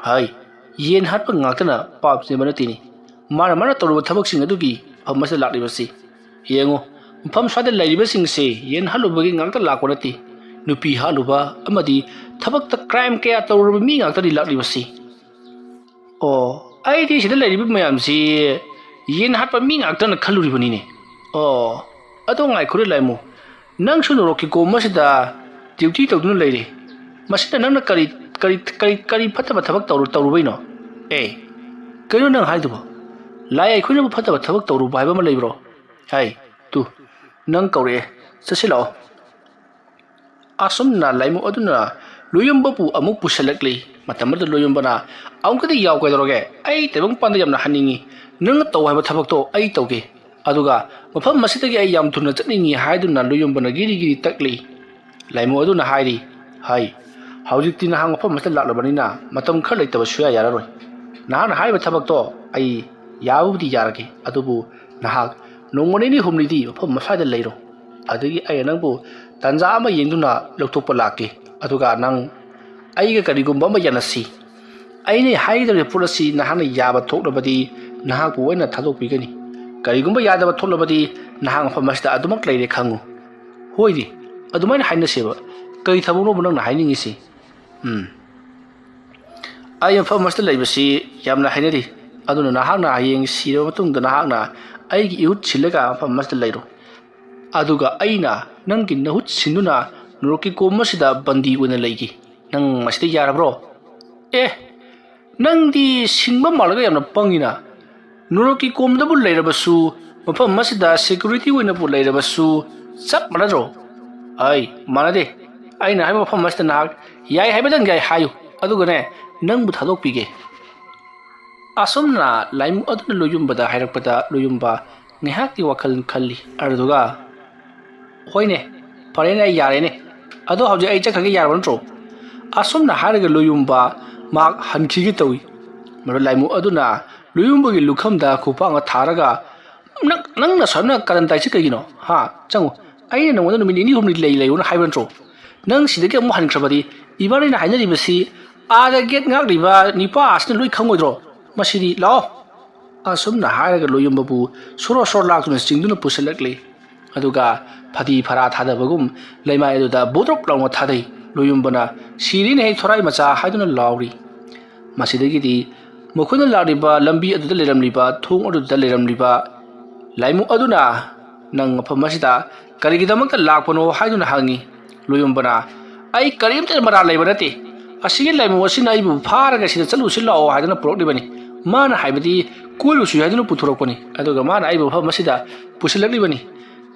ꯍꯥꯏ, ꯌꯦꯟ ꯍꯥꯠꯄ ꯉꯥꯛꯇꯅ ꯄꯥꯞ ꯆꯦꯟꯕ ꯅꯠꯇꯦꯅꯤ꯫ ꯃꯥꯅ ꯃꯥꯅ ꯇꯧꯔꯨꯕ ꯊꯕꯛꯁꯤꯡ ꯑꯗꯨꯒꯤ ꯃꯐꯝ ꯑꯁꯤꯗ ꯂꯥꯛꯂꯤꯕꯁꯤ꯫ ꯌꯦꯡꯉꯨ, ꯃꯐꯝ ꯁ꯭ꯋꯥꯏꯗ ꯂꯩꯔꯤꯕꯁꯤꯡꯁꯦ ꯌꯦꯟ ꯍꯥꯠꯂꯨꯕꯒꯤ ꯉꯥꯛꯇ ꯂꯥꯛꯄ ꯅꯠꯇꯦ꯫ ꯅꯨꯄꯤ ꯍꯥꯠꯂꯨꯕ ꯑꯃꯗꯤ ꯊꯕꯛꯇ ꯀ꯭ꯔꯥꯏꯝ ꯀꯌꯥ ꯇꯧꯔꯨꯔꯕ ꯃꯤ ꯉꯥꯛꯇꯅꯤ ꯂꯥꯛꯂꯤꯕꯁꯤ꯫ ꯑꯣ, ꯑꯩꯗꯤ ꯁꯤꯗ ꯂꯩꯔꯤꯕ ꯃꯌꯥꯝꯁꯤ ꯌꯦꯟ ꯍꯥꯠꯄ ꯃꯤ ꯉꯥꯛꯇꯅ ꯈꯜꯂꯨꯔꯤꯕꯅꯤꯅꯦ꯫ ꯑꯣ, ꯑꯗꯣ ꯉꯥꯏꯈꯣꯅꯦ ꯂꯥꯏꯃꯨ, ꯅꯪꯁꯨ ꯅꯣꯔꯣꯛꯀꯤ ꯀꯣꯝ ꯑꯁꯤꯗ ꯗ꯭ꯌꯨꯇꯤ ꯇꯧꯗꯨꯅ ꯂꯩꯔꯤ꯫ ꯃꯁꯤꯗ ꯅꯪꯅ ꯀꯔꯤ, ꯀꯔꯤ, ꯀꯔꯤ, ꯀꯔꯤ ꯐꯠꯇꯕ ꯊꯕꯛ ꯇꯧꯔꯨ-, ꯇꯧꯔꯨꯕꯩꯅꯣ? ꯑꯦ, ꯀꯩꯅꯣ ꯅꯪ ꯍꯥꯏꯗꯨꯕꯣ? ꯂꯥꯏ ꯑꯩꯈꯣꯏꯅꯕꯨ ꯐꯠꯇꯕ ꯊꯕꯛ ꯇꯧꯔꯨꯕ ꯍꯥꯏꯕ ꯑꯃ ꯂꯩꯕ꯭ꯔꯣ? ꯍꯥꯏ, ꯇꯨ, ꯅꯪ ꯀꯧꯔꯛꯑꯦ, ꯆꯠꯁꯤꯜꯂꯛꯑꯣ꯫ ꯑꯁꯨꯝꯅ ꯂꯥꯏꯃꯨ ꯑꯗꯨꯅ ꯂꯣꯌꯨꯝꯕꯕꯨ ꯑꯃꯨꯛ ꯄꯨꯁꯤꯜꯂꯛꯂꯤ꯫ ꯃꯇꯝ ꯑꯗꯨꯗ ꯂꯣꯌꯨꯝꯕꯅ, "ꯑꯃꯨꯛꯀꯗꯤ ꯌꯥꯎ ꯀꯩꯗꯧꯔꯒꯦ? ꯑꯩ ꯇꯥꯏꯕꯪꯄꯥꯟꯗ ꯌꯥꯝꯅ ꯍꯟꯅꯤꯡꯉꯤ꯫ ꯅꯪꯅ ꯇꯧ ꯍꯥꯏꯕ ꯊꯕꯛꯇꯣ ꯑꯩ ꯇꯧꯒꯦ꯫ ꯑꯗꯨꯒ ꯃꯐꯝ ꯑꯁꯤꯗꯒꯤ ꯑꯩ ꯌꯥꯝ ꯊꯨꯅ ꯆꯠꯅꯤꯡꯉꯤ" ꯍꯥꯏꯗꯨꯅ ꯂꯣꯌꯨꯝꯕꯅ ꯒꯤꯔꯤ ꯒꯤꯔꯤ ꯇꯛꯂꯤ꯫ ꯂꯥꯏꯃꯨ ꯑꯗꯨꯅ ꯍꯥꯏꯔꯤ, "ꯍꯩ, ꯍꯧꯖꯤꯛꯇꯤ ꯅꯍꯥꯛ ꯃꯐꯝ ꯑꯁꯤꯗ ꯂꯥꯛꯂꯕꯅꯤꯅ ꯃꯇꯝ ꯈꯔ ꯂꯩꯇꯕ ꯁꯨꯌꯥ ꯌꯥꯔꯔꯣꯏ꯫ ꯅꯍꯥꯛꯅ ꯍꯥꯏꯔꯤꯕ ꯊꯕꯛꯇꯣ ꯑꯩ ꯌꯥꯕꯕꯨꯗꯤ ꯌꯥꯔꯒꯦ, ꯑꯗꯨꯕꯨ ꯅꯍꯥꯛ ꯅꯣꯡꯃ ꯅꯤꯅꯤ ꯍꯨꯝꯅꯤꯗꯤ ꯃꯐꯝ ꯑꯁ꯭ꯋꯥꯏꯗ ꯂꯩꯔꯣ꯫ ꯑꯗꯒꯤ ꯑꯩꯅ ꯅꯪꯕꯨ ꯇꯥꯟꯖꯥ ꯑꯃ ꯌꯦꯡꯗꯨꯅ ꯂꯧꯊꯣꯛꯄ ꯂꯥꯛꯀꯦ꯫ ꯑꯗꯨꯒ ꯅꯪ ꯑꯩꯒ ꯀꯔꯤꯒꯨꯝꯕ ꯑꯃ ꯌꯥꯅꯁꯤ꯫ ꯑꯩꯅ ꯍꯥꯏꯒꯗꯧꯔꯤꯕ ꯄꯣꯠ ꯑꯁꯤ ꯅꯍꯥꯛꯅ ꯌꯥꯕ ꯊꯣꯛꯂꯕꯗꯤ ꯅꯍꯥꯛꯄꯨ ꯑꯩꯅ ꯊꯥꯗꯣꯛꯄꯤꯒꯅꯤ꯫ ꯀꯔꯤꯒꯨꯝꯕ ꯌꯥꯗꯕ ꯊꯣꯛꯂꯕꯗꯤ ꯅꯍꯥꯛ ꯃꯐꯝ ꯑꯁꯤꯗ ꯑꯗꯨꯃꯛ ꯂꯩꯔꯦ ꯈꯪꯉꯨ꯫" "ꯍꯣꯏꯅꯦ, ꯑꯗꯨꯃꯥꯏꯅ ꯍꯥꯏꯅꯁꯦꯕ꯫ ꯀꯔꯤ ꯊꯕꯛꯅꯣꯕ ꯅꯪꯅ ꯍꯥꯏꯅꯤꯡꯉꯤꯁꯤ?" "ꯎꯝ, ꯑꯩ ꯃꯐꯝ ꯑꯁꯤꯗ ꯂꯩꯕꯁꯤ ꯌꯥꯝꯅ ꯍꯩꯅꯗꯦ꯫ ꯑꯗꯨꯅ ꯅꯍꯥꯛꯅ ꯍꯌꯦꯡ ꯁꯤꯔꯕ ꯃꯇꯨꯡꯗ ꯅꯍꯥꯛꯅ ꯑꯩꯒꯤ ꯏꯍꯨꯠ ꯁꯤꯜꯂꯒ ꯃꯐꯝ ꯑꯃꯁꯤꯗ ꯂꯩꯔꯣ꯫ ꯑꯗꯨꯒ ꯑꯩꯅ ꯅꯪꯒꯤ ꯅꯍꯨꯠ ꯁꯤꯟꯗꯨꯅ ꯅꯣꯔꯣꯛꯀꯤ ꯀꯣꯝ ꯑꯁꯤꯗ ꯕꯟꯗꯤ ꯑꯣꯏꯅ ꯂꯩꯒꯦ꯫ ꯅꯪ ꯃꯁꯤꯗ ꯌꯥꯔꯕ꯭ꯔꯣ?" "ꯑꯦ, ꯅꯪꯗꯤ ꯁꯤꯡꯕ ꯃꯥꯜꯂꯒ ꯌꯥꯝꯅ ꯄꯪꯉꯤꯅ꯫ ꯅꯣꯔꯣꯛꯀꯤ ꯀꯣꯝꯗꯕꯨ ꯂꯩꯔꯕꯁꯨ, ꯃꯐꯝ ꯑꯁꯤꯗ ꯁꯦꯀ꯭ꯌꯨꯔꯤꯇꯤ ꯑꯣꯏꯅꯕꯨ ꯂꯩꯔꯕꯁꯨ ꯆꯞ ꯃꯥꯟꯅꯗ꯭ꯔꯣ?" "ꯑꯩ ꯃꯥꯟꯅꯗꯦ꯫ ꯑꯩꯅ ꯍꯥꯏꯕ ꯃꯐꯝ ꯑꯁꯤꯗ ꯅꯍꯥꯛ ꯌꯥꯏ ꯍꯥꯏꯕꯗꯪ ꯌꯥꯏ ꯍꯥꯏꯌꯨ, ꯑꯗꯨꯒꯅꯦ, ꯅꯪꯕꯨ ꯊꯥꯗꯣꯛꯄꯤꯒꯦ꯫" ꯑꯁꯨꯝꯅ ꯂꯥꯏꯃꯨ ꯑꯗꯨꯅ ꯂꯣꯌꯨꯝꯕꯗ ꯍꯥꯏꯔꯛꯄꯗ, ꯂꯣꯌꯨꯝꯕ ꯉꯥꯏꯍꯥꯛꯇꯤ ꯋꯥꯈꯜ ꯈꯜꯂꯤ꯫ ꯑꯗꯨꯗꯨꯒ, "ꯍꯣꯏꯅꯦ, ꯐꯔꯦꯅꯦ, ꯑꯩ ꯌꯥꯔꯦꯅꯦ꯫ ꯑꯗꯣ ꯍꯧꯖꯤꯛ ꯑꯩ ꯆꯠꯈ꯭ꯔꯒꯦ, ꯌꯥꯔꯕ ꯅꯠꯇ꯭ꯔꯣ?" ꯑꯁꯨꯝꯅ ꯍꯥꯏꯔꯒ ꯂꯣꯌꯨꯝꯕ ꯃꯍꯥꯛ ꯍꯟꯈꯤꯒꯦ ꯇꯧꯏ꯫ ꯃꯗꯨ ꯂꯥꯏꯃꯨ ꯑꯗꯨꯅ ꯂꯣꯌꯨꯝꯕꯒꯤ ꯂꯨꯈꯝꯗ ꯈꯨꯄꯥꯛꯅ ꯊꯥꯔꯒ, "ꯅꯪ, ꯅꯪꯅ ꯁꯨꯃꯥꯏꯅ ꯀꯔꯟ ꯇꯥꯏꯁꯤ ꯀꯩꯒꯤꯅꯣ? ꯍꯥ? ꯆꯪꯉꯨ꯫ ꯑꯩꯅ ꯅꯉꯣꯟꯗ ꯅꯨꯃꯤꯠ ꯅꯤꯅꯤ ꯍꯨꯝꯅꯤ ꯂꯩ, ꯂꯩꯌꯨꯅ ꯍꯥꯏꯕ ꯅꯠꯇ꯭ꯔꯣ? ꯅꯪ ꯁꯤꯗꯒꯤ ꯑꯃꯨꯛ ꯍꯟꯈ꯭ꯔꯕꯗꯤ ꯏꯕꯥꯅꯤꯅ ꯍꯥꯏꯅꯔꯤꯕꯁꯤ ꯑꯥꯗ ꯒꯦꯠ ꯉꯥꯛꯂꯤꯕ ꯅꯤꯄꯥ ꯑꯁꯤꯅ ꯂꯣꯏ ꯈꯪꯉꯣꯏꯗ꯭ꯔꯣ? ꯃꯁꯤꯗꯤ ꯂꯥꯛꯑꯣ꯫" ꯑꯁꯨꯝꯅ ꯍꯥꯏꯔꯒ ꯂꯣꯌꯨꯝꯕꯕꯨ ꯁꯣꯔꯣ ꯁꯣꯔꯣ ꯂꯥꯛꯇꯨꯅ ꯆꯤꯡꯗꯨꯅ ꯄꯨꯁꯤꯜꯂꯛꯂꯤ꯫ ꯑꯗꯨꯒ ꯐꯗꯤ ꯐꯔꯥ ꯊꯥꯗꯕꯒꯨꯝ ꯂꯩꯃꯥꯏ ꯑꯗꯨꯗ ꯕꯨꯗ꯭ꯔꯨꯞ ꯂꯥꯎꯅ ꯊꯥꯗꯩ꯫ ꯂꯣꯌꯨꯝꯕꯅ, "ꯁꯤꯔꯤꯅꯦꯍꯦ ꯊꯣꯔꯥꯏ ꯃꯆꯥ" ꯍꯥꯏꯗꯨꯅ ꯂꯥꯎꯔꯤ꯫ ꯃꯁꯤꯗꯒꯤꯗꯤ ꯃꯈꯣꯏꯅ ꯂꯥꯛꯂꯤꯕ ꯂꯝꯕꯤ ꯑꯗꯨꯗ ꯂꯩꯔꯝꯂꯤꯕ, ꯊꯣꯡ ꯑꯗꯨꯗ ꯂꯩꯔꯝꯂꯤꯕ ꯂꯥꯏꯃꯨ ꯑꯗꯨꯅ, "ꯅꯪ ꯃꯐꯝ ꯑꯁꯤꯗ ꯀꯔꯤꯒꯤꯗꯃꯛꯇ ꯂꯥꯛꯄꯅꯣ?" ꯍꯥꯏꯗꯨꯅ ꯍꯪꯉꯤ꯫ ꯂꯣꯌꯨꯝꯕꯅ, "ꯑꯩ ꯀꯔꯤꯝꯇ ꯃꯔꯥꯜ ꯂꯩꯕ ꯅꯠꯇꯦ꯫ ꯑꯁꯤꯒꯤ ꯂꯥꯏꯃꯨ ꯑꯁꯤꯅ ꯑꯩꯕꯨ ꯐꯥꯔꯒ ꯁꯤꯗ ꯆꯠꯂꯨꯁꯤ ꯂꯥꯛꯑꯣ ꯍꯥꯏꯗꯨꯅ ꯄꯨꯔꯛꯂꯤꯕꯅꯤ꯫ ꯃꯥꯅ ꯍꯥꯏꯕꯗꯤ ꯀꯣꯏꯔꯨꯁꯤ ꯍꯥꯏꯗꯨꯅ ꯄꯨꯊꯣꯔꯛꯄꯅꯤ꯫ ꯑꯗꯨꯒ ꯃꯥꯅ ꯑꯩꯕꯨ ꯃꯐꯝ ꯑꯁꯤꯗ ꯄꯨꯁꯤꯜꯂꯛꯂꯤꯕꯅꯤ꯫"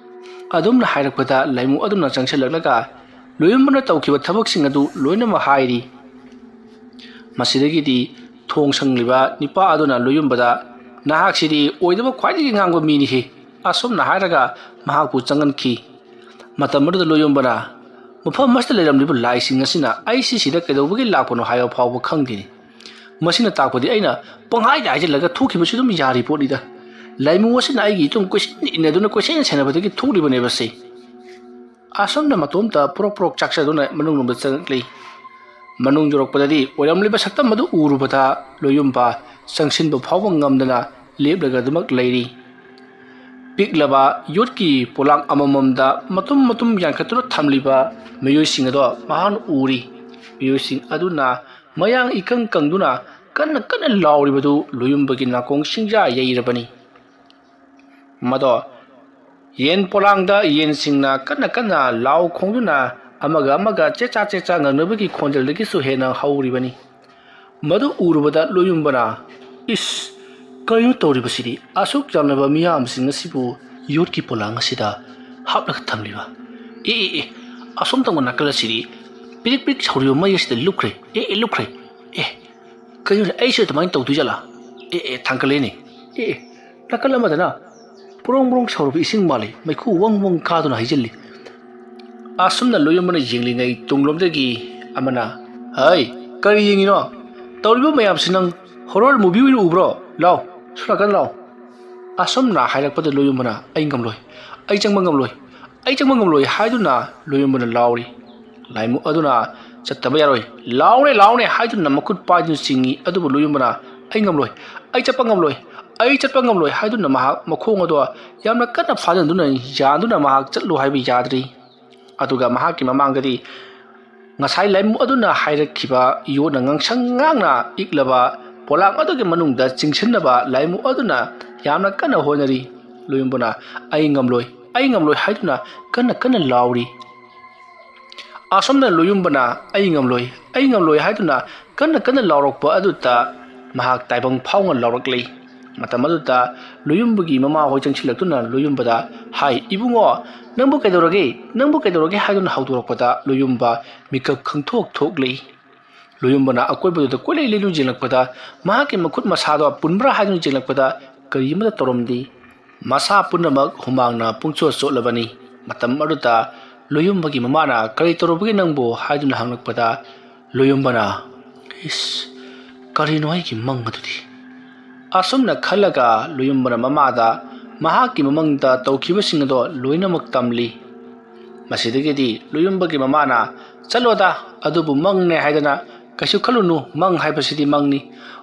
ꯑꯗꯨꯝꯅ ꯍꯥꯏꯔꯛꯄꯗ ꯂꯥꯏꯃꯨ ꯑꯗꯨꯝꯅ ꯆꯪꯁꯤꯜꯂꯛꯂꯒ ꯂꯣꯌꯨꯝꯕꯅ ꯇꯧꯈꯤꯕ ꯊꯕꯛꯁꯤꯡ ꯑꯗꯨ ꯂꯣꯏꯅꯃꯛ ꯍꯥꯏꯔꯤ꯫ ꯃꯁꯤꯗꯒꯤꯗꯤ ꯊꯣꯡ ꯁꯪꯂꯤꯕ ꯅꯤꯄꯥ ꯑꯗꯨꯅ ꯂꯣꯌꯨꯝꯕꯗ, "ꯅꯍꯥꯛꯁꯤꯗꯤ ꯑꯣꯏꯗꯕ ꯈ꯭ꯋꯥꯏꯗꯒꯤ ꯉꯥꯡꯕ ꯃꯤꯅꯤꯍꯦ," ꯑꯁꯨꯝꯅ ꯍꯥꯏꯔꯒ ꯃꯍꯥꯛꯄꯨ ꯆꯪꯍꯟꯈꯤ꯫ ꯃꯇꯝ ꯑꯗꯨꯗ ꯂꯣꯌꯨꯝꯕꯅ, "ꯃꯐꯝ ꯑꯁꯤꯗ ꯂꯩꯔꯝꯂꯤꯕ ꯂꯥꯏꯁꯤꯡ ꯑꯁꯤꯅ ꯑꯩꯁꯤ ꯁꯤꯗ ꯀꯩꯗꯧꯕꯒꯤ ꯂꯥꯛꯄꯅꯣ ꯍꯥꯏꯕ ꯐꯥꯎꯕ ꯈꯪꯗꯦꯅꯦ꯫ ꯃꯁꯤꯅ ꯇꯥꯛꯄꯗꯤ ꯑꯩꯅ ꯄꯪꯍꯥꯏꯗ ꯍꯥꯏꯖꯤꯜꯂꯒ ꯊꯣꯛꯈꯤꯕꯁꯨ ꯑꯗꯨꯝ ꯌꯥꯔꯤ ꯄꯣꯠꯅꯤꯗ꯫ ꯂꯥꯏꯃꯨ ꯑꯁꯤꯅ ꯑꯩꯒꯤ ꯏꯇꯨꯡ ꯀꯣꯏꯁꯤꯟ ꯏꯟꯅꯗꯨꯅ ꯀꯣꯏꯁꯦꯟ ꯁꯦꯟꯅꯕꯗꯒꯤ ꯊꯣꯛꯂꯤꯕꯅꯦꯕꯁꯦ꯫" ꯑꯁꯨꯝꯅ ꯃꯇꯣꯝꯇ ꯄ꯭ꯔꯣꯛ ꯄ꯭ꯔꯣꯛ ꯆꯥꯛꯆꯗꯨꯅ ꯃꯅꯨꯡꯂꯣꯝꯗ ꯆꯪꯂꯛꯂꯤ꯫ ꯃꯅꯨꯡ ꯌꯧꯔꯛꯄꯗꯗꯤ ꯑꯣꯏꯔꯝꯂꯤꯕ ꯁꯛꯇꯝ ꯑꯗꯨ ꯎꯔꯨꯕꯗ ꯂꯣꯌꯨꯝꯕ ꯆꯪꯁꯤꯟꯕ ꯐꯥꯎꯕ ꯉꯝꯗꯅ ꯂꯦꯞꯂꯒ ꯑꯗꯨꯃꯛ ꯂꯩꯔꯤ꯫ ꯄꯤꯛꯂꯕ ꯌꯣꯠꯀꯤ ꯄꯣꯂꯥꯡ ꯑꯃꯃꯝꯗ ꯃꯇꯨꯝ ꯃꯇꯨꯝ ꯌꯥꯟꯈꯠꯇꯨꯅ ꯊꯝꯂꯤꯕ ꯃꯤꯑꯣꯏꯁꯤꯡ ꯑꯗꯣ ꯃꯍꯥꯛꯅ ꯎꯔꯤ꯫ ꯃꯤꯑꯣꯏꯁꯤꯡ ꯑꯗꯨꯅ ꯃꯌꯥꯡ ꯏꯀꯪ ꯀꯪꯗꯨꯅ ꯀꯟꯅ ꯀꯟꯅ ꯂꯥꯎꯔꯤꯕꯗꯨ ꯂꯣꯌꯨꯝꯕꯒꯤ ꯅꯥꯀꯣꯡ ꯁꯤꯡꯖꯥ ꯌꯩꯔꯕꯅꯤ꯫ ꯃꯗꯣ ꯌꯦꯟ ꯄꯣꯂꯥꯡꯗ ꯌꯦꯟꯁꯤꯡꯅ ꯀꯟꯅ ꯀꯟꯅ ꯂꯥꯎ ꯈꯣꯡꯗꯨꯅ ꯑꯃꯒ ꯑꯃꯒ ꯆꯦꯠꯆꯥ ꯆꯦꯠꯆꯥ ꯉꯪꯅꯕꯒꯤ ꯈꯣꯟꯖꯦꯜꯗꯒꯤꯁꯨ ꯍꯦꯟꯅ ꯍꯧꯔꯤꯕꯅꯤ꯫ ꯃꯗꯨ ꯎꯔꯨꯕꯗ ꯂꯣꯌꯨꯝꯕꯅ, "ꯏꯁ, ꯀꯔꯤꯅꯣ ꯇꯧꯔꯤꯕꯁꯤꯗꯤ? ꯑꯁꯨꯛ ꯌꯥꯝꯂꯕ ꯃꯤꯌꯥꯝꯁꯤꯡ ꯑꯁꯤꯕꯨ ꯌꯣꯠꯀꯤ ꯄꯣꯂꯥꯡ ꯑꯁꯤꯗ ꯍꯥꯞꯂꯒ ꯊꯝꯂꯤꯕ? ꯑꯦ, ꯑꯦ, ꯑꯦ, ꯑꯁꯣꯝ ꯊꯪꯕ ꯅꯥꯀꯜ ꯑꯁꯤꯗꯤ ꯄꯤꯔꯤꯛ ꯄꯤꯔꯤꯛ ꯁꯧꯔꯤꯕ ꯃꯩ ꯑꯁꯤꯗ ꯂꯨꯞꯈ꯭ꯔꯦ꯫ ꯑꯦ, ꯑꯦ, ꯂꯨꯞꯈ꯭ꯔꯦ꯫ ꯑꯦ, ꯀꯩꯅꯣꯅꯦ, ꯑꯩꯁꯨ ꯑꯗꯨꯃꯥꯏꯅ ꯇꯧꯗꯣꯏ ꯖꯥꯠꯂꯥ? ꯑꯦ, ꯑꯦ, ꯊꯥꯡꯒꯠꯂꯦꯅꯦ꯫ ꯑꯦ, ꯑꯦ, ꯅꯥꯀꯜ ꯑꯃꯗꯅ ꯄ꯭ꯔꯣꯡ ꯄ꯭ꯔꯣꯡ ꯁꯧꯔꯕ ꯏꯁꯤꯡ ꯃꯥꯜꯂꯤ, ꯃꯩꯈꯨ ꯋꯪ ꯋꯪ ꯀꯥꯗꯨꯅ ꯍꯩꯖꯤꯜꯂꯤ"꯫ ꯑꯁꯨꯝꯅ ꯂꯣꯌꯨꯝꯕꯅ ꯌꯦꯡꯂꯤꯉꯩ ꯇꯨꯡꯂꯣꯝꯗꯒꯤ ꯑꯃꯅ, "ꯍꯩ, ꯀꯔꯤ ꯌꯦꯡꯉꯤꯅꯣ? ꯇꯧꯔꯤꯕ ꯃꯌꯥꯝꯁꯤ ꯅꯪ ꯍꯣꯔꯔ ꯃꯨꯚꯤ ꯑꯣꯏꯅ ꯎꯕ꯭ꯔꯣ? ꯂꯥꯎ, ꯁꯣꯝ ꯅꯥꯀꯟ ꯂꯥꯎ"꯫ ꯑꯁꯨꯝꯅ ꯍꯥꯏꯔꯛꯄꯗ ꯂꯣꯌꯨꯝꯕꯅ, "ꯑꯩ ꯉꯝꯂꯣꯏ, ꯑꯩ ꯆꯪꯕ ꯉꯝꯂꯣꯏ, ꯑꯩ ꯆꯪꯕ ꯉꯝꯂꯣꯏ" ꯍꯥꯏꯗꯨꯅ ꯂꯣꯌꯨꯝꯕꯅ ꯂꯥꯎꯔꯤ꯫ ꯂꯥꯏꯃꯨ ꯑꯗꯨꯅ, "ꯆꯠꯇꯕ ꯌꯥꯔꯣꯏ, ꯂꯥꯎꯅꯦ, ꯂꯥꯎꯅꯦ" ꯍꯥꯏꯗꯨꯅ ꯃꯈꯨꯠ ꯄꯥꯏꯗꯨꯅ ꯆꯤꯡꯏ꯫ ꯑꯗꯨꯕꯨ ꯂꯣꯌꯨꯝꯕꯅ, "ꯑꯩ ꯉꯝꯂꯣꯏ, ꯑꯩ ꯆꯠꯄ ꯉꯝꯂꯣꯏ, ꯑꯩ ꯆꯠꯄ ꯉꯝꯂꯣꯏ" ꯍꯥꯏꯗꯨꯅ ꯃꯍꯥꯛ ꯃꯈꯣꯡ ꯑꯗꯣ ꯌꯥꯝꯅ ꯀꯟꯅ ꯐꯥꯖꯤꯟꯗꯨꯅ ꯌꯥꯟꯗꯨꯅ ꯃꯍꯥꯛ ꯆꯠꯂꯨ ꯍꯥꯏꯕ ꯌꯥꯗ꯭ꯔꯤ꯫ ꯑꯗꯨꯒ ꯃꯍꯥꯛꯀꯤ ꯃꯃꯥꯡꯗꯗꯤ ꯉꯁꯥꯏ ꯂꯥꯏꯃꯨ ꯑꯗꯨꯅ ꯍꯥꯏꯔꯛꯈꯤꯕ ꯌꯣꯠꯅ ꯉꯥꯡꯁꯪ ꯉꯥꯡꯅ ꯏꯛꯂꯕ ꯄꯣꯂꯥꯡ ꯑꯗꯨꯒꯤ ꯃꯅꯨꯡꯗ ꯆꯤꯡꯁꯤꯟꯅꯕ ꯂꯥꯏꯃꯨ ꯑꯗꯨꯅ ꯌꯥꯝꯅ ꯀꯟꯅ ꯍꯣꯠꯅꯔꯤ꯫ ꯂꯣꯌꯨꯝꯕꯅ, "ꯑꯩ ꯉꯝꯂꯣꯏ, ꯑꯩ ꯉꯝꯂꯣꯏ" ꯍꯥꯏꯗꯨꯅ ꯀꯟꯅ ꯀꯟꯅ ꯂꯥꯎꯔꯤ꯫ ꯑꯁꯣꯝꯅ ꯂꯣꯌꯨꯝꯕꯅ, "ꯑꯩ ꯉꯝꯂꯣꯏ, ꯑꯩ ꯉꯝꯂꯣꯏ" ꯍꯥꯏꯗꯨꯅ ꯀꯟꯅ ꯀꯟꯅ ꯂꯥꯎꯔꯛꯄ ꯑꯗꯨꯗ ꯃꯍꯥꯛ ꯇꯥꯏꯕꯪ ꯐꯥꯎꯅ ꯂꯥꯎꯔꯛꯂꯤ꯫ ꯃꯇꯝ ꯑꯗꯨꯗ ꯂꯣꯌꯨꯝꯕꯒꯤ ꯃꯃꯥ ꯍꯣꯏ ꯆꯪꯁꯤꯜꯂꯛꯇꯨꯅ ꯂꯣꯌꯨꯝꯕꯗ, "ꯍꯥꯏ, ꯏꯕꯨꯡꯉꯣ, ꯅꯪꯕꯨ ꯀꯩꯗꯧꯔꯒꯦ? ꯅꯪꯕꯨ ꯀꯩꯗꯧꯔꯒꯦ?" ꯍꯥꯏꯗꯨꯅ ꯍꯧꯗꯣꯔꯛꯄꯗ ꯂꯣꯌꯨꯝꯕ ꯃꯤꯀꯞ ꯈꯪꯊꯣꯛ ꯊꯣꯛꯂꯤ꯫ ꯂꯣꯌꯨꯝꯕꯅ ꯑꯀꯣꯏꯕꯗꯨꯗ ꯀꯣꯏꯂꯩ ꯂꯩꯅꯨ ꯌꯦꯡꯂꯛꯄꯗ, ꯃꯍꯥꯛꯀꯤ ꯃꯈꯨꯠ ꯃꯁꯥꯗꯣ ꯄꯨꯟꯕ꯭ꯔꯥ ꯍꯥꯏꯗꯨꯅ ꯌꯦꯡꯂꯛꯄꯗ ꯀꯔꯤ ꯑꯃꯠꯇ ꯇꯧꯔꯝꯗꯦ꯫ ꯃꯁꯥ ꯄꯨꯝꯅꯃꯛ ꯍꯨꯃꯥꯡꯅ ꯄꯨꯡꯆꯣꯠ ꯆꯣꯠꯂꯕꯅꯤ꯫ ꯃꯇꯝ ꯑꯗꯨꯗ ꯂꯣꯌꯨꯝꯕꯒꯤ ꯃꯃꯥꯅ, "ꯀꯔꯤ ꯇꯧꯔꯨꯕꯒꯦ ꯅꯪꯕꯨ?" ꯍꯥꯏꯗꯨꯅ ꯍꯪꯂꯛꯄꯗ ꯂꯣꯌꯨꯝꯕꯅ, "ꯏꯁ, ꯀꯔꯤꯅꯣ ꯑꯩꯒꯤ ꯃꯪ ꯑꯗꯨꯗꯤ?" ꯑꯁꯨꯝꯅ ꯈꯜꯂꯒ ꯂꯣꯌꯨꯝꯕꯅ ꯃꯃꯥꯗ ꯃꯍꯥꯛꯀꯤ ꯃꯃꯪꯗ ꯇꯧꯈꯤꯕꯁꯤꯡ ꯑꯗꯣ ꯂꯣꯏꯅꯃꯛ ꯇꯝꯂꯤ꯫ ꯃꯁꯤꯗꯒꯤꯗꯤ ꯂꯣꯌꯨꯝꯕꯒꯤ ꯃꯃꯥꯅ, "ꯆꯠꯂꯣꯗ, ꯑꯗꯨꯕꯨ ꯃꯪꯅꯦ ꯍꯥꯏꯗꯅ ꯀꯩꯁꯨ ꯈꯜꯂꯨꯅꯨ, ꯃꯪ ꯍꯥꯏꯕꯁꯤꯗꯤ ꯃꯪꯅꯤ꯫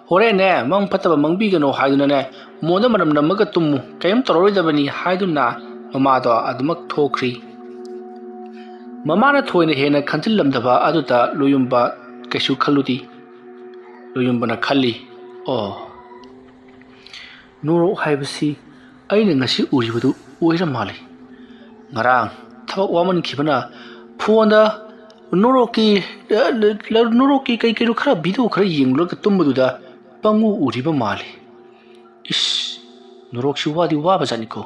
ꯍꯣꯔꯦꯟꯅꯦ ꯃꯪ ꯐꯠꯇꯕ ꯃꯪꯕꯤꯒꯅꯨ ꯍꯥꯏꯗꯨꯅꯅꯦ ꯃꯣꯟꯗ ꯃꯅꯝ ꯅꯝꯃꯒ ꯇꯨꯝꯃꯨ, ꯀꯔꯤꯝ ꯇꯧꯔꯔꯣꯏꯗꯕꯅꯤ" ꯍꯥꯏꯗꯨꯅ ꯃꯃꯥꯗꯣ ꯑꯗꯨꯃꯛ ꯊꯣꯛꯈ꯭ꯔꯤ꯫ ꯃꯃꯥꯅ ꯊꯣꯏꯅ ꯍꯦꯟꯅ ꯈꯟꯖꯤꯜꯂꯝꯗꯕ ꯑꯗꯨꯗ ꯂꯣꯌꯨꯝꯕ ꯀꯩꯁꯨ ꯈꯜꯂꯨꯗꯦ꯫ ꯂꯣꯌꯨꯝꯕꯅ ꯈꯜꯂꯤ, "ꯑꯣ, ꯅꯣꯔꯣꯛ ꯍꯥꯏꯕꯁꯤ ꯑꯩꯅ ꯉꯁꯤ ꯎꯔꯤꯕꯗꯨ ꯑꯣꯏꯔ ꯃꯥꯜꯂꯦ꯫ ꯉꯔꯥꯡ ꯊꯕꯛ ꯋꯥꯃꯟꯈꯤꯕꯅ ꯐꯣꯟꯗ ꯅꯣꯔꯣꯛꯀꯤ, ꯑ, ꯅꯣꯔꯣꯛꯀꯤ ꯀꯩ ꯀꯩꯅꯣ ꯈꯔ, ꯚꯤꯗꯤꯑꯣ ꯈꯔ ꯌꯦꯡꯂꯨꯔꯒ ꯇꯨꯝꯕꯗꯨꯗ ꯄꯪꯎ ꯎꯔꯤꯕ ꯃꯥꯜꯂꯤ꯫ ꯏꯁ, ꯅꯣꯔꯣꯛꯁꯤ ꯋꯥꯗꯤ ꯋꯥꯕꯖꯥꯠꯅꯤꯀꯣ꯫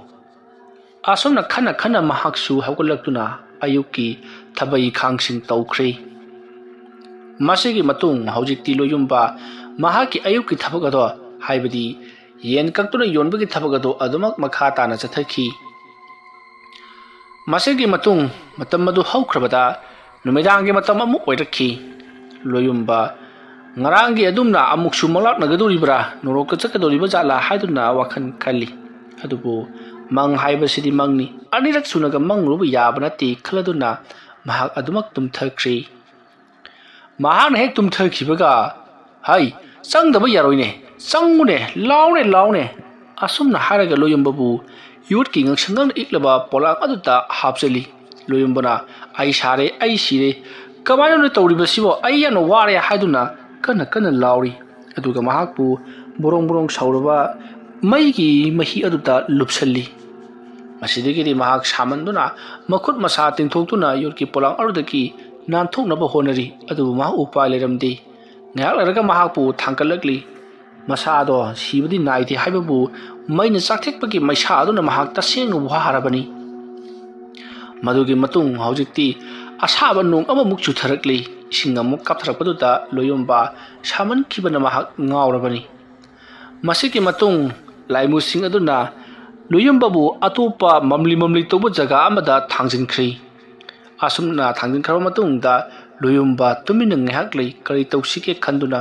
ꯑꯁꯨꯝꯅ ꯈꯟꯅ ꯈꯟꯅ ꯃꯍꯥꯛꯁꯨ ꯍꯧꯒꯠꯂꯛꯇꯨꯅ ꯑꯌꯨꯛꯀꯤ ꯊꯕꯛ ꯏꯪꯈꯥꯡꯁꯤꯡ ꯇꯧꯈ꯭ꯔꯦ꯫ ꯃꯁꯤꯒꯤ ꯃꯇꯨꯡ ꯍꯧꯖꯤꯛꯇꯤ ꯂꯣꯌꯨꯝꯕ ꯃꯍꯥꯛꯀꯤ ꯑꯌꯨꯛꯀꯤ ꯊꯕꯛ ꯑꯗꯣ, ꯍꯥꯏꯕꯗꯤ ꯌꯦꯟ ꯀꯛꯇꯨꯅ ꯌꯣꯟꯕꯒꯤ ꯊꯕꯛ ꯑꯗꯣ ꯑꯗꯨꯃꯛ ꯃꯈꯥ ꯇꯥꯅ ꯆꯠꯊꯈꯤ꯫ ꯃꯁꯤꯒꯤ ꯃꯇꯨꯡ ꯃꯇꯝ ꯑꯗꯨ ꯍꯧꯈ꯭ꯔꯕꯗ ꯅꯨꯃꯤꯗꯥꯡꯒꯤ ꯃꯇꯝ ꯑꯃꯨꯛ ꯑꯣꯏꯔꯛꯈꯤ꯫ ꯂꯣꯌꯨꯝꯕ ꯉꯔꯥꯡꯒꯤ ꯑꯗꯨꯝꯅ ꯑꯃꯨꯛꯁꯨ ꯃꯪꯂꯥꯛꯅꯒꯗꯧꯔꯤꯕ꯭ꯔꯥ, ꯅꯣꯔꯣꯛꯀ ꯆꯠꯀꯗꯧꯔꯤꯕ ꯖꯥꯠꯂꯥ ꯍꯥꯏꯗꯨꯅ ꯋꯥꯈꯜ ꯈꯜꯂꯤ꯫ ꯑꯗꯨꯕꯨ ꯃꯪ ꯍꯥꯏꯕꯁꯤꯗꯤ ꯃꯪꯅꯤ, ꯑꯅꯤꯔꯛ ꯁꯨꯅꯒ ꯃꯪꯂꯨꯕ ꯌꯥꯕ ꯅꯠꯇꯦ ꯈꯜꯂꯗꯨꯅ ꯃꯍꯥꯛ ꯑꯗꯨꯃꯛ ꯇꯨꯝꯊꯈ꯭ꯔꯦ꯫ ꯃꯍꯥꯛꯅ ꯍꯦꯛ ꯇꯨꯝꯊꯈꯤꯕꯒ, "ꯍꯩ, ꯆꯪꯗꯕ ꯌꯥꯔꯣꯏꯅꯦ, ꯆꯪꯉꯨꯅꯦ, ꯂꯥꯎꯅꯦ, ꯂꯥꯎꯅꯦ!" ꯑꯁꯨꯝꯅ ꯍꯥꯏꯔꯒ ꯂꯣꯌꯨꯝꯕꯕꯨ ꯌꯣꯠꯀꯤ ꯉꯛꯁꯪ ꯉꯛꯅ ꯏꯛꯂꯕ ꯄꯣꯂꯥꯡ ꯑꯗꯨꯗ ꯍꯥꯞꯆꯤꯜꯂꯤ꯫ ꯂꯣꯌꯨꯝꯕꯅ, "ꯑꯩ ꯁꯥꯔꯦ, ꯑꯩ ꯁꯤꯔꯦ, ꯀꯃꯥꯏꯅꯅꯣ ꯇꯧꯔꯤꯕꯁꯤꯕꯣ? ꯑꯩ ꯌꯥꯝꯅ ꯋꯥꯔꯦ" ꯍꯥꯏꯗꯨꯅ ꯀꯟꯅ ꯀꯟꯅ ꯂꯥꯎꯔꯤ꯫ ꯑꯗꯨꯒ ꯃꯍꯥꯛꯄꯨ ꯕꯣꯔꯣꯡ ꯕꯣꯔꯣꯡ ꯁꯧꯔꯕ ꯃꯩꯒꯤ ꯃꯍꯤ ꯑꯗꯨꯗ ꯂꯨꯞꯁꯜꯂꯤ꯫ ꯃꯁꯤꯗꯒꯤꯗꯤ ꯃꯍꯥꯛ ꯁꯥꯃꯟꯗꯨꯅ ꯃꯈꯨꯠ ꯃꯁꯥ ꯇꯤꯡꯊꯣꯛꯇꯨꯅ ꯌꯣꯠꯀꯤ ꯄꯣꯂꯥꯡ ꯑꯗꯨꯗꯒꯤ ꯅꯥꯟꯊꯣꯛꯅꯕ ꯍꯣꯠꯅꯔꯤ꯫ ꯑꯗꯨꯕꯨ ꯃꯍꯥꯛ ꯎꯄꯥꯏ ꯂꯩꯔꯝꯗꯦ꯫ ꯉꯥꯏꯍꯥꯛ ꯂꯩꯔꯒ ꯃꯍꯥꯛꯄꯨ ꯊꯥꯡꯒꯠꯂꯛꯂꯤ꯫ ꯃꯁꯥꯗꯣ ꯁꯤꯕꯗꯤ ꯅꯥꯏꯗꯦ ꯍꯥꯏꯕꯕꯨ ꯃꯩꯅ ꯆꯥꯛꯊꯦꯛꯄꯒꯤ ꯃꯩꯁꯥ ꯑꯗꯨꯅ ꯃꯍꯥꯛ ꯇꯁꯦꯡꯅ ꯋꯥꯔꯕꯅꯤ꯫ ꯃꯗꯨꯒꯤ ꯃꯇꯨꯡ ꯍꯧꯖꯤꯛꯇꯤ ꯑꯁꯥꯕ ꯅꯣꯡ ꯑꯃꯃꯨꯛ ꯆꯨꯊꯔꯛꯂꯤ꯫ ꯏꯁꯤꯡ ꯑꯃꯨꯛ ꯀꯥꯞꯊꯔꯛꯄꯗꯨꯗ ꯂꯣꯌꯨꯝꯕ ꯁꯥꯃꯟꯈꯤꯕꯅ ꯃꯍꯥꯛ ꯉꯥꯎꯔꯕꯅꯤ꯫ ꯃꯁꯤꯒꯤ ꯃꯇꯨꯡ ꯂꯥꯏꯃꯨꯁꯤꯡ ꯑꯗꯨꯅ ꯂꯣꯌꯨꯝꯕꯕꯨ ꯑꯇꯣꯞꯄ ꯃꯝꯂꯤ ꯃꯝꯂꯤ ꯇꯧꯕ ꯖꯒꯥ ꯑꯃꯗ ꯊꯥꯡꯖꯤꯟꯈ꯭ꯔꯤ꯫ ꯑꯁꯨꯝꯅ ꯊꯥꯡꯖꯤꯟꯈ꯭ꯔꯕ ꯃꯇꯨꯡꯗ ꯂꯣꯌꯨꯝꯕ ꯇꯨꯃꯤꯟꯅ ꯉꯥꯏꯍꯥꯛ ꯂꯩ, ꯀꯔꯤ ꯇꯧꯁꯤꯒꯦ ꯈꯟꯗꯨꯅ꯫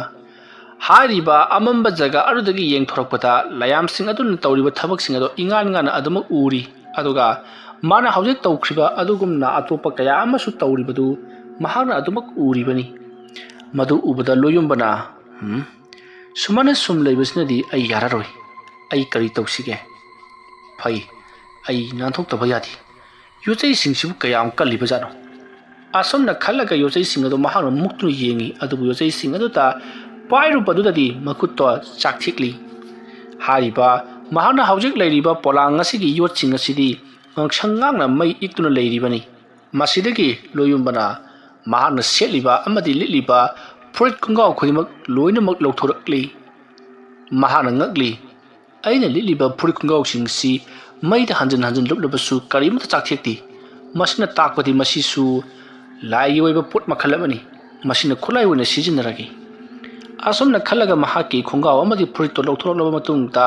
ꯍꯥꯏꯔꯤꯕ ꯑꯃꯝꯕ ꯖꯒꯥ ꯑꯗꯨꯗꯒꯤ ꯌꯦꯡꯊꯣꯔꯛꯄꯗ ꯂꯥꯏꯌꯥꯝꯁꯤꯡ ꯑꯗꯨꯅ ꯇꯧꯔꯤꯕ ꯊꯕꯛꯁꯤꯡ ꯑꯗꯨ ꯏꯉꯥꯟ ꯉꯥꯟꯅ ꯑꯗꯨꯃꯛ ꯎꯔꯤ꯫ ꯑꯗꯨꯒ ꯃꯥꯅ ꯍꯧꯖꯤꯛ ꯇꯧꯈ꯭ꯔꯤꯕ ꯑꯗꯨꯒꯨꯝꯅ ꯑꯇꯣꯞꯄ ꯀꯌꯥ ꯑꯃꯁꯨ ꯇꯧꯔꯤꯕꯗꯨ ꯃꯍꯥꯛꯅ ꯑꯗꯨꯃꯛ ꯎꯔꯤꯕꯅꯤ꯫ ꯃꯗꯨ ꯎꯕꯗ ꯂꯣꯌꯨꯝꯕꯅ, "ꯎꯝ, ꯁꯨꯃꯥꯏꯅ ꯁꯨꯝ ꯂꯩꯕꯁꯤꯅꯗꯤ ꯑꯩ ꯌꯥꯔꯔꯣꯏ꯫ ꯑꯩ ꯀꯔꯤ ꯇꯧꯁꯤꯒꯦ? ꯐꯩ, ꯑꯩ ꯅꯥꯟꯊꯣꯛꯇꯕ ꯌꯥꯗꯦ꯫ ꯌꯣꯠꯆꯩꯁꯤꯡꯁꯤꯕꯨ ꯀꯌꯥꯝ ꯀꯜꯂꯤꯕꯖꯥꯠꯅꯣ?" ꯑꯁꯨꯝꯅ ꯈꯜꯂꯒ ꯌꯣꯠꯆꯩꯁꯤꯡ ꯑꯗꯨ ꯃꯍꯥꯛꯅ ꯃꯨꯛꯇꯨꯅ ꯌꯦꯡꯉꯤ꯫ ꯑꯗꯨꯕꯨ ꯌꯣꯠꯆꯩꯁꯤꯡ ꯑꯗꯨꯗ ꯄꯥꯏꯔꯨꯕꯗꯨꯗꯗꯤ ꯃꯈꯨꯠꯇꯣ ꯆꯥꯛꯊꯦꯛꯂꯤ꯫ ꯍꯥꯏꯔꯤꯕ ꯃꯍꯥꯛꯅ ꯍꯧꯖꯤꯛ ꯂꯩꯔꯤꯕ ꯄꯣꯂꯥꯡ ꯑꯁꯤꯒꯤ ꯌꯣꯠꯁꯤꯡ ꯑꯁꯤꯗꯤ ꯉꯥꯡꯁꯪ ꯉꯥꯡꯅ ꯃꯩ ꯏꯛꯇꯨꯅ ꯂꯩꯔꯤꯕꯅꯤ꯫ ꯃꯁꯤꯗꯒꯤ ꯂꯣꯌꯨꯝꯕꯅ ꯃꯍꯥꯛꯅ ꯁꯦꯠꯂꯤꯕ ꯑꯃꯗꯤ ꯂꯤꯠꯂꯤꯕ ꯐꯨꯔꯤꯠ ꯈꯣꯡꯒ꯭ꯔꯥꯎ ꯈꯨꯗꯤꯡꯃꯛ ꯂꯣꯏꯅꯃꯛ ꯂꯧꯊꯣꯔꯛꯂꯤ꯫ ꯃꯍꯥꯛꯅ ꯉꯛꯂꯤ, "ꯑꯩꯅ ꯂꯤꯠꯂꯤꯕ ꯐꯨꯔꯤꯠ ꯈꯣꯡꯒ꯭ꯔꯥꯎꯁꯤꯡꯁꯤ ꯃꯩꯗ ꯍꯟꯖꯤꯟ ꯍꯟꯖꯤꯟ ꯂꯨꯞꯂꯕꯁꯨ ꯀꯔꯤꯃꯠꯇ ꯆꯥꯛꯊꯦꯛꯇꯦ꯫ ꯃꯁꯤꯅ ꯇꯥꯛꯄꯗꯤ ꯃꯁꯤꯁꯨ ꯂꯥꯏꯒꯤ ꯑꯣꯏꯕ ꯄꯣꯠ ꯃꯈꯜ ꯑꯃꯅꯤ꯫ ꯃꯁꯤꯅ ꯈꯨꯠꯂꯥꯏ ꯑꯣꯏꯅ ꯁꯤꯖꯤꯟꯅꯔꯒꯦ꯫" ꯑꯁꯨꯝꯅ ꯈꯜꯂꯒ ꯃꯍꯥꯛꯀꯤ ꯈꯣꯡꯒ꯭ꯔꯥꯎ ꯑꯃꯗꯤ ꯐꯨꯔꯤꯠꯇꯨ ꯂꯧꯊꯣꯔꯛꯂꯕ ꯃꯇꯨꯡꯗ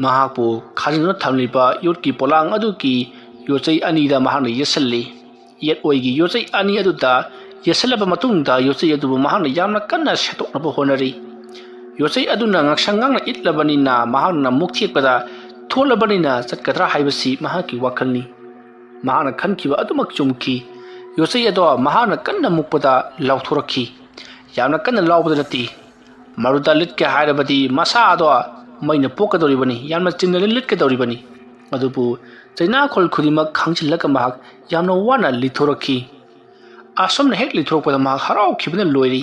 ꯃꯍꯥꯛꯄꯨ ꯈꯥꯖꯤꯟꯗꯨꯅ ꯊꯝꯂꯤꯕ ꯌꯣꯠꯀꯤ ꯄꯣꯂꯥꯡ ꯑꯗꯨꯒꯤ ꯌꯣꯠꯆꯩ ꯑꯅꯤꯗ ꯃꯍꯥꯛꯅ ꯌꯦꯠꯁꯜꯂꯤ꯫ ꯌꯦꯠ ꯑꯣꯏꯒꯤ ꯌꯣꯠꯆꯩ ꯑꯅꯤ ꯑꯗꯨꯗ ꯌꯦꯠꯁꯜꯂꯕ ꯃꯇꯨꯡꯗ ꯌꯣꯠꯆꯩ ꯑꯗꯨꯕꯨ ꯃꯍꯥꯛꯅ ꯌꯥꯝꯅ ꯀꯟꯅ ꯁꯦꯠꯇꯣꯛꯅꯕ ꯍꯣꯠꯅꯔꯤ꯫ ꯌꯣꯠꯆꯩ ꯑꯗꯨꯅ ꯉꯥꯡꯁꯪ ꯉꯥꯡꯅ ꯏꯠꯂꯕꯅꯤꯅ ꯃꯍꯥꯛꯅ ꯃꯨꯛ ꯊꯦꯛꯄꯗ ꯊꯣꯛꯂꯕꯅꯤꯅ ꯆꯠꯀꯗ꯭ꯔꯥ ꯍꯥꯏꯕꯁꯤ ꯃꯍꯥꯛꯀꯤ ꯋꯥꯈꯜꯅꯤ꯫ ꯃꯍꯥꯛꯅ ꯈꯟꯈꯤꯕ ꯑꯗꯨꯃꯛ ꯆꯨꯝꯈꯤ꯫ ꯌꯣꯠꯆꯩ ꯑꯗꯣ ꯃꯍꯥꯛꯅ ꯀꯟꯅ ꯃꯨꯛꯄꯗ ꯂꯥꯎꯊꯣꯔꯛꯈꯤ꯫ ꯌꯥꯝꯅ ꯀꯟꯅ ꯂꯥꯎꯕꯗ ꯅꯠꯇꯦ, ꯃꯗꯨꯗ ꯂꯤꯠꯀꯦ ꯍꯥꯏꯔꯕꯗꯤ ꯃꯁꯥ ꯑꯗꯣ ꯃꯩꯅ ꯄꯣꯛꯀꯗꯧꯔꯤꯕꯅꯤ, ꯌꯥꯝꯅ ꯆꯤꯡꯅꯅ ꯂꯤꯠꯀꯗꯧꯔꯤꯕꯅꯤ꯫ ꯑꯗꯨꯕꯨ ꯆꯩꯅꯥꯈꯣꯜ ꯈꯨꯗꯤꯡꯃꯛ ꯈꯥꯡꯖꯤꯜꯂꯒ ꯃꯍꯥꯛ ꯌꯥꯝꯅ ꯋꯥꯅ ꯂꯤꯠꯊꯣꯔꯛꯈꯤ꯫ ꯑꯁꯨꯝꯅ ꯍꯦꯛ ꯂꯤꯠꯊꯣꯔꯛꯄꯗ ꯃꯍꯥꯛ ꯍꯔꯥꯎꯈꯤꯕꯅ ꯂꯣꯏꯔꯤ꯫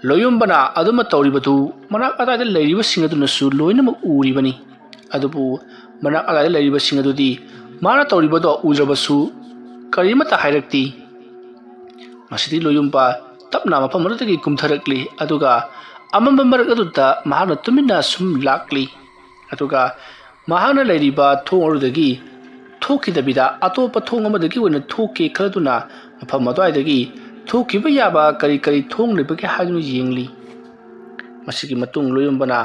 ꯂꯣꯌꯨꯝꯕꯅ ꯑꯗꯨꯃ ꯇꯧꯔꯤꯕꯗꯨ ꯃꯅꯥꯛ ꯑꯗꯥꯏꯗ ꯂꯩꯔꯤꯕꯁꯤꯡ ꯑꯗꯨꯅꯁꯨ ꯂꯣꯏꯅꯃꯛ ꯎꯔꯤꯕꯅꯤ꯫ ꯑꯗꯨꯕꯨ ꯃꯅꯥꯛ ꯑꯗꯥꯏꯗ ꯂꯩꯔꯤꯕꯁꯤꯡ ꯑꯗꯨꯗꯤ ꯃꯥꯅ ꯇꯧꯔꯤꯕꯗꯣ ꯎꯗ꯭ꯔꯕꯁꯨ ꯀꯔꯤꯃꯠꯇ ꯍꯥꯏꯔꯛꯇꯦ꯫ ꯃꯁꯤꯗꯤ ꯂꯣꯌꯨꯝꯕ ꯇꯞꯅ ꯃꯐꯝ ꯑꯗꯨꯗꯒꯤ ꯀꯨꯝꯊꯔꯛꯂꯤ, ꯑꯗꯨꯒ ꯑꯃꯝꯕ ꯃꯔꯛ ꯑꯗꯨꯗ ꯃꯍꯥꯛꯅ ꯇꯨꯃꯤꯟꯅ ꯁꯨꯝ ꯂꯥꯛꯂꯤ꯫ ꯑꯗꯨꯒ ꯃꯍꯥꯛꯅ ꯂꯩꯔꯤꯕ ꯊꯣꯡ ꯑꯗꯨꯗꯒꯤ ꯊꯣꯛꯈꯤꯗꯕꯤꯗ ꯑꯇꯣꯞꯄ ꯊꯣꯡ ꯑꯃꯗꯒꯤ ꯑꯣꯏꯅ ꯊꯣꯛꯀꯦ ꯈꯟꯗꯨꯅ ꯃꯐꯝ ꯑꯗꯨꯋꯥꯏꯗꯒꯤ ꯊꯣꯛꯈꯤꯕ ꯌꯥꯕ ꯀꯔꯤ ꯀꯔꯤ ꯊꯣꯡ ꯂꯩꯕꯒꯦ ꯍꯥꯏꯗꯨꯅ ꯌꯦꯡꯂꯤ꯫ ꯃꯁꯤꯒꯤ ꯃꯇꯨꯡ ꯂꯣꯌꯨꯝꯕꯅ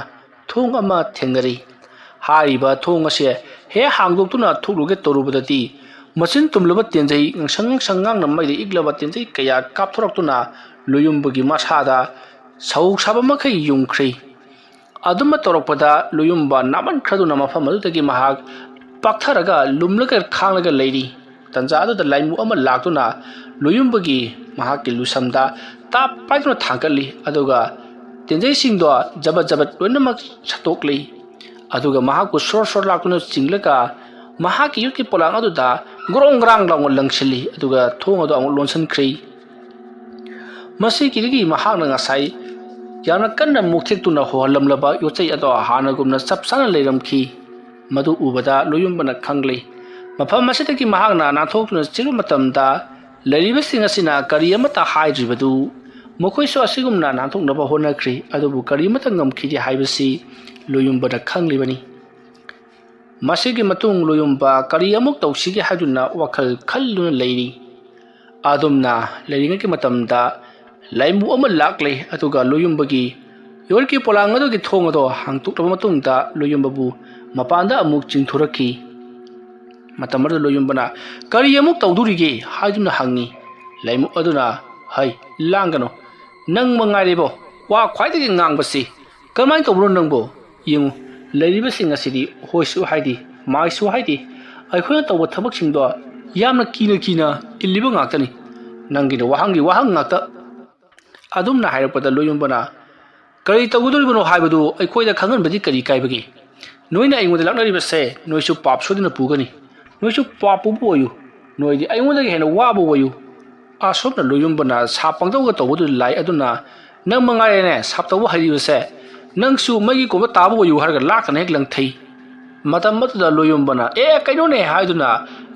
ꯊꯣꯡ ꯑꯃ ꯊꯦꯡꯅꯔꯤ꯫ ꯍꯥꯏꯔꯤꯕ ꯊꯣꯡ ꯑꯁꯦ ꯍꯦꯛ ꯍꯥꯡꯗꯣꯛꯇꯨꯅ ꯊꯣꯛꯂꯨꯒꯦ ꯇꯧꯔꯨꯕꯗꯗꯤ ꯃꯆꯤꯟ ꯇꯨꯝꯂꯕ ꯇꯦꯟꯖꯩ, ꯉꯥꯡꯁꯪ ꯉꯥꯡꯁꯪ ꯉꯥꯡꯅ ꯃꯩꯗ ꯏꯛꯂꯕ ꯇꯦꯟꯖꯩ ꯀꯌꯥ ꯀꯥꯞꯊꯣꯔꯛꯇꯨꯅ ꯂꯣꯌꯨꯝꯕꯒꯤ ꯃꯁꯥꯗ ꯁꯧ ꯁꯥꯕ ꯃꯈꯩ ꯌꯨꯡꯈ꯭ꯔꯦ꯫ ꯑꯗꯨꯝꯅ ꯇꯧꯔꯛꯄꯗ ꯂꯣꯌꯨꯝꯕ ꯅꯥꯃꯟꯈ꯭ꯔꯗꯨꯅ ꯃꯐꯝ ꯑꯗꯨꯗꯒꯤ ꯃꯍꯥꯛ ꯄꯥꯛꯊꯔꯒ ꯂꯨꯝꯂꯒ ꯈꯥꯡꯂꯒ ꯂꯩꯔꯤ꯫ ꯇꯟꯖꯥ ꯑꯗꯨꯗ ꯂꯥꯏꯃꯨ ꯑꯃ ꯂꯥꯛꯇꯨꯅ ꯂꯣꯌꯨꯝꯕꯒꯤ ꯃꯍꯥꯛꯀꯤ ꯂꯨꯁꯝꯗ ꯇꯥꯞ ꯄꯥꯏꯗꯨꯅ ꯊꯥꯡꯒꯠꯂꯤ, ꯑꯗꯨꯒ ꯇꯦꯟꯖꯩꯁꯤꯡꯗꯣ ꯖꯕꯠ ꯖꯕꯠ ꯂꯣꯏꯅꯃꯛ ꯁꯠꯇꯣꯛꯂꯤ꯫ ꯑꯗꯨꯒ ꯃꯍꯥꯛꯄꯨ ꯁꯣꯔ ꯁꯣꯔ ꯂꯥꯛꯇꯨꯅ ꯆꯤꯡꯂꯒ ꯃꯍꯥꯛꯀꯤ ꯌꯨꯠꯀꯤ ꯄꯣꯂꯥꯡ ꯑꯗꯨꯗ ꯒ꯭ꯔꯣꯡ ꯒ꯭ꯔꯥꯡ ꯂꯥꯎꯅ ꯂꯪꯁꯤꯜꯂꯤ, ꯑꯗꯨꯒ ꯊꯣꯡ ꯑꯗꯨ ꯑꯃꯨꯛ ꯂꯣꯟꯁꯤꯟꯈ꯭ꯔꯦ꯫ ꯃꯁꯤꯒꯤꯗꯒꯤ ꯃꯍꯥꯛꯅ ꯉꯁꯥꯏ ꯌꯥꯝꯅ ꯀꯟꯅ ꯃꯨꯛꯊꯦꯛꯇꯨꯅ ꯍꯣꯍꯜꯂꯝꯂꯕ ꯌꯣꯠꯆꯩ ꯑꯗꯣ ꯍꯥꯟꯅꯒꯨꯝꯅ ꯆꯞ ꯆꯥꯅ ꯂꯩꯔꯝꯈꯤ꯫ ꯃꯗꯨ ꯎꯕꯗ ꯂꯣꯌꯨꯝꯕꯅ ꯈꯪꯂꯦ꯫ ꯃꯐꯝ ꯑꯁꯤꯗꯒꯤ ꯃꯍꯥꯛꯅ ꯅꯥꯟꯊꯣꯛꯇꯨꯅ ꯆꯦꯟꯕ ꯃꯇꯝꯗ ꯂꯩꯔꯤꯕꯁꯤꯡ ꯑꯁꯤꯅ ꯀꯔꯤ ꯑꯃꯠꯇ ꯍꯥꯏꯗ꯭ꯔꯤꯕꯗꯨ ꯃꯈꯣꯏꯁꯨ ꯑꯁꯤꯒꯨꯝꯅ ꯅꯥꯟꯊꯣꯛꯅꯕ ꯍꯣꯠꯅꯈ꯭ꯔꯤ, ꯑꯗꯨꯕꯨ ꯀꯔꯤ ꯑꯃꯠꯇ ꯉꯝꯈꯤꯗꯦ ꯍꯥꯏꯕꯁꯤ ꯂꯣꯌꯨꯝꯕꯅ ꯈꯪꯂꯤꯕꯅꯤ꯫ ꯃꯁꯤꯒꯤ ꯃꯇꯨꯡ ꯂꯣꯌꯨꯝꯕ ꯀꯔꯤ ꯑꯃꯨꯛ ꯇꯧꯁꯤꯒꯦ ꯍꯥꯏꯗꯨꯅ ꯋꯥꯈꯜ ꯈꯜꯗꯨꯅ ꯂꯩꯔꯤ꯫ ꯑꯗꯨꯝꯅ ꯂꯩꯔꯤꯉꯩꯒꯤ ꯃꯇꯝꯗ ꯂꯥꯏꯃꯨ ꯑꯃ ꯂꯥꯛꯂꯦ, ꯑꯗꯨꯒ ꯂꯣꯌꯨꯝꯕꯒꯤ ꯌꯣꯠꯀꯤ ꯄꯣꯂꯥꯡ ꯑꯗꯨꯒꯤ ꯊꯣꯡ ꯑꯗꯣ ꯍꯥꯡꯇꯣꯛꯂꯕ ꯃꯇꯨꯡꯗ ꯂꯣꯌꯨꯝꯕꯕꯨ ꯃꯄꯥꯟꯗ ꯑꯃꯨꯛ ꯆꯤꯡꯊꯣꯔꯛꯈꯤ꯫ ꯃꯇꯝ ꯑꯗꯨꯗ ꯂꯣꯌꯨꯝꯕꯅ "ꯀꯔꯤ ꯑꯃꯨꯛ ꯇꯧꯗꯣꯔꯤꯒꯦ?" ꯍꯥꯏꯗꯨꯅ ꯍꯪꯉꯤ꯫ ꯂꯥꯏꯃꯨ ꯑꯗꯨꯅ, "ꯍꯩ, ꯂꯥꯡꯒꯅꯨ, ꯅꯪ ꯃꯉꯥꯏꯔꯦꯕꯣ ꯋꯥ ꯈ꯭ꯋꯥꯏꯗꯒꯤ ꯉꯥꯡꯕꯁꯤ꯫ ꯀꯃꯥꯏꯅ ꯇꯧꯕꯅꯣ ꯅꯪꯕꯣ? ꯌꯦꯡꯉꯨ, ꯂꯩꯔꯤꯕꯁꯤꯡ ꯑꯁꯤꯗꯤ ꯍꯣꯏꯁꯨ ꯍꯥꯏꯗꯦ, ꯃꯥꯏꯁꯨ ꯍꯥꯏꯗꯦ꯫ ꯑꯩꯈꯣꯏꯅ ꯇꯧꯕ ꯊꯕꯛꯁꯤꯡꯗꯣ ꯌꯥꯝꯅ ꯀꯤꯅ ꯀꯤꯅ ꯏꯜꯂꯤꯕ ꯉꯥꯛꯇꯅꯤ꯫ ꯅꯪꯒꯤꯅ ꯋꯥꯍꯪꯒꯤ ꯋꯥꯍꯪ ꯉꯥꯛꯇ꯫" ꯑꯗꯨꯝꯅ ꯍꯥꯏꯔꯛꯄꯗ ꯂꯣꯌꯨꯝꯕꯅ, "ꯀꯔꯤ ꯇꯧꯒꯗꯧꯔꯤꯕꯅꯣ ꯍꯥꯏꯕꯗꯨ ꯑꯩꯈꯣꯏꯗ ꯈꯪꯍꯟꯕꯗꯤ ꯀꯔꯤ ꯀꯥꯏꯕꯒꯦ? ꯅꯣꯏꯅ ꯑꯩꯉꯣꯟꯗ ꯂꯥꯛꯅꯔꯤꯕꯁꯦ ꯅꯣꯏꯁꯨ ꯄꯥꯞ ꯁꯣꯏꯗꯅ ꯄꯨꯒꯅꯤ꯫ ꯅꯣꯏꯁꯨ ꯄꯥꯞ ꯄꯨꯕ ꯑꯣꯏꯌꯨ꯫ ꯅꯣꯏꯗꯤ ꯑꯩꯉꯣꯟꯗꯒꯤ ꯍꯦꯟꯅ ꯋꯥꯕ ꯑꯣꯏꯌꯨ꯫" ꯑꯁꯣꯝꯅ ꯂꯣꯌꯨꯝꯕꯅ ꯁꯥꯞ ꯄꯪꯇꯧꯒ ꯇꯧꯕꯗꯨ ꯂꯥꯏ ꯑꯗꯨꯅ, "ꯅꯪ ꯃꯉꯥꯏꯔꯦꯅꯦ ꯁꯥꯞ ꯇꯧꯕ ꯍꯩꯔꯤꯕꯁꯦ꯫ ꯅꯪꯁꯨ ꯃꯩꯒꯤ ꯀꯣꯝꯗ ꯇꯥꯕ ꯑꯣꯏꯌꯨ" ꯍꯥꯏꯔꯒ ꯂꯥꯛꯇꯅ ꯍꯦꯛ ꯂꯪꯊꯩ꯫ ꯃꯇꯝ ꯑꯗꯨꯗ ꯂꯣꯌꯨꯝꯕꯅ "ꯑꯦ, ꯀꯩꯅꯣꯅꯦ" ꯍꯥꯏꯗꯨꯅ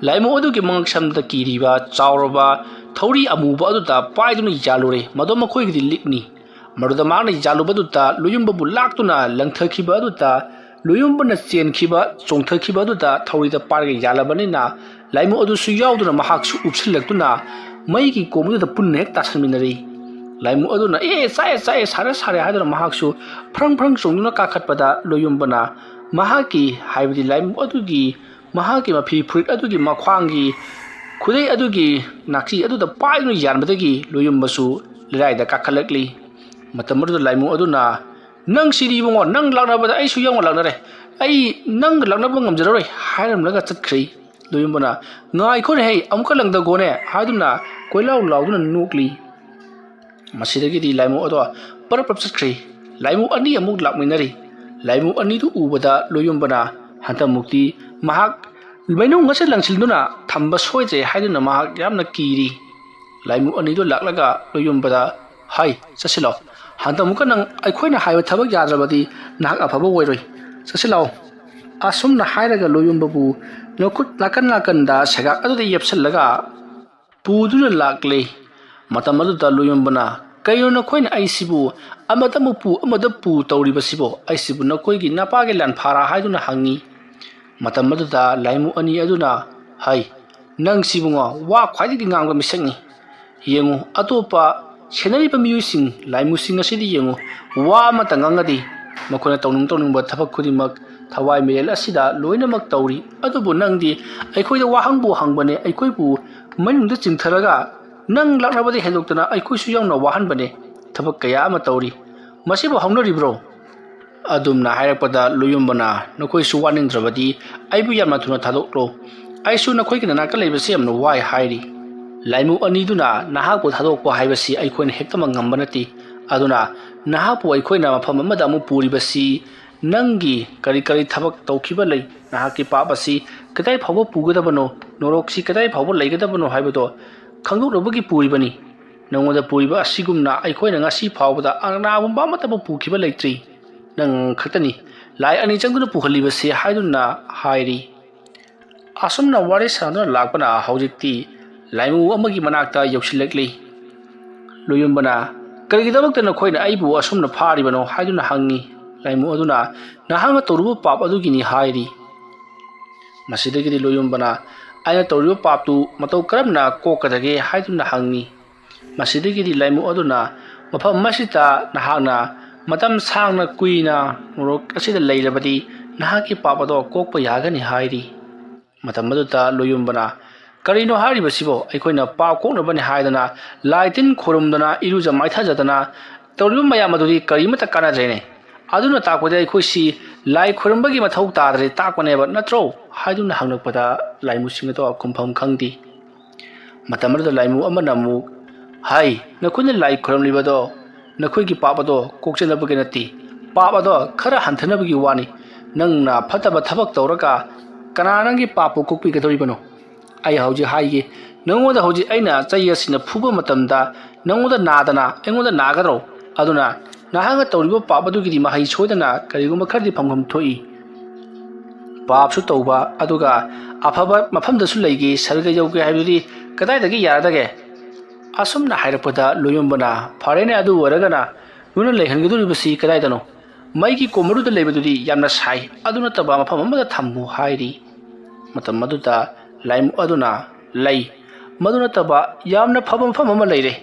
ꯂꯥꯏꯃꯨ ꯑꯗꯨꯒꯤ ꯃꯉꯛꯁꯝꯗ ꯀꯤꯔꯤꯕ ꯆꯥꯎꯔꯕ ꯊꯧꯔꯤ ꯑꯃꯨꯕ ꯑꯗꯨꯗ ꯄꯥꯏꯗꯨꯅ ꯌꯥꯜꯂꯨꯔꯦ꯫ ꯃꯗꯨ ꯃꯈꯣꯏꯒꯤꯗꯤ ꯂꯤꯛꯅꯤ꯫ ꯃꯗꯨꯗ ꯃꯍꯥꯛꯅ ꯌꯥꯜꯂꯨꯕꯗꯨꯗ ꯂꯣꯌꯨꯝꯕꯕꯨ ꯂꯥꯛꯇꯨꯅ ꯂꯪꯊꯈꯤꯕ ꯑꯗꯨꯗ ꯂꯣꯌꯨꯝꯕꯅ ꯆꯦꯟꯈꯤꯕ, ꯆꯣꯡꯊꯈꯤꯕ ꯑꯗꯨꯗ ꯊꯧꯔꯤꯗ ꯄꯥꯏꯔꯒ ꯌꯥꯜꯂꯕꯅꯤꯅ ꯂꯥꯏꯃꯨ ꯑꯗꯨꯁꯨ ꯌꯥꯎꯗꯨꯅ ꯃꯍꯥꯛꯁꯨ ꯎꯞꯁꯤꯜꯂꯛꯇꯨꯅ ꯃꯩꯒꯤ ꯀꯣꯝ ꯑꯗꯨꯗ ꯄꯨꯟꯅ ꯍꯦꯛ ꯇꯥꯁꯟꯃꯤꯟꯅꯔꯦ꯫ ꯂꯥꯏꯃꯨ ꯑꯗꯨꯅ "ꯑꯦ, ꯆꯥꯛꯑꯦ, ꯆꯥꯛꯑꯦ, ꯁꯥꯔꯦ, ꯁꯥꯔꯦ" ꯍꯥꯏꯗꯨꯅ ꯃꯍꯥꯛꯁꯨ ꯐ꯭ꯔꯪ ꯐ꯭ꯔꯪ ꯆꯣꯡꯗꯨꯅ ꯀꯥꯈꯠꯄꯗ ꯂꯣꯌꯨꯝꯕꯅ ꯃꯍꯥꯛꯀꯤ, ꯍꯥꯏꯕꯗꯤ ꯂꯥꯏꯃꯨ ꯑꯗꯨꯒꯤ, ꯃꯍꯥꯛꯀꯤ ꯃꯐꯤ ꯐꯨꯔꯤꯠ ꯑꯗꯨꯒꯤ ꯃꯈ꯭ꯋꯥꯡꯒꯤ ꯈꯨꯗꯩ ꯑꯗꯨꯒꯤ ꯅꯥꯆꯤ ꯑꯗꯨꯗ ꯄꯥꯏꯗꯨꯅ ꯌꯥꯟꯕꯗꯒꯤ ꯂꯣꯌꯨꯝꯕꯁꯨ ꯂꯩꯔꯥꯏꯗ ꯀꯥꯈꯠꯂꯛꯂꯤ꯫ ꯃꯇꯝ ꯑꯗꯨꯗ ꯂꯥꯏꯃꯨ ꯑꯗꯨꯅ, "ꯅꯪ ꯁꯤꯗꯤ ꯏꯕꯨꯡꯉꯣ, ꯅꯪ ꯂꯥꯛꯅꯕꯗ ꯑꯩꯁꯨ ꯌꯥꯎꯅ ꯂꯥꯛꯅꯔꯦ꯫ ꯑꯩ ꯅꯪꯒ ꯂꯥꯛꯅꯕ ꯉꯝꯖꯔꯔꯣꯏ" ꯍꯥꯏꯔꯝꯂꯒ ꯆꯠꯈ꯭ꯔꯦ꯫ ꯂꯣꯌꯨꯝꯕꯅ, "ꯉꯥꯏꯈꯣꯅꯦ ꯍꯩ, ꯑꯃꯨꯛꯀ ꯂꯪꯗꯒꯣꯅꯦ" ꯍꯥꯏꯗꯨꯅ ꯀꯣꯏꯂꯥꯎ ꯂꯥꯎꯗꯨꯅ ꯅꯣꯛꯂꯤ꯫ ꯃꯁꯤꯗꯒꯤꯗꯤ ꯂꯥꯏꯃꯨ ꯑꯗꯣ ꯄꯔꯞ ꯄꯔꯞ ꯆꯠꯈ꯭ꯔꯦ꯫ ꯂꯥꯏꯃꯨ ꯑꯅꯤ ꯑꯃꯨꯛ ꯂꯥꯛꯃꯤꯟꯅꯔꯤ꯫ ꯂꯥꯏꯃꯨ ꯑꯅꯤꯗꯨ ꯎꯕꯗ ꯂꯣꯌꯨꯝꯕꯅ, ꯍꯟꯗꯛꯃꯨꯛꯇꯤ ꯃꯍꯥꯛ ꯃꯩꯅꯨꯡ ꯑꯁꯤ ꯂꯪꯁꯤꯟꯗꯨꯅ ꯊꯝꯕ ꯁꯣꯏꯗ꯭ꯔꯦ ꯍꯥꯏꯗꯨꯅ ꯃꯍꯥꯛ ꯌꯥꯝꯅ ꯀꯤꯔꯤ꯫ ꯂꯥꯏꯃꯨ ꯑꯅꯤꯗꯨ ꯂꯥꯛꯂꯒ ꯂꯣꯌꯨꯝꯕꯗ, "ꯍꯩ, ꯆꯠꯁꯤꯜꯂꯣ, ꯍꯟꯗꯛ ꯑꯃꯨꯛꯀ ꯅꯪ ꯑꯩꯈꯣꯏꯅ ꯍꯥꯏꯕ ꯊꯕꯛ ꯌꯥꯗ꯭ꯔꯕꯗꯤ ꯅꯍꯥꯛ ꯑꯐꯕ ꯑꯣꯏꯔꯣꯏ꯫ ꯆꯠꯁꯤꯜꯂꯛꯑꯣ꯫ ꯑꯁꯨꯝꯅ ꯍꯥꯏꯔꯒ ꯂꯣꯌꯣꯟꯕꯕꯨ ꯅꯈꯨꯠ ꯅꯥꯀꯟ ꯅꯥꯀꯟꯗ ꯁꯦꯒꯥꯛ ꯑꯗꯨꯗ ꯌꯦꯞꯁꯤꯜꯂꯒ ꯄꯨꯗꯨꯅ ꯂꯥꯛꯂꯦ꯫ ꯃꯇꯝ ꯑꯗꯨꯗ ꯂꯣꯌꯣꯟꯕꯅ, "ꯀꯩꯅꯣ ꯅꯈꯣꯏꯅ ꯑꯩꯁꯤꯕꯨ ꯑꯃꯗ ꯑꯃꯨꯛ ꯄꯨ, ꯑꯃꯗ ꯄꯨ ꯇꯧꯔꯤꯕꯁꯤꯕꯣ? ꯑꯩꯁꯤꯕꯨ ꯅꯈꯣꯏꯒꯤ ꯅꯄꯥꯒꯤ ꯂꯥꯟꯐꯥꯔꯥ?" ꯍꯥꯏꯗꯨꯅ ꯍꯪꯉꯤ꯫ ꯃꯇꯝ ꯑꯗꯨꯗ ꯂꯥꯏꯃꯨ ꯑꯅꯤ ꯑꯗꯨꯅ, "ꯍꯩ, ꯅꯪꯁꯤꯕꯨꯉꯣ ꯋꯥ ꯈ꯭ꯋꯥꯏꯗꯒꯤ ꯉꯥꯡꯕ ꯃꯤꯁꯛꯅꯤ꯫ ꯌꯦꯡꯉꯨ, ꯑꯇꯣꯞꯄ ꯁꯦꯟꯅꯔꯤꯕ ꯃꯤꯑꯣꯏꯁꯤꯡ, ꯂꯥꯏꯃꯨꯁꯤꯡ ꯑꯁꯤꯗꯤ ꯌꯦꯡꯉꯨ, ꯋꯥ ꯑꯃꯇ ꯉꯥꯡꯉꯗꯤ ꯃꯈꯣꯏꯅ ꯇꯧꯅꯤꯡ ꯇꯧꯅꯤꯡꯕ ꯊꯕꯛ ꯈꯨꯗꯤꯡꯃꯛ ꯊꯋꯥꯏ ꯃꯤꯔꯦꯜ ꯑꯁꯤꯗ ꯂꯣꯏꯅꯃꯛ ꯇꯧꯔꯤ꯫ ꯑꯗꯨꯕꯨ ꯅꯪꯗꯤ ꯑꯩꯈꯣꯏꯗ ꯋꯥꯍꯪꯕꯨ ꯍꯪꯕꯅꯦ, ꯑꯩꯈꯣꯏꯕꯨ ꯃꯅꯨꯡꯗ ꯆꯤꯡꯊꯔꯒ ꯅꯪ ꯂꯥꯛꯅꯕꯗ ꯍꯦꯟꯗꯣꯛꯇꯅ ꯑꯩꯈꯣꯏꯁꯨ ꯌꯥꯎꯅ ꯋꯥꯍꯟꯕꯅꯦ꯫ ꯊꯕꯛ ꯀꯌꯥ ꯑꯃ ꯇꯧꯔꯤ꯫ ꯃꯁꯤꯕꯨ ꯍꯧꯅꯔꯤꯕ꯭ꯔꯣ?" ꯑꯗꯨꯝꯅ ꯍꯥꯏꯔꯛꯄꯗ ꯂꯣꯌꯣꯟꯕꯅ, "ꯅꯈꯣꯏꯁꯨ ꯋꯥꯅꯤꯡꯗ꯭ꯔꯕꯗꯤ ꯑꯩꯕꯨ ꯌꯥꯝꯅ ꯊꯨꯅ ꯊꯥꯗꯣꯛꯂꯣ꯫ ꯑꯩꯁꯨ ꯅꯈꯣꯏꯒꯤ ꯅꯅꯥꯛꯇ ꯂꯩꯕꯁꯤ ꯌꯥꯝꯅ ꯋꯥꯏ" ꯍꯥꯏꯔꯤ꯫ ꯂꯥꯏꯃꯨ ꯑꯅꯤꯗꯨꯅ, "ꯅꯍꯥꯛꯄꯨ ꯊꯥꯗꯣꯛꯄ ꯍꯥꯏꯕꯁꯤ ꯑꯩꯈꯣꯏꯅ ꯍꯦꯛꯇꯃꯛ ꯉꯝꯕ ꯅꯠꯇꯦ꯫ ꯑꯗꯨꯅ ꯅꯍꯥꯛꯄꯨ ꯑꯩꯈꯣꯏꯅ ꯃꯐꯝ ꯑꯃꯗ ꯑꯃꯨꯛ ꯄꯨꯔꯤꯕꯁꯤ ꯅꯪꯒꯤ ꯀꯔꯤ ꯀꯔꯤ ꯊꯕꯛ ꯇꯧꯈꯤꯕ ꯂꯩ, ꯅꯍꯥꯛꯀꯤ ꯄꯥꯞ ꯑꯁꯤ ꯀꯗꯥꯏ ꯐꯥꯎꯕ ꯄꯨꯒꯗꯕꯅꯣ, ꯅꯣꯔꯣꯛꯁꯤ ꯀꯗꯥꯏ ꯐꯥꯎꯕ ꯂꯩꯒꯗꯕꯅꯣ ꯍꯥꯏꯕꯗꯣ ꯈꯪꯗꯣꯛꯅꯕꯒꯤ ꯄꯨꯔꯤꯕꯅꯤ꯫ ꯅꯉꯣꯟꯗ ꯄꯨꯔꯤꯕ ꯑꯁꯤꯒꯨꯝꯅ ꯑꯩꯈꯣꯏꯅ ꯉꯁꯤ ꯐꯥꯎꯕꯗ ꯑꯅꯥꯒꯨꯝꯕ ꯑꯃꯠꯇꯕꯨ ꯄꯨꯈꯤꯕ ꯂꯩꯇ꯭ꯔꯤ꯫ ꯅꯪ ꯈꯛꯇꯅꯤ ꯂꯥꯏ ꯑꯅꯤ ꯆꯪꯗꯨꯅ ꯄꯨꯍꯜꯂꯤꯕꯁꯤ" ꯍꯥꯏꯗꯨꯅ ꯍꯥꯏꯔꯤ꯫ ꯑꯁꯨꯝꯅ ꯋꯥꯔꯤ ꯁꯥꯟꯅꯗꯨꯅ ꯂꯥꯛꯄꯅ ꯍꯧꯖꯤꯛꯇꯤ ꯂꯥꯏꯃꯨ ꯑꯃꯒꯤ ꯃꯅꯥꯛꯇ ꯌꯧꯁꯤꯜꯂꯛꯂꯤ꯫ ꯂꯣꯌꯣꯟꯕꯅ, "ꯀꯔꯤꯒꯤꯗꯃꯛꯇ ꯅꯈꯣꯏꯅ ꯑꯩꯕꯨ ꯑꯁꯨꯝꯅ ꯐꯥꯔꯤꯕꯅꯣ?" ꯍꯥꯏꯗꯨꯅ ꯍꯪꯉꯤ꯫ ꯂꯥꯏꯃꯨ ꯑꯗꯨꯅ, "ꯅꯍꯥꯛꯅ ꯇꯧꯔꯨꯕ ꯄꯥꯞ ꯑꯗꯨꯒꯤꯅꯤ" ꯍꯥꯏꯔꯤ꯫ ꯃꯁꯤꯗꯒꯤꯗꯤ ꯂꯣꯌꯣꯟꯕꯅ, "ꯑꯩꯅ ꯇꯧꯔꯤꯕ ꯄꯥꯞꯇꯨ ꯃꯇꯧ ꯀꯔꯝꯅ ꯀꯣꯛꯀꯗꯒꯦ?" ꯍꯥꯏꯗꯨꯅ ꯍꯪꯉꯤ꯫ ꯃꯁꯤꯗꯒꯤꯗꯤ ꯂꯥꯏꯃꯨ ꯑꯗꯨꯅ, "ꯃꯐꯝ ꯑꯁꯤꯗ ꯅꯍꯥꯛꯅ ꯃꯇꯝ ꯁꯥꯡꯅ ꯀꯨꯏꯅ ꯅꯣꯔꯣꯛ ꯑꯁꯤꯗ ꯂꯩꯔꯕꯗꯤ ꯅꯍꯥꯛꯀꯤ ꯄꯥꯞ ꯑꯗꯣ ꯀꯣꯛꯄ ꯌꯥꯒꯅꯤ" ꯍꯥꯏꯔꯤ꯫ ꯃꯇꯝ ꯑꯗꯨꯗ ꯂꯣꯌꯣꯟꯕꯅ, "ꯀꯔꯤꯅꯣ ꯍꯥꯏꯔꯤꯕꯁꯤꯕꯣ? ꯑꯩꯈꯣꯏꯅ ꯄꯥꯞ ꯀꯣꯛꯅꯕꯅꯤ ꯍꯥꯏꯗꯅ ꯂꯥꯏ ꯇꯤꯟ ꯈꯨꯔꯨꯝꯗꯅ, ꯏꯔꯨꯖ ꯃꯥꯏꯊꯖꯗꯅ ꯇꯧꯔꯤꯕ ꯃꯌꯥꯝ ꯑꯗꯨꯗꯤ ꯀꯔꯤꯃꯠꯇ ꯀꯥꯟꯅꯗ꯭ꯔꯦꯅꯦ꯫ ꯑꯗꯨꯅ ꯇꯥꯛꯄꯗꯤ ꯑꯩꯈꯣꯏꯁꯤ ꯂꯥꯏ ꯈꯨꯔꯨꯝꯕꯒꯤ ꯃꯊꯧ ꯇꯥꯗ꯭ꯔꯦ ꯇꯥꯛꯄꯅꯦꯕ, ꯅꯠꯇ꯭ꯔꯣ?" ꯍꯥꯏꯗꯨꯅ ꯍꯪꯂꯛꯄꯗ ꯂꯥꯏꯃꯨꯁꯤꯡ ꯑꯗꯣ ꯈꯨꯝꯐꯝ ꯈꯪꯗꯦ꯫ ꯃꯇꯝ ꯑꯗꯨꯗ ꯂꯥꯏꯃꯨ ꯑꯃꯅ ꯑꯃꯨꯛ, "ꯍꯥꯏ, ꯅꯈꯣꯏꯅ ꯂꯥꯏ ꯈꯨꯔꯨꯝꯂꯤꯕꯗꯣ ꯅꯈꯣꯏꯒꯤ ꯄꯥꯞ ꯑꯗꯣ ꯀꯣꯛꯆꯅꯕꯒꯤ ꯅꯠꯇꯦ, ꯄꯥꯞ ꯑꯗꯣ ꯈꯔ ꯍꯟꯊꯅꯕꯒꯤ ꯋꯥꯅꯤ꯫ ꯅꯪꯅ ꯐꯠꯇꯕ ꯊꯕꯛ ꯇꯧꯔꯒ ꯀꯅꯥ ꯅꯪꯒꯤ ꯄꯥꯞꯄꯨ ꯀꯣꯛꯄꯤꯒꯗꯧꯔꯤꯕꯅꯣ? ꯑꯩ ꯍꯧꯖꯤꯛ ꯍꯥꯏꯒꯦ, ꯅꯪꯉꯣꯟꯗ ꯍꯧꯖꯤꯛ ꯑꯩꯅ ꯆꯩ ꯑꯁꯤꯅ ꯐꯨꯕ ꯃꯇꯝꯗ ꯅꯪꯉꯣꯟꯗ ꯅꯥꯗꯅ ꯑꯩꯉꯣꯟꯗ ꯅꯥꯒꯗ꯭ꯔꯣ? ꯑꯗꯨꯅ ꯅꯍꯥꯛꯅ ꯇꯧꯔꯤꯕ ꯄꯥꯞ ꯑꯗꯨꯒꯤꯗꯤ ꯃꯍꯩ ꯁꯣꯏꯗꯅ ꯀꯔꯤꯒꯨꯝꯕ ꯈꯔꯗꯤ ꯐꯪꯐꯝ ꯊꯣꯛꯏ꯫ ꯄꯥꯞꯁꯨ ꯇꯧꯕ, ꯑꯗꯨꯒ ꯑꯐꯕ ꯃꯐꯝꯗꯁꯨ ꯂꯩꯒꯦ, ꯁꯔꯒ ꯌꯧꯒꯦ ꯍꯥꯏꯕꯗꯨꯗꯤ ꯀꯗꯥꯏꯗꯒꯤ ꯌꯥꯔꯗꯒꯦ?" ꯑꯁꯨꯝꯅ ꯍꯥꯏꯔꯛꯄꯗ ꯂꯣꯌꯨꯝꯕꯅ, "ꯐꯔꯦꯅꯦ, ꯑꯗꯨ ꯑꯣꯏꯔꯒꯅ ꯅꯣꯏꯅ ꯂꯩꯍꯟꯒꯗꯧꯔꯤꯕꯁꯤ ꯀꯗꯥꯏꯗꯅꯣ? ꯃꯩꯒꯤ ꯀꯣꯝ ꯃꯔꯨꯗ ꯂꯩꯕꯗꯨꯗꯤ ꯌꯥꯝꯅ ꯁꯥꯏ, ꯑꯗꯨ ꯅꯠꯇꯕ ꯃꯐꯝ ꯑꯃꯗ ꯊꯝꯃꯨ" ꯍꯥꯏꯔꯤ꯫ ꯃꯇꯝ ꯑꯗꯨꯗ ꯂꯥꯏꯃꯨ ꯑꯗꯨꯅ, "ꯂꯩ, ꯃꯗꯨ ꯅꯠꯇꯕ ꯌꯥꯝꯅ ꯐꯕ ꯃꯐꯝ ꯑꯃ ꯂꯩꯔꯦ"꯫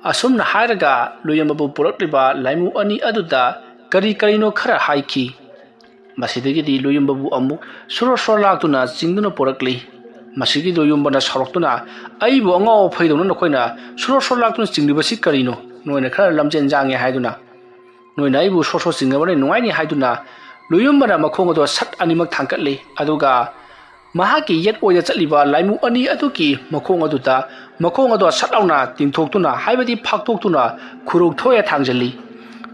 ꯑꯁꯨꯝꯅ ꯍꯥꯏꯔꯒ ꯂꯣꯌꯨꯝꯕꯕꯨ ꯄꯨꯔꯛꯂꯤꯕ ꯂꯥꯏꯃꯨ ꯑꯅꯤ ꯑꯗꯨꯗ ꯀꯔꯤ ꯀꯔꯤꯅꯣ ꯈꯔ ꯍꯥꯏꯈꯤ꯫ ꯃꯁꯤꯗꯒꯤꯗꯤ ꯂꯣꯌꯨꯝꯕꯕꯨ ꯑꯃꯨꯛ ꯁꯣꯔꯣ ꯁꯣꯔꯣ ꯂꯥꯛꯇꯨꯅ ꯆꯤꯡꯗꯨꯅ ꯄꯨꯔꯛꯂꯤ꯫ ꯃꯁꯤꯒꯤ ꯂꯣꯌꯨꯝꯕꯅ ꯁꯥꯎꯔꯛꯇꯨꯅ, "ꯑꯩꯕꯨ ꯑꯉꯥꯎ ꯑꯐꯩꯗꯧꯅ ꯅꯈꯣꯏꯅ ꯁꯣꯔꯣ ꯁꯣꯔꯣ ꯂꯥꯛꯇꯨꯅ ꯆꯤꯡꯂꯤꯕꯁꯤ ꯀꯔꯤꯅꯣ? ꯅꯣꯏꯅ ꯈꯔ ꯂꯝꯖꯦꯟ ꯌꯥꯡꯉꯦ ꯍꯥꯏꯗꯨꯅ, ꯅꯣꯏꯅ ꯑꯩꯕꯨ ꯁꯣꯔꯣ ꯁꯣꯔꯣ ꯆꯤꯡꯂꯕꯅꯤ ꯅꯨꯡꯉꯥꯏꯅꯤ" ꯍꯥꯏꯗꯨꯅ ꯂꯣꯌꯨꯝꯕꯅ ꯃꯈꯣꯡ ꯑꯗꯣ ꯁꯠ ꯑꯅꯤꯃꯛ ꯊꯥꯡꯒꯠꯂꯤ꯫ ꯑꯗꯨꯒ ꯃꯍꯥꯛꯀꯤ ꯌꯦꯠ ꯑꯣꯏꯗ ꯆꯠꯂꯤꯕ ꯂꯥꯏꯃꯨ ꯑꯅꯤ ꯑꯗꯨꯒꯤ ꯃꯈꯣꯡ ꯑꯗꯨꯗ, ꯃꯈꯣꯡ ꯑꯗꯣ ꯁꯠ ꯂꯥꯎꯅ ꯇꯤꯡꯊꯣꯛꯇꯨꯅ, ꯍꯥꯏꯕꯗꯤ ꯐꯥꯛꯇꯣꯛꯇꯨꯅ, ꯈꯨꯔꯧ ꯊꯣꯛꯑꯦ ꯊꯥꯡꯖꯜꯂꯤ꯫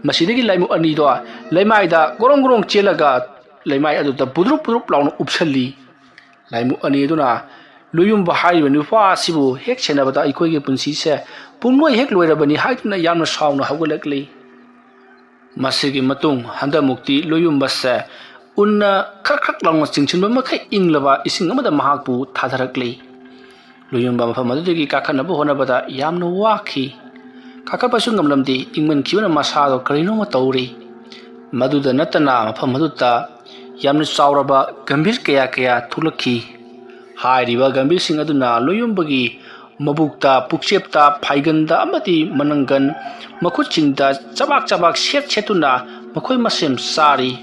ꯃꯁꯤꯗꯒꯤ ꯂꯥꯏꯃꯨ ꯑꯅꯤꯗꯣ ꯂꯩꯃꯥꯏꯗ ꯒꯣꯔꯣꯡ ꯒꯣꯔꯣꯡ ꯆꯦꯜꯂꯒ ꯂꯩꯃꯥꯏ ꯑꯗꯨꯗ ꯕꯨꯗ꯭ꯔꯨꯞ ꯕꯨꯗ꯭ꯔꯨꯞ ꯂꯥꯎꯅ ꯎꯞꯁꯜꯂꯤ꯫ ꯂꯥꯏꯃꯨ ꯑꯅꯤ ꯑꯗꯨꯅ ꯂꯣꯌꯨꯝꯕ ꯍꯥꯏꯔꯤꯕ ꯅꯨꯄꯥ ꯑꯁꯤꯕꯨ ꯍꯦꯛ ꯁꯦꯟꯅꯕꯗ ꯑꯩꯈꯣꯏꯒꯤ ꯄꯨꯟꯁꯤꯁꯦ ꯄꯨꯡꯂꯣꯏ ꯍꯦꯛ ꯂꯣꯏꯔꯕꯅꯤ ꯍꯥꯏꯗꯨꯅ ꯌꯥꯝꯅ ꯁꯥꯎꯅ ꯍꯧꯒꯠꯂꯛꯂꯤ꯫ ꯃꯁꯤꯒꯤ ꯃꯇꯨꯡ ꯍꯟꯗꯛꯃꯨꯛꯇꯤ ꯂꯣꯌꯨꯝꯕꯁꯦ ꯎꯟꯅ ꯈ꯭ꯔꯛ ꯈ꯭ꯔꯛ ꯂꯥꯎꯅ ꯆꯤꯡꯁꯤꯟꯕ ꯃꯈꯩ ꯏꯪꯂꯕ ꯏꯁꯤꯡ ꯑꯃꯗ ꯃꯍꯥꯛꯄꯨ ꯊꯥꯊꯔꯛꯂꯤ꯫ ꯂꯣꯌꯨꯝꯕ ꯃꯐꯝ ꯑꯗꯨꯗꯒꯤ ꯀꯥꯈꯠꯅꯕ ꯍꯣꯠꯅꯕꯗ ꯌꯥꯝꯅ ꯋꯥꯈꯤ꯫ ꯀꯥꯈꯠꯄꯁꯨ ꯉꯝꯂꯝꯗꯦ, ꯏꯪꯃꯟꯈꯤꯕꯅ ꯃꯁꯥꯗꯣ ꯀꯔꯤꯅꯣꯃ ꯇꯧꯔꯤ꯫ ꯃꯗꯨꯗ ꯅꯠꯇꯅ ꯃꯐꯝ ꯑꯗꯨꯗ ꯌꯥꯝꯅ ꯆꯥꯎꯔꯕ ꯒꯝꯚꯤꯔ ꯀꯌꯥ ꯀꯌꯥ ꯊꯣꯛꯂꯛꯈꯤ꯫ ꯍꯥꯏꯔꯤꯕ ꯒꯝꯚꯤꯔꯁꯤꯡ ꯑꯗꯨꯅ ꯂꯣꯌꯨꯝꯕꯒꯤ ꯃꯕꯨꯛꯇ, ꯄꯨꯛꯆꯦꯞꯇ, ꯐꯥꯏꯒꯟꯗ ꯑꯃꯗꯤ ꯃꯅꯪꯒꯟ, ꯃꯈꯨꯠꯁꯤꯡꯗ ꯆꯕꯥꯛ ꯆꯕꯥꯛ ꯁꯦꯠ ꯁꯦꯠꯇꯨꯅ ꯃꯈꯣꯏ ꯃꯁꯦꯟ ꯆꯥꯔꯤ꯫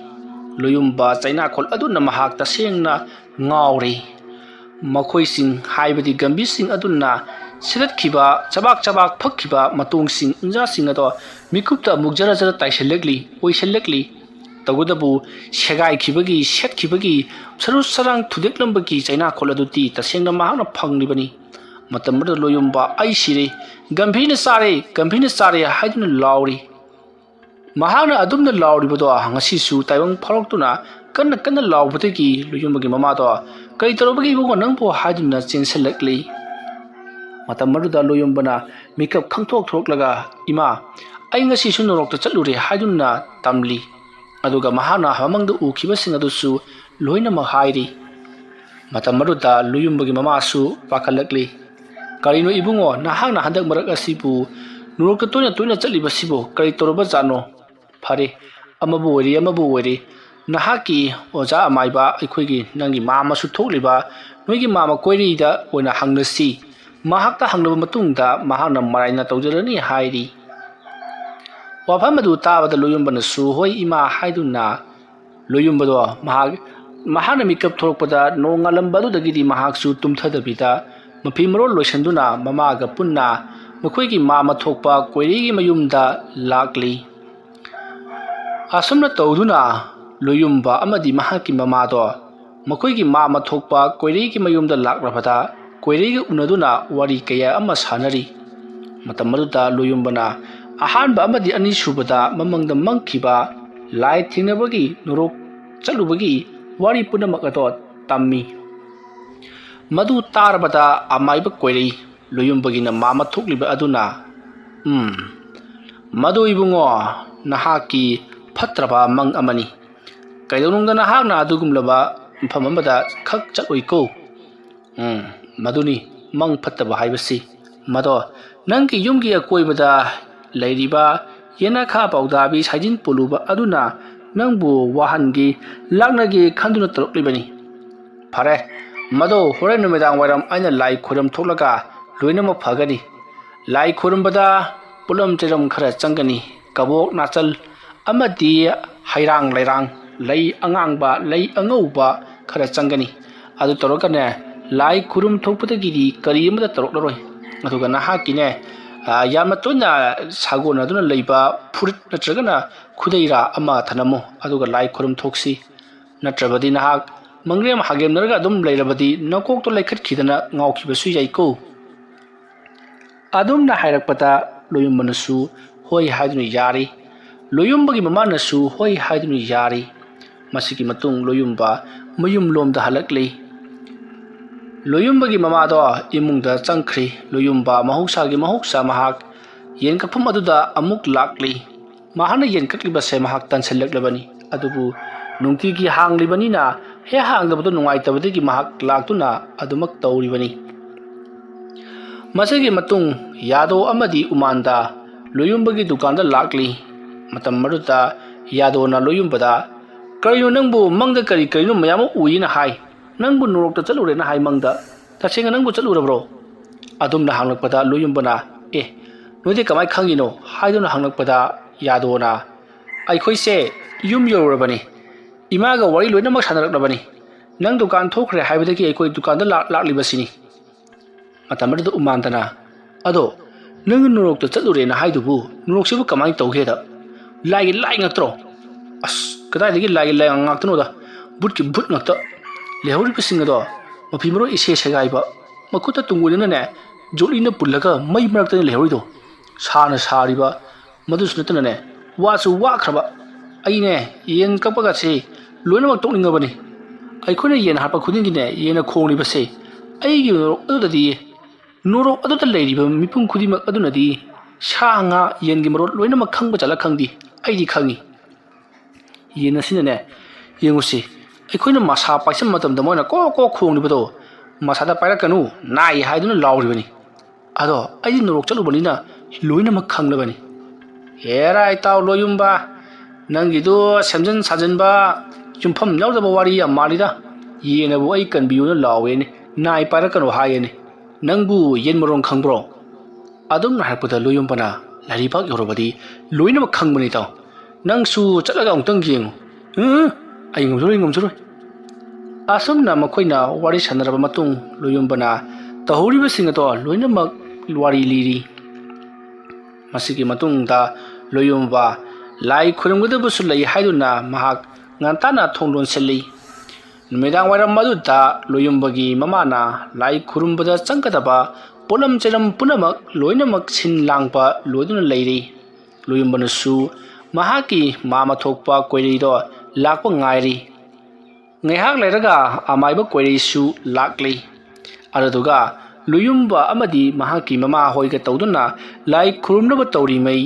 ꯂꯣꯌꯨꯝꯕ ꯆꯩꯅꯥꯈꯣꯜ ꯑꯗꯨꯅ ꯃꯍꯥꯛ ꯇꯁꯦꯡꯅ ꯉꯥꯎꯔꯤ꯫ ꯃꯈꯣꯏꯁꯤꯡ, ꯍꯥꯏꯕꯗꯤ ꯒꯝꯚꯤꯔꯁꯤꯡ ꯑꯗꯨꯅ ꯁꯤꯗꯠꯈꯤꯕ, ꯆꯕꯥꯛ ꯆꯕꯥꯛ ꯐꯛꯈꯤꯕ ꯃꯇꯣꯡꯁꯤꯡ, ꯎꯟꯖꯥꯁꯤꯡ ꯑꯗꯣ ꯃꯤꯀꯨꯞꯇ ꯑꯃꯨꯛ ꯖꯔ ꯖꯔ ꯇꯥꯏꯁꯤꯜꯂꯛꯂꯤ, ꯑꯣꯏꯁꯤꯜꯂꯛꯂꯤ꯫ ꯇꯧꯕꯇꯕꯨ ꯁꯦꯒꯥꯏꯈꯤꯕꯒꯤ, ꯁꯦꯠꯈꯤꯕꯒꯤ, ꯁꯔꯨ ꯁꯔꯥꯡ ꯊꯨꯗꯦꯛꯂꯝꯕꯒꯤ ꯆꯩꯅꯥꯈꯣꯜ ꯑꯗꯨꯗꯤ ꯇꯁꯦꯡꯅ ꯃꯍꯥꯛꯅ ꯐꯪꯂꯤꯕꯅꯤ꯫ ꯃꯇꯝ ꯑꯗꯨꯗ ꯂꯣꯌꯨꯝꯕ, "ꯑꯩ ꯁꯤꯔꯦ, ꯒꯝꯚꯤꯔꯅ ꯆꯥꯔꯦ, ꯒꯝꯚꯤꯔꯅ ꯆꯥꯔꯦ" ꯍꯥꯏꯗꯨꯅ ꯂꯥꯎꯔꯤ꯫ ꯃꯍꯥꯛꯅ ꯑꯗꯨꯝꯅ ꯂꯥꯎꯔꯤꯕꯗꯣ ꯉꯁꯤꯁꯨ ꯇꯥꯏꯕꯪ ꯐꯥꯎꯔꯛꯇꯨꯅ ꯀꯟꯅ ꯀꯟꯅ ꯂꯥꯎꯕꯗꯒꯤ ꯂꯣꯌꯨꯝꯕꯒꯤ ꯃꯃꯥꯗꯣ, "ꯀꯔꯤ ꯇꯧꯔꯕꯒꯦ ꯏꯕꯨꯡꯉꯣ ꯅꯪꯕꯨ?" ꯍꯥꯏꯗꯨꯅ ꯆꯦꯟꯁꯤꯜꯂꯛꯂꯤ꯫ ꯃꯇꯝ ꯑꯗꯨꯗ ꯂꯣꯌꯨꯝꯕꯅ ꯃꯤꯀꯞ ꯈꯪꯊꯣꯛ ꯊꯣꯛꯂꯒ, "ꯏꯃꯥ, ꯑꯩ ꯉꯁꯤꯁꯨ ꯅꯣꯔꯣꯛꯇ ꯆꯠꯂꯨꯔꯦ" ꯍꯥꯏꯗꯨꯅ ꯇꯝꯂꯤ꯫ ꯑꯗꯨꯒ ꯃꯍꯥꯛꯅ ꯃꯃꯪꯗ ꯎꯈꯤꯕꯁꯤꯡ ꯑꯗꯨꯁꯨ ꯂꯣꯏꯅꯃꯛ ꯍꯥꯏꯔꯤ꯫ ꯃꯇꯝ ꯑꯗꯨꯗ ꯂꯣꯌꯨꯝꯕꯒꯤ ꯃꯃꯥꯁꯨ ꯄꯥꯈꯠꯂꯛꯂꯤ꯫ "ꯀꯔꯤꯅꯣ ꯏꯕꯨꯡꯉꯣ, ꯅꯍꯥꯛꯅ ꯍꯟꯗꯛ ꯃꯔꯛ ꯑꯁꯤꯕꯨ ꯅꯣꯔꯣꯛꯇ ꯇꯣꯏꯅ ꯇꯣꯏꯅ ꯆꯠꯂꯤꯕꯁꯤꯕꯨ ꯀꯔꯤ ꯇꯧꯔꯕꯖꯥꯠꯅꯣ?" "ꯐꯔꯦ, ꯑꯃꯕꯨ ꯑꯣꯏꯔꯤ ꯑꯃꯕꯨ ꯑꯣꯏꯔꯤ, ꯅꯍꯥꯛꯀꯤ ꯑꯣꯖꯥ ꯑꯃꯥꯏꯕ, ꯑꯩꯈꯣꯏꯒꯤ ꯅꯪꯒꯤ ꯃꯥꯝꯃꯁꯨ ꯊꯣꯛꯂꯤꯕ ꯅꯣꯏꯒꯤ ꯃꯥꯝꯃ ꯀꯣꯏꯔꯤꯗ ꯑꯣꯏꯅ ꯍꯪꯅꯁꯤ, ꯃꯍꯥꯛꯇ ꯍꯪꯂꯕ ꯃꯇꯨꯡꯗ ꯃꯍꯥꯛꯅ ꯃꯔꯥꯏꯅ ꯇꯧꯖꯔꯅꯤ" ꯍꯥꯏꯔꯤ꯫ ꯋꯥꯐꯝ ꯑꯗꯨ ꯇꯥꯕꯗ ꯂꯣꯌꯨꯝꯕꯅꯁꯨ "ꯍꯣꯏ ꯏꯃꯥ" ꯍꯥꯏꯗꯨꯅ ꯂꯣꯌꯨꯝꯕꯗꯣ ꯃꯍꯥꯛ, ꯃꯍꯥꯛꯅ ꯃꯤꯀꯞ ꯊꯣꯛꯂꯛꯄꯗ ꯅꯣꯡ ꯉꯥꯜꯂꯝꯕ ꯑꯗꯨꯗꯒꯤꯗꯤ ꯃꯍꯥꯛꯁꯨ ꯇꯨꯝꯊꯗꯕꯤꯗ ꯃꯐꯤ ꯃꯔꯣꯜ ꯂꯣꯏꯁꯤꯟꯗꯨꯅ ꯃꯃꯥꯒ ꯄꯨꯟꯅ ꯃꯈꯣꯏꯒꯤ ꯃꯥꯝꯃ ꯊꯣꯛꯄ ꯀꯣꯏꯔꯤꯒꯤ ꯃꯌꯨꯝꯗ ꯂꯥꯛꯂꯤ꯫ ꯑꯁꯨꯝꯅ ꯇꯧꯗꯨꯅ ꯂꯣꯌꯨꯝꯕ ꯑꯃꯗꯤ ꯃꯍꯥꯛꯀꯤ ꯃꯃꯥꯗꯣ ꯃꯈꯣꯏꯒꯤ ꯃꯥꯝꯃ ꯊꯣꯛꯄ ꯀꯣꯏꯔꯤꯒꯤ ꯃꯌꯨꯝꯗ ꯂꯥꯛꯂꯕꯗ ꯀꯣꯏꯔꯤꯒ ꯎꯅꯗꯨꯅ ꯋꯥꯔꯤ ꯀꯌꯥ ꯑꯃ ꯁꯥꯟꯅꯔꯤ꯫ ꯃꯇꯝ ꯑꯗꯨꯗ ꯂꯣꯌꯨꯝꯕꯅ ꯑꯍꯥꯟꯕ ꯑꯃꯗꯤ ꯑꯅꯤꯁꯨꯕꯗ ꯃꯃꯪꯗ ꯃꯪꯈꯤꯕ ꯂꯥꯏ ꯊꯦꯡꯅꯕꯒꯤ, ꯅꯣꯔꯣꯛ ꯆꯠꯂꯨꯕꯒꯤ ꯋꯥꯔꯤ ꯄꯨꯝꯅꯃꯛ ꯑꯗꯣ ꯇꯝꯃꯤ꯫ ꯃꯗꯨ ꯇꯥꯔꯕꯗ ꯑꯃꯥꯏꯕ ꯀꯣꯏꯔꯤ ꯂꯣꯌꯨꯝꯕꯒꯤꯅ ꯃꯥꯝꯃ ꯊꯣꯛꯂꯤꯕ ꯑꯗꯨꯅ, "ꯎꯝ, ꯃꯗꯨ ꯏꯕꯨꯡꯉꯣ, ꯅꯍꯥꯛꯀꯤ ꯐꯠꯇ꯭ꯔꯕ ꯃꯪ ꯑꯃꯅꯤ꯫ ꯀꯩꯗꯧꯅꯨꯡꯗ ꯅꯍꯥꯛꯅ ꯑꯗꯨꯒꯨꯝꯂꯕ ꯃꯐꯝ ꯑꯃꯗ ꯈꯛ ꯆꯠꯂꯣꯏꯀꯣ꯫ ꯎꯝ, ꯃꯗꯨꯅꯤ ꯃꯪ ꯐꯠꯇꯕ ꯍꯥꯏꯕꯁꯤ꯫ ꯃꯗꯣ ꯅꯪꯒꯤ ꯌꯨꯝꯒꯤ ꯑꯀꯣꯏꯕꯗ ꯂꯩꯔꯤꯕ ꯌꯦꯅꯈꯥ ꯄꯥꯎꯗꯥꯕꯤ ꯁꯥꯏꯖꯤꯟ ꯄꯨꯂꯨꯕ ꯑꯗꯨꯅ ꯅꯪꯕꯨ ꯋꯥꯍꯟꯒꯦ, ꯂꯥꯛꯅꯒꯦ ꯈꯟꯗꯨꯅ ꯇꯧꯔꯛꯂꯤꯕꯅꯤ꯫ ꯐꯔꯦ, ꯃꯗꯣ ꯍꯣꯔꯦꯟ ꯅꯨꯃꯤꯗꯥꯡ ꯋꯥꯏꯔꯝ ꯑꯩꯅ ꯂꯥꯏ ꯈꯣꯏꯔꯝ ꯊꯣꯛꯂꯒ ꯂꯣꯏꯅꯃꯛ ꯐꯒꯅꯤ꯫ ꯂꯥꯏ ꯈꯣꯏꯔꯝꯕꯗ ꯄꯣꯠꯂꯝ ꯆꯩꯔꯝ ꯈꯔ ꯆꯪꯒꯅꯤ꯫ ꯀꯕꯣꯛ ꯅꯥꯆꯜ ꯑꯃꯗꯤ ꯍꯩꯔꯥꯡ ꯂꯩꯔꯥꯡ, ꯂꯩ ꯑꯉꯥꯡꯕ, ꯂꯩ ꯑꯉꯧꯕ ꯈꯔ ꯆꯪꯒꯅꯤ꯫ ꯑꯗꯨ ꯇꯧꯔꯒꯅꯦ, ꯂꯥꯏ ꯈꯨꯔꯨꯝ ꯊꯣꯛꯄꯗꯒꯤꯗꯤ ꯀꯔꯤ ꯑꯃꯠꯇ ꯇꯧꯔꯛꯂꯔꯣꯏ꯫ ꯑꯗꯨꯒ ꯅꯍꯥꯛꯀꯤꯅꯦ, ꯑ, ꯌꯥꯝꯅ ꯇꯣꯏꯅ ꯁꯥꯒꯣꯟꯅꯗꯨꯅ ꯂꯩꯕ ꯐꯨꯔꯤꯠ ꯅꯠꯇ꯭ꯔꯒꯅ ꯈꯨꯗꯩꯔꯥ ꯑꯃ ꯊꯅꯝꯃꯨ, ꯑꯗꯨꯒ ꯂꯥꯏ ꯈꯨꯔꯨꯝ ꯊꯣꯛꯁꯤ꯫ ꯅꯠꯇ꯭ꯔꯕꯗꯤ ꯅꯍꯥꯛ ꯃꯪꯂꯦꯝ ꯍꯥꯒꯦꯝꯅꯔꯒ ꯑꯗꯨꯝ ꯂꯩꯔꯕꯗꯤ ꯅꯀꯣꯛꯇꯣ ꯂꯩꯈꯠꯈꯤꯗꯅ ꯉꯥꯎꯈꯤꯕꯁꯨ ꯌꯥꯏꯀꯣ꯫ ꯑꯗꯨꯝꯅ ꯍꯥꯏꯔꯛꯄꯗ ꯂꯣꯌꯨꯝꯕꯅꯁꯨ ꯍꯣꯏ ꯍꯥꯏꯗꯨꯅ ꯌꯥꯔꯤ꯫ ꯂꯣꯌꯨꯝꯕꯒꯤ ꯃꯃꯥꯅꯁꯨ ꯍꯣꯏ ꯍꯥꯏꯗꯨꯅ ꯌꯥꯔꯤ꯫ ꯃꯁꯤꯒꯤ ꯃꯇꯨꯡ ꯂꯣꯌꯨꯝꯕ ꯃꯌꯨꯝꯂꯣꯝꯗ ꯍꯜꯂꯛꯂꯤ꯫ ꯂꯣꯌꯨꯝꯕꯒꯤ ꯃꯃꯥꯗꯣ ꯏꯃꯨꯡꯗ ꯆꯪꯈ꯭ꯔꯤ꯫ ꯂꯣꯌꯨꯝꯕ ꯃꯍꯧꯁꯥꯒꯤ ꯃꯍꯧꯁꯥ ꯃꯍꯥꯛ ꯌꯦꯟ ꯀꯛꯐꯝ ꯑꯗꯨꯗ ꯑꯃꯨꯛ ꯂꯥꯛꯂꯤ꯫ ꯃꯍꯥꯛꯅ ꯌꯦꯟ ꯀꯛꯂꯤꯕꯁꯦ ꯃꯍꯥꯛ ꯇꯟꯁꯤꯜꯂꯛꯂꯕꯅꯤ꯫ ꯑꯗꯨꯕꯨ ꯅꯨꯡꯇꯤꯒꯤ ꯍꯥꯡꯂꯤꯕꯅꯤꯅ ꯍꯦꯛ ꯍꯥꯡꯗꯕꯗꯨ ꯅꯨꯡꯉꯥꯏꯇꯕꯗꯒꯤ ꯃꯍꯥꯛ ꯂꯥꯛꯇꯨꯅ ꯑꯗꯨꯃꯛ ꯇꯧꯔꯤꯕꯅꯤ꯫ ꯃꯁꯤꯒꯤ ꯃꯇꯨꯡ ꯌꯥꯗꯣ ꯑꯃꯗꯤ ꯎꯃꯥꯟꯗ ꯂꯣꯌꯨꯝꯕꯒꯤ ꯗꯨꯀꯥꯟꯗ ꯂꯥꯛꯂꯤ꯫ ꯃꯇꯝ ꯑꯗꯨꯗ ꯌꯥꯗꯣꯅ ꯂꯣꯌꯨꯝꯕꯗ, "ꯀꯔꯤꯅꯣ ꯅꯪꯕꯨ ꯃꯪꯗ ꯀꯔꯤ ꯀꯔꯤꯅꯣ ꯃꯌꯥꯝ ꯑꯃ ꯎꯏꯅ ꯍꯥꯏ? ꯅꯪꯕꯨ ꯅꯣꯔꯣꯛꯇ ꯆꯠꯂꯨꯔꯦꯅ ꯍꯥꯏ ꯃꯪꯗ꯫ ꯇꯁꯦꯡꯅ ꯅꯪꯕꯨ ꯆꯠꯂꯨꯔꯕ꯭ꯔꯣ?" ꯑꯗꯨꯝꯅ ꯍꯪꯂꯛꯄꯗ ꯂꯣꯌꯨꯝꯕꯅ, "ꯑꯦ, ꯅꯣꯏꯗꯤ ꯀꯃꯥꯏꯅ ꯈꯪꯉꯤꯅꯣ?" ꯍꯥꯏꯗꯨꯅ ꯍꯪꯂꯛꯄꯗ ꯌꯥꯗꯣꯅ, "ꯑꯩꯈꯣꯏꯁꯦ ꯌꯨꯝ ꯌꯧꯔꯨꯔꯕꯅꯤ꯫ ꯏꯃꯥꯒ ꯋꯥꯔꯤ ꯂꯣꯏꯅꯃꯛ ꯁꯥꯟꯅꯔꯛꯂꯕꯅꯤ꯫ ꯅꯪ ꯗꯨꯀꯥꯟ ꯊꯣꯛꯈ꯭ꯔꯦ ꯍꯥꯏꯕꯗꯒꯤ ꯑꯩꯈꯣꯏ ꯗꯨꯀꯥꯟꯗ ꯂꯥꯛ-, ꯂꯥꯛꯂꯤꯕꯁꯤꯅꯤ꯫" ꯃꯇꯝ ꯑꯗꯨꯗ ꯎꯃꯥꯟꯗꯅ, "ꯑꯗꯣ ꯅꯪ ꯅꯣꯔꯣꯛꯇ ꯆꯠꯂꯨꯔꯦꯅ ꯍꯥꯏꯗꯨꯕꯨ ꯅꯣꯔꯣꯛꯁꯤꯕꯨ ꯀꯃꯥꯏꯅ ꯇꯧꯒꯦꯗ? ꯂꯥꯏꯒꯤ ꯂꯥꯏ ꯉꯥꯛꯇ꯭ꯔꯣ?" "ꯑꯁ, ꯀꯗꯥꯏꯗꯒꯤ ꯂꯥꯏꯒꯤ ꯂꯥꯏ ꯉꯥꯛꯇꯅꯣꯗ? ꯕꯨꯠꯀꯤ ꯕꯨꯠ ꯉꯥꯛꯇ꯫ ꯂꯩꯍꯧꯔꯤꯕꯁꯤꯡ ꯑꯗꯣ ꯃꯐꯤ ꯃꯔꯣꯟ ꯏꯁꯦ ꯁꯦꯒꯥꯏꯕ, ꯃꯈꯨꯠꯇ ꯇꯨꯡꯒꯣꯏꯗꯅꯅꯦ ꯖꯣꯠꯂꯤꯅ ꯄꯨꯜꯂꯒ ꯃꯩ ꯃꯔꯛꯇꯅ ꯂꯩꯍꯧꯔꯤꯗꯣ꯫ ꯁꯥꯅ ꯁꯥꯔꯤꯕ, ꯃꯗꯨꯁꯨ ꯅꯠꯇꯅꯅꯦ ꯋꯥꯁꯨ ꯋꯥꯈ꯭ꯔꯕ꯫ ꯑꯩꯅꯦ ꯌꯦꯟ ꯀꯛꯄꯒꯁꯦ ꯂꯣꯏꯅꯃꯛ ꯇꯣꯛꯅꯤꯡꯉꯕꯅꯤ꯫ ꯑꯩꯈꯣꯏꯅ ꯌꯦꯟ ꯍꯥꯠꯄ ꯈꯨꯗꯤꯡꯒꯤꯅꯦ ꯌꯦꯟꯅ ꯈꯣꯡꯂꯤꯕꯁꯦ ꯑꯩꯒꯤ ꯃꯔꯣꯛ ꯑꯗꯨꯗꯗꯤ ꯅꯣꯔꯣꯛ ꯑꯗꯨꯗ ꯂꯩꯔꯤꯕ ꯃꯤꯄꯨꯝ ꯈꯨꯗꯤꯡꯃꯛ ꯑꯗꯨꯅꯗꯤ ꯁꯥ ꯉꯥ ꯌꯦꯟꯒꯤ ꯃꯔꯣꯟ ꯂꯣꯏꯅꯃꯛ ꯈꯪꯕ ꯖꯥꯠꯂ ꯈꯪꯗꯦ, ꯑꯩꯗꯤ ꯈꯪꯉꯤ꯫ ꯌꯦꯟ ꯑꯁꯤꯅꯅꯦ, ꯌꯦꯡꯉꯨꯁꯤ, ꯑꯩꯈꯣꯏꯅ ꯃꯁꯥ ꯄꯥꯏꯁꯟꯕ ꯃꯇꯝꯗ ꯃꯣꯏꯅ ꯀꯣꯛ ꯀꯣꯛ ꯈꯣꯡꯂꯤꯕꯗꯣ ꯃꯁꯥꯗ ꯄꯥꯏꯔꯛꯀꯅꯨ, ꯅꯥꯏ ꯍꯥꯏꯗꯨꯅ ꯂꯥꯎꯔꯤꯕꯅꯤ꯫ ꯑꯗꯣ ꯑꯩꯗꯤ ꯅꯣꯔꯣꯛ ꯆꯠꯂꯨꯕꯅꯤꯅ ꯂꯣꯏꯅꯃꯛ ꯈꯪꯂꯕꯅꯤ꯫" "ꯍꯦꯔꯥ ꯏꯇꯥꯎ ꯂꯣꯌꯨꯝꯕ, ꯅꯪꯒꯤꯗꯨ ꯁꯦꯝꯖꯤꯟ ꯁꯥꯖꯤꯟꯕ ꯌꯨꯝꯐꯝ ꯌꯥꯎꯗꯕ ꯋꯥꯔꯤ ꯌꯥꯝ ꯃꯥꯜꯂꯤꯗ꯫ ꯌꯦꯟꯅꯕꯨ ꯑꯩ ꯀꯟꯕꯤꯌꯨꯅ ꯂꯥꯎꯋꯦꯅꯦ, ꯅꯥꯏ ꯄꯥꯏꯔꯛꯀꯅꯨ ꯍꯥꯏꯌꯦꯅꯦ꯫ ꯅꯪꯕꯨ ꯌꯦꯟ ꯃꯔꯣꯟ ꯈꯪꯕ꯭ꯔꯣ?" ꯑꯗꯨꯝꯅ ꯍꯥꯏꯔꯛꯄꯗ ꯂꯣꯌꯨꯝꯕꯅ, "ꯂꯥꯏꯔꯤꯕꯥꯛ ꯌꯧꯔꯕꯗꯤ ꯂꯣꯏꯅꯃꯛ ꯈꯪꯕꯅꯤ ꯏꯇꯥꯎ꯫ ꯅꯪꯁꯨ ꯆꯠꯂꯒ ꯑꯃꯨꯛꯇꯪ ꯌꯦꯡꯉꯨ꯫" "ꯎꯝ, ꯑꯩ ꯉꯝꯖꯔꯣꯏ, ꯉꯝꯖꯔꯣꯏ꯫" ꯑꯁꯨꯝꯅ ꯃꯈꯣꯏꯅ ꯋꯥꯔꯤ ꯁꯥꯟꯅꯔꯕ ꯃꯇꯨꯡ ꯂꯣꯌꯨꯝꯕꯅ ꯇꯧꯍꯧꯔꯤꯕꯁꯤꯡ ꯑꯗꯣ ꯂꯣꯏꯅꯃꯛ ꯋꯥꯔꯤ ꯂꯤꯔꯤ꯫ ꯃꯁꯤꯒꯤ ꯃꯇꯨꯡꯗ ꯂꯣꯌꯨꯝꯕ ꯂꯥꯏ ꯈꯨꯔꯨꯝꯒꯗꯕꯁꯨ ꯂꯩ ꯍꯥꯏꯗꯨꯅ ꯃꯍꯥꯛ ꯉꯟꯇꯥꯅ ꯊꯣꯡ ꯂꯣꯟꯁꯤꯜꯂꯤ꯫ ꯅꯨꯃꯤꯗꯥꯡ ꯋꯥꯏꯔꯝ ꯑꯗꯨꯗ ꯂꯣꯌꯨꯝꯕꯒꯤ ꯃꯃꯥꯅ ꯂꯥꯏ ꯈꯨꯔꯨꯝꯕꯗ ꯆꯪꯒꯗꯕ ꯄꯣꯠꯂꯝ ꯆꯩꯔꯝ ꯄꯨꯝꯅꯃꯛ ꯂꯣꯏꯅꯃꯛ ꯁꯤꯟ ꯂꯥꯡꯕ ꯂꯣꯏꯗꯨꯅ ꯂꯩꯔꯤ꯫ ꯂꯣꯌꯨꯝꯕꯅꯁꯨ ꯃꯍꯥꯛꯀꯤ ꯃꯥꯃ ꯊꯣꯛꯄ ꯀꯣꯏꯔꯩꯗꯣ ꯂꯥꯛꯄ ꯉꯥꯏꯔꯤ꯫ ꯉꯥꯏꯍꯥꯛ ꯂꯩꯔꯒ ꯑꯃꯥꯏꯕ ꯀꯣꯏꯔꯩꯁꯨ ꯂꯥꯛꯂꯤ꯫ ꯑꯗꯨꯗꯨꯒ ꯂꯨꯌꯨꯝꯕ ꯑꯃꯗꯤ ꯃꯍꯥꯛꯀꯤ ꯃꯃꯥ ꯍꯣꯏꯒ ꯇꯧꯗꯨꯅ ꯂꯥꯏ ꯈꯨꯔꯨꯝꯅꯕ ꯇꯧꯔꯤꯉꯩ,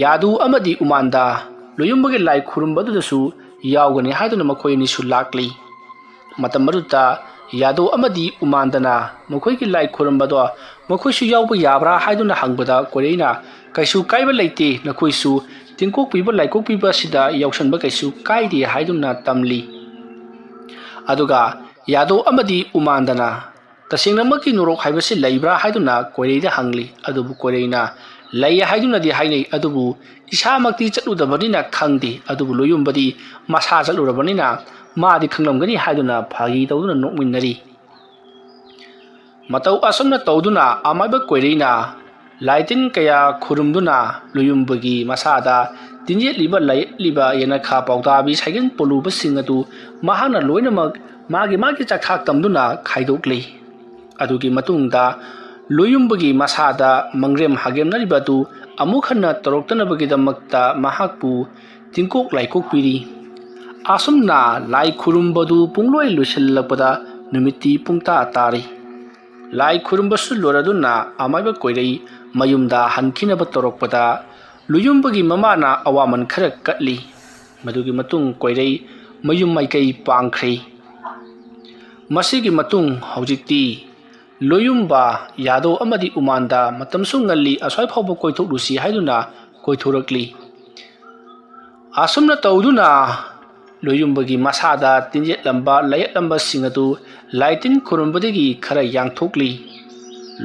ꯌꯥꯗꯨ ꯑꯃꯗꯤ ꯎꯃꯥꯟꯗ ꯂꯨꯌꯨꯝꯕꯒꯤ ꯂꯥꯏ ꯈꯨꯔꯨꯝꯕ ꯑꯗꯨꯗꯁꯨ ꯌꯥꯎꯒꯅꯤ ꯍꯥꯏꯗꯨꯅ ꯃꯈꯣꯏ ꯑꯅꯤꯁꯨ ꯂꯥꯛꯂꯤ꯫ ꯃꯇꯝ ꯑꯗꯨꯗ ꯌꯥꯗꯨ ꯑꯃꯗꯤ ꯎꯃꯥꯟꯗꯅ ꯃꯈꯣꯏꯒꯤ ꯂꯥꯏ ꯈꯨꯔꯨꯝꯕꯗꯣ ꯃꯈꯣꯏꯁꯨ ꯌꯥꯎꯕ ꯌꯥꯕ꯭ꯔꯥ ꯍꯥꯏꯗꯨꯅ ꯍꯪꯕꯗ, ꯀꯣꯏꯔꯩꯅ "ꯀꯩꯁꯨ ꯀꯥꯏꯕ ꯂꯩꯇꯦ, ꯅꯈꯣꯏꯁꯨ ꯇꯤꯡꯀꯣꯛꯄꯤꯕ ꯂꯥꯏꯀꯣꯛꯄꯤꯕ ꯑꯁꯤꯗ ꯌꯥꯎꯁꯟꯕ ꯀꯩꯁꯨ ꯀꯥꯏꯗꯦ" ꯍꯥꯏꯗꯨꯅ ꯇꯝꯂꯤ꯫ ꯑꯗꯨꯒ ꯌꯥꯗꯨ ꯑꯃꯗꯤ ꯎꯃꯥꯟꯗꯅ "ꯇꯁꯦꯡꯅꯃꯛꯀꯤ ꯅꯣꯔꯣꯛ ꯍꯥꯏꯕꯁꯤ ꯂꯩꯕ꯭ꯔꯥ?" ꯍꯥꯏꯗꯨꯅ ꯀꯣꯏꯔꯩꯗ ꯍꯪꯂꯤ꯫ ꯑꯗꯨꯕꯨ ꯀꯣꯏꯔꯩꯅ "ꯂꯩ" ꯍꯥꯏꯗꯨꯅꯗꯤ ꯍꯥꯏꯅꯩ, ꯑꯗꯨꯕꯨ ꯏꯁꯥꯃꯛꯇꯤ ꯆꯠꯂꯨꯗꯕꯅꯤꯅ ꯈꯪꯗꯦ꯫ ꯑꯗꯨꯕꯨ ꯂꯣꯌꯨꯝꯕꯗꯤ ꯃꯁꯥ ꯆꯠꯂꯨꯔꯕꯅꯤꯅ ꯃꯥꯗꯤ ꯈꯪꯂꯝꯒꯅꯤ ꯍꯥꯏꯗꯨꯅ ꯐꯥꯒꯤ ꯇꯧꯗꯨꯅ ꯅꯣꯛꯃꯤꯟꯅꯔꯤ꯫ ꯃꯇꯧ ꯑꯁꯨꯝꯅ ꯇꯧꯗꯨꯅ ꯑꯃꯥꯏꯕ ꯀꯣꯏꯔꯩꯅ ꯂꯥꯏꯇꯤꯟ ꯀꯌꯥ ꯈꯨꯔꯨꯝꯗꯨꯅ ꯂꯣꯌꯨꯝꯕꯒꯤ ꯃꯁꯥꯗ ꯇꯤꯟꯌꯦꯠꯂꯤꯕ, ꯂꯥꯏꯌꯦꯠꯂꯤꯕ ꯌꯦꯅꯈꯥ, ꯄꯥꯎꯇꯥꯕꯤ, ꯁꯥꯏꯒꯟ, ꯄꯣꯂꯨꯕꯁꯤꯡ ꯑꯗꯨ ꯃꯍꯥꯛꯅ ꯂꯣꯏꯅꯃꯛ ꯃꯥꯒꯤ ꯃꯥꯒꯤ ꯆꯥꯛꯊꯥꯛ ꯇꯝꯗꯨꯅ ꯈꯥꯏꯗꯣꯛꯂꯤ꯫ ꯑꯗꯨꯒꯤ ꯃꯇꯨꯡꯗ ꯂꯣꯌꯨꯝꯕꯒꯤ ꯃꯁꯥꯗ ꯃꯪꯒ꯭ꯔꯦꯝ ꯍꯥꯒꯦꯝꯅꯔꯤꯕ ꯑꯗꯨ ꯑꯃꯨꯛ ꯍꯟꯅ ꯇꯧꯔꯛꯇꯅꯕꯒꯤꯗꯃꯛꯇ ꯃꯍꯥꯛꯄꯨ ꯇꯤꯡꯀꯣꯛ ꯂꯥꯏꯀꯣꯛ ꯄꯤꯔꯤ꯫ ꯑꯁꯨꯝꯅ ꯂꯥꯏ ꯈꯨꯔꯨꯝꯕꯗꯨ ꯄꯨꯡꯂꯣꯏ ꯂꯣꯏꯁꯤꯜꯂꯛꯄꯗ ꯅꯨꯃꯤꯠꯇꯤ ꯄꯨꯡꯇꯥ ꯇꯥꯔꯤ꯫ ꯂꯥꯏ ꯈꯨꯔꯨꯝꯕꯁꯨ ꯂꯣꯏꯔꯗꯨꯅ ꯑꯃꯥꯏꯕ ꯀꯣꯏꯔꯩ ꯃꯌꯨꯝꯗ ꯍꯟꯈꯤꯅꯕ ꯇꯧꯔꯛꯄꯗ ꯂꯨꯌꯨꯝꯕꯒꯤ ꯃꯃꯥꯅ ꯑꯋꯥꯃꯟ ꯈꯔ ꯀꯠꯂꯤ꯫ ꯃꯗꯨꯒꯤ ꯃꯇꯨꯡ ꯀꯣꯏꯔꯩ ꯃꯌꯨꯝ ꯃꯥꯏꯀꯩ ꯄꯥꯡꯈ꯭ꯔꯦ꯫ ꯃꯁꯤꯒꯤ ꯃꯇꯨꯡ ꯍꯧꯖꯤꯛꯇꯤ ꯂꯣꯌꯨꯝꯕ, ꯌꯥꯗꯧ ꯑꯃꯗꯤ ꯎꯃꯥꯟꯗ ꯃꯇꯝꯁꯨ ꯉꯜꯂꯤ, ꯑꯁ꯭ꯋꯥꯏ ꯐꯥꯎꯕ ꯀꯣꯏꯊꯣꯛꯂꯨꯁꯤ ꯍꯥꯏꯗꯨꯅ ꯀꯣꯏꯊꯣꯔꯛꯂꯤ꯫ ꯑꯁꯨꯝꯅ ꯇꯧꯗꯨꯅ ꯂꯣꯌꯨꯝꯕꯒꯤ ꯃꯁꯥꯗ ꯇꯤꯟꯌꯦꯠꯂꯝꯕ, ꯂꯥꯏꯌꯦꯠꯂꯝꯕꯁꯤꯡ ꯑꯗꯨ ꯂꯥꯏꯇꯤꯟ ꯈꯨꯔꯨꯝꯕꯗꯒꯤ ꯈꯔ ꯌꯥꯡꯊꯣꯛꯂꯤ꯫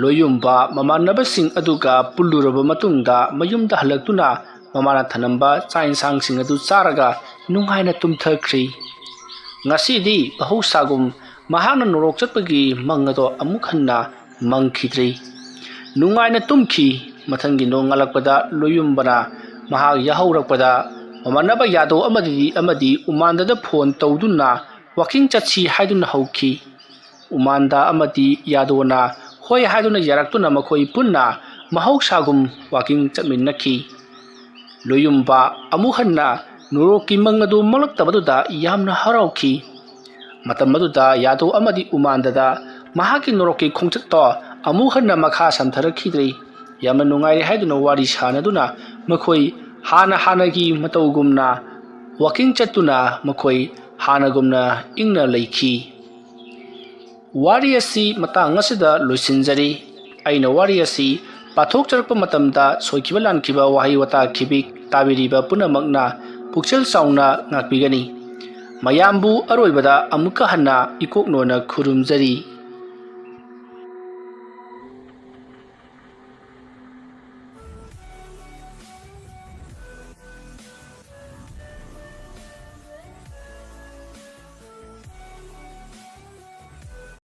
ꯂꯣꯌꯨꯝꯕ ꯃꯃꯥꯟꯅꯕꯁꯤꯡ ꯑꯗꯨꯒ ꯄꯨꯜꯂꯨꯔꯕ ꯃꯇꯨꯡꯗ ꯃꯌꯨꯝꯗ ꯍꯜꯂꯛꯇꯨꯅ ꯃꯃꯥꯅ ꯊꯅꯝꯕ ꯆꯥꯛ ꯏꯟꯁꯥꯡꯁꯤꯡ ꯑꯗꯨ ꯆꯥꯔꯒ ꯅꯨꯡꯉꯥꯏꯅ ꯇꯨꯝꯊꯈ꯭ꯔꯤ꯫ ꯉꯁꯤꯗꯤ ꯃꯍꯧꯁꯥꯒꯨꯝ ꯃꯍꯥꯛꯅ ꯅꯣꯔꯣꯛ ꯆꯠꯄꯒꯤ ꯃꯪ ꯑꯗꯣ ꯑꯃꯨꯛ ꯍꯟꯅ ꯃꯪꯈꯤꯗ꯭ꯔꯤ꯫ ꯅꯨꯡꯉꯥꯏꯅ ꯇꯨꯝꯈꯤ꯫ ꯃꯊꯪꯒꯤ ꯅꯣꯡꯉꯥꯜꯂꯛꯄꯗ ꯂꯣꯌꯨꯝꯕꯅ ꯃꯍꯥꯛ ꯌꯥꯍꯧꯔꯛꯄꯗ ꯃꯃꯥꯟꯅꯕ ꯌꯥꯗꯧ ꯑꯃꯗꯤ, ꯑꯃꯗꯤ ꯎꯃꯥꯟꯗꯗ ꯐꯣꯟ ꯇꯧꯗꯨꯅ ꯋꯥꯀꯤꯡ ꯆꯠꯁꯤ ꯍꯥꯏꯗꯨꯅ ꯍꯧꯈꯤ꯫ ꯎꯃꯥꯟꯗ ꯑꯃꯗꯤ ꯌꯥꯗꯣꯅ ꯍꯣꯏ ꯍꯥꯏꯗꯨꯅ ꯌꯥꯔꯛꯇꯨꯅ ꯃꯈꯣꯏ ꯄꯨꯟꯅ ꯃꯍꯧꯁꯥꯒꯨꯝ ꯋꯥꯀꯤꯡ ꯆꯠꯃꯤꯟꯅꯈꯤ꯫ ꯂꯣꯌꯨꯝꯕ ꯑꯃꯨꯛ ꯍꯟꯅ ꯅꯣꯔꯣꯛꯀꯤ ꯃꯪ ꯑꯗꯨ ꯃꯪꯂꯛꯇꯕꯗꯨꯗ ꯌꯥꯝꯅ ꯍꯔꯥꯎꯈꯤ꯫ ꯃꯇꯝ ꯑꯗꯨꯗ ꯌꯥꯗꯧ ꯑꯃꯗꯤ ꯎꯃꯥꯟꯗꯗ ꯃꯍꯥꯛꯀꯤ ꯅꯣꯔꯣꯛꯀꯤ ꯈꯣꯡꯆꯠꯇꯣ ꯑꯃꯨꯛ ꯍꯟꯅ ꯃꯈꯥ ꯁꯝꯊꯔꯛꯈꯤꯗ꯭ꯔꯦ꯫ ꯌꯥꯝꯅ ꯅꯨꯡꯉꯥꯏꯔꯦ ꯍꯥꯏꯗꯨꯅ ꯋꯥꯔꯤ ꯁꯥꯅꯗꯨꯅ ꯃꯈꯣꯏ ꯍꯥꯟꯅ ꯍꯥꯟꯅꯒꯤ ꯃꯇꯧꯒꯨꯝꯅ ꯋꯥꯀꯤꯡ ꯆꯠꯇꯨꯅ ꯃꯈꯣꯏ ꯍꯥꯟꯅꯒꯨꯝꯅ ꯏꯪꯅ ꯂꯩꯈꯤ꯫ ꯋꯥꯔꯤ ꯑꯁꯤ ꯃꯇꯥꯡ ꯑꯁꯤꯗ ꯂꯣꯏꯁꯤꯟꯖꯔꯤ꯫ ꯑꯩꯅ ꯋꯥꯔꯤ ꯑꯁꯤ ꯄꯥꯊꯣꯛꯆꯔꯛꯄ ꯃꯇꯝꯗ ꯁꯣꯏꯈꯤꯕ ꯂꯥꯟꯈꯤꯕ ꯋꯥꯍꯩ ꯋꯥꯇꯥ ꯈꯤꯕꯤꯛ ꯇꯥꯕꯤꯔꯤꯕ ꯄꯨꯝꯅꯃꯛꯅ ꯄꯨꯛꯆꯦꯜ ꯆꯥꯎꯅ ꯉꯥꯛꯄꯤꯒꯅꯤ꯫ ꯃꯌꯥꯝꯕꯨ ꯑꯔꯣꯏꯕꯗ ꯑꯃꯨꯛꯀ ꯍꯟꯅ ꯏꯀꯣꯛꯅꯣꯅ ꯈꯨꯔꯨꯝꯖꯔꯤ꯫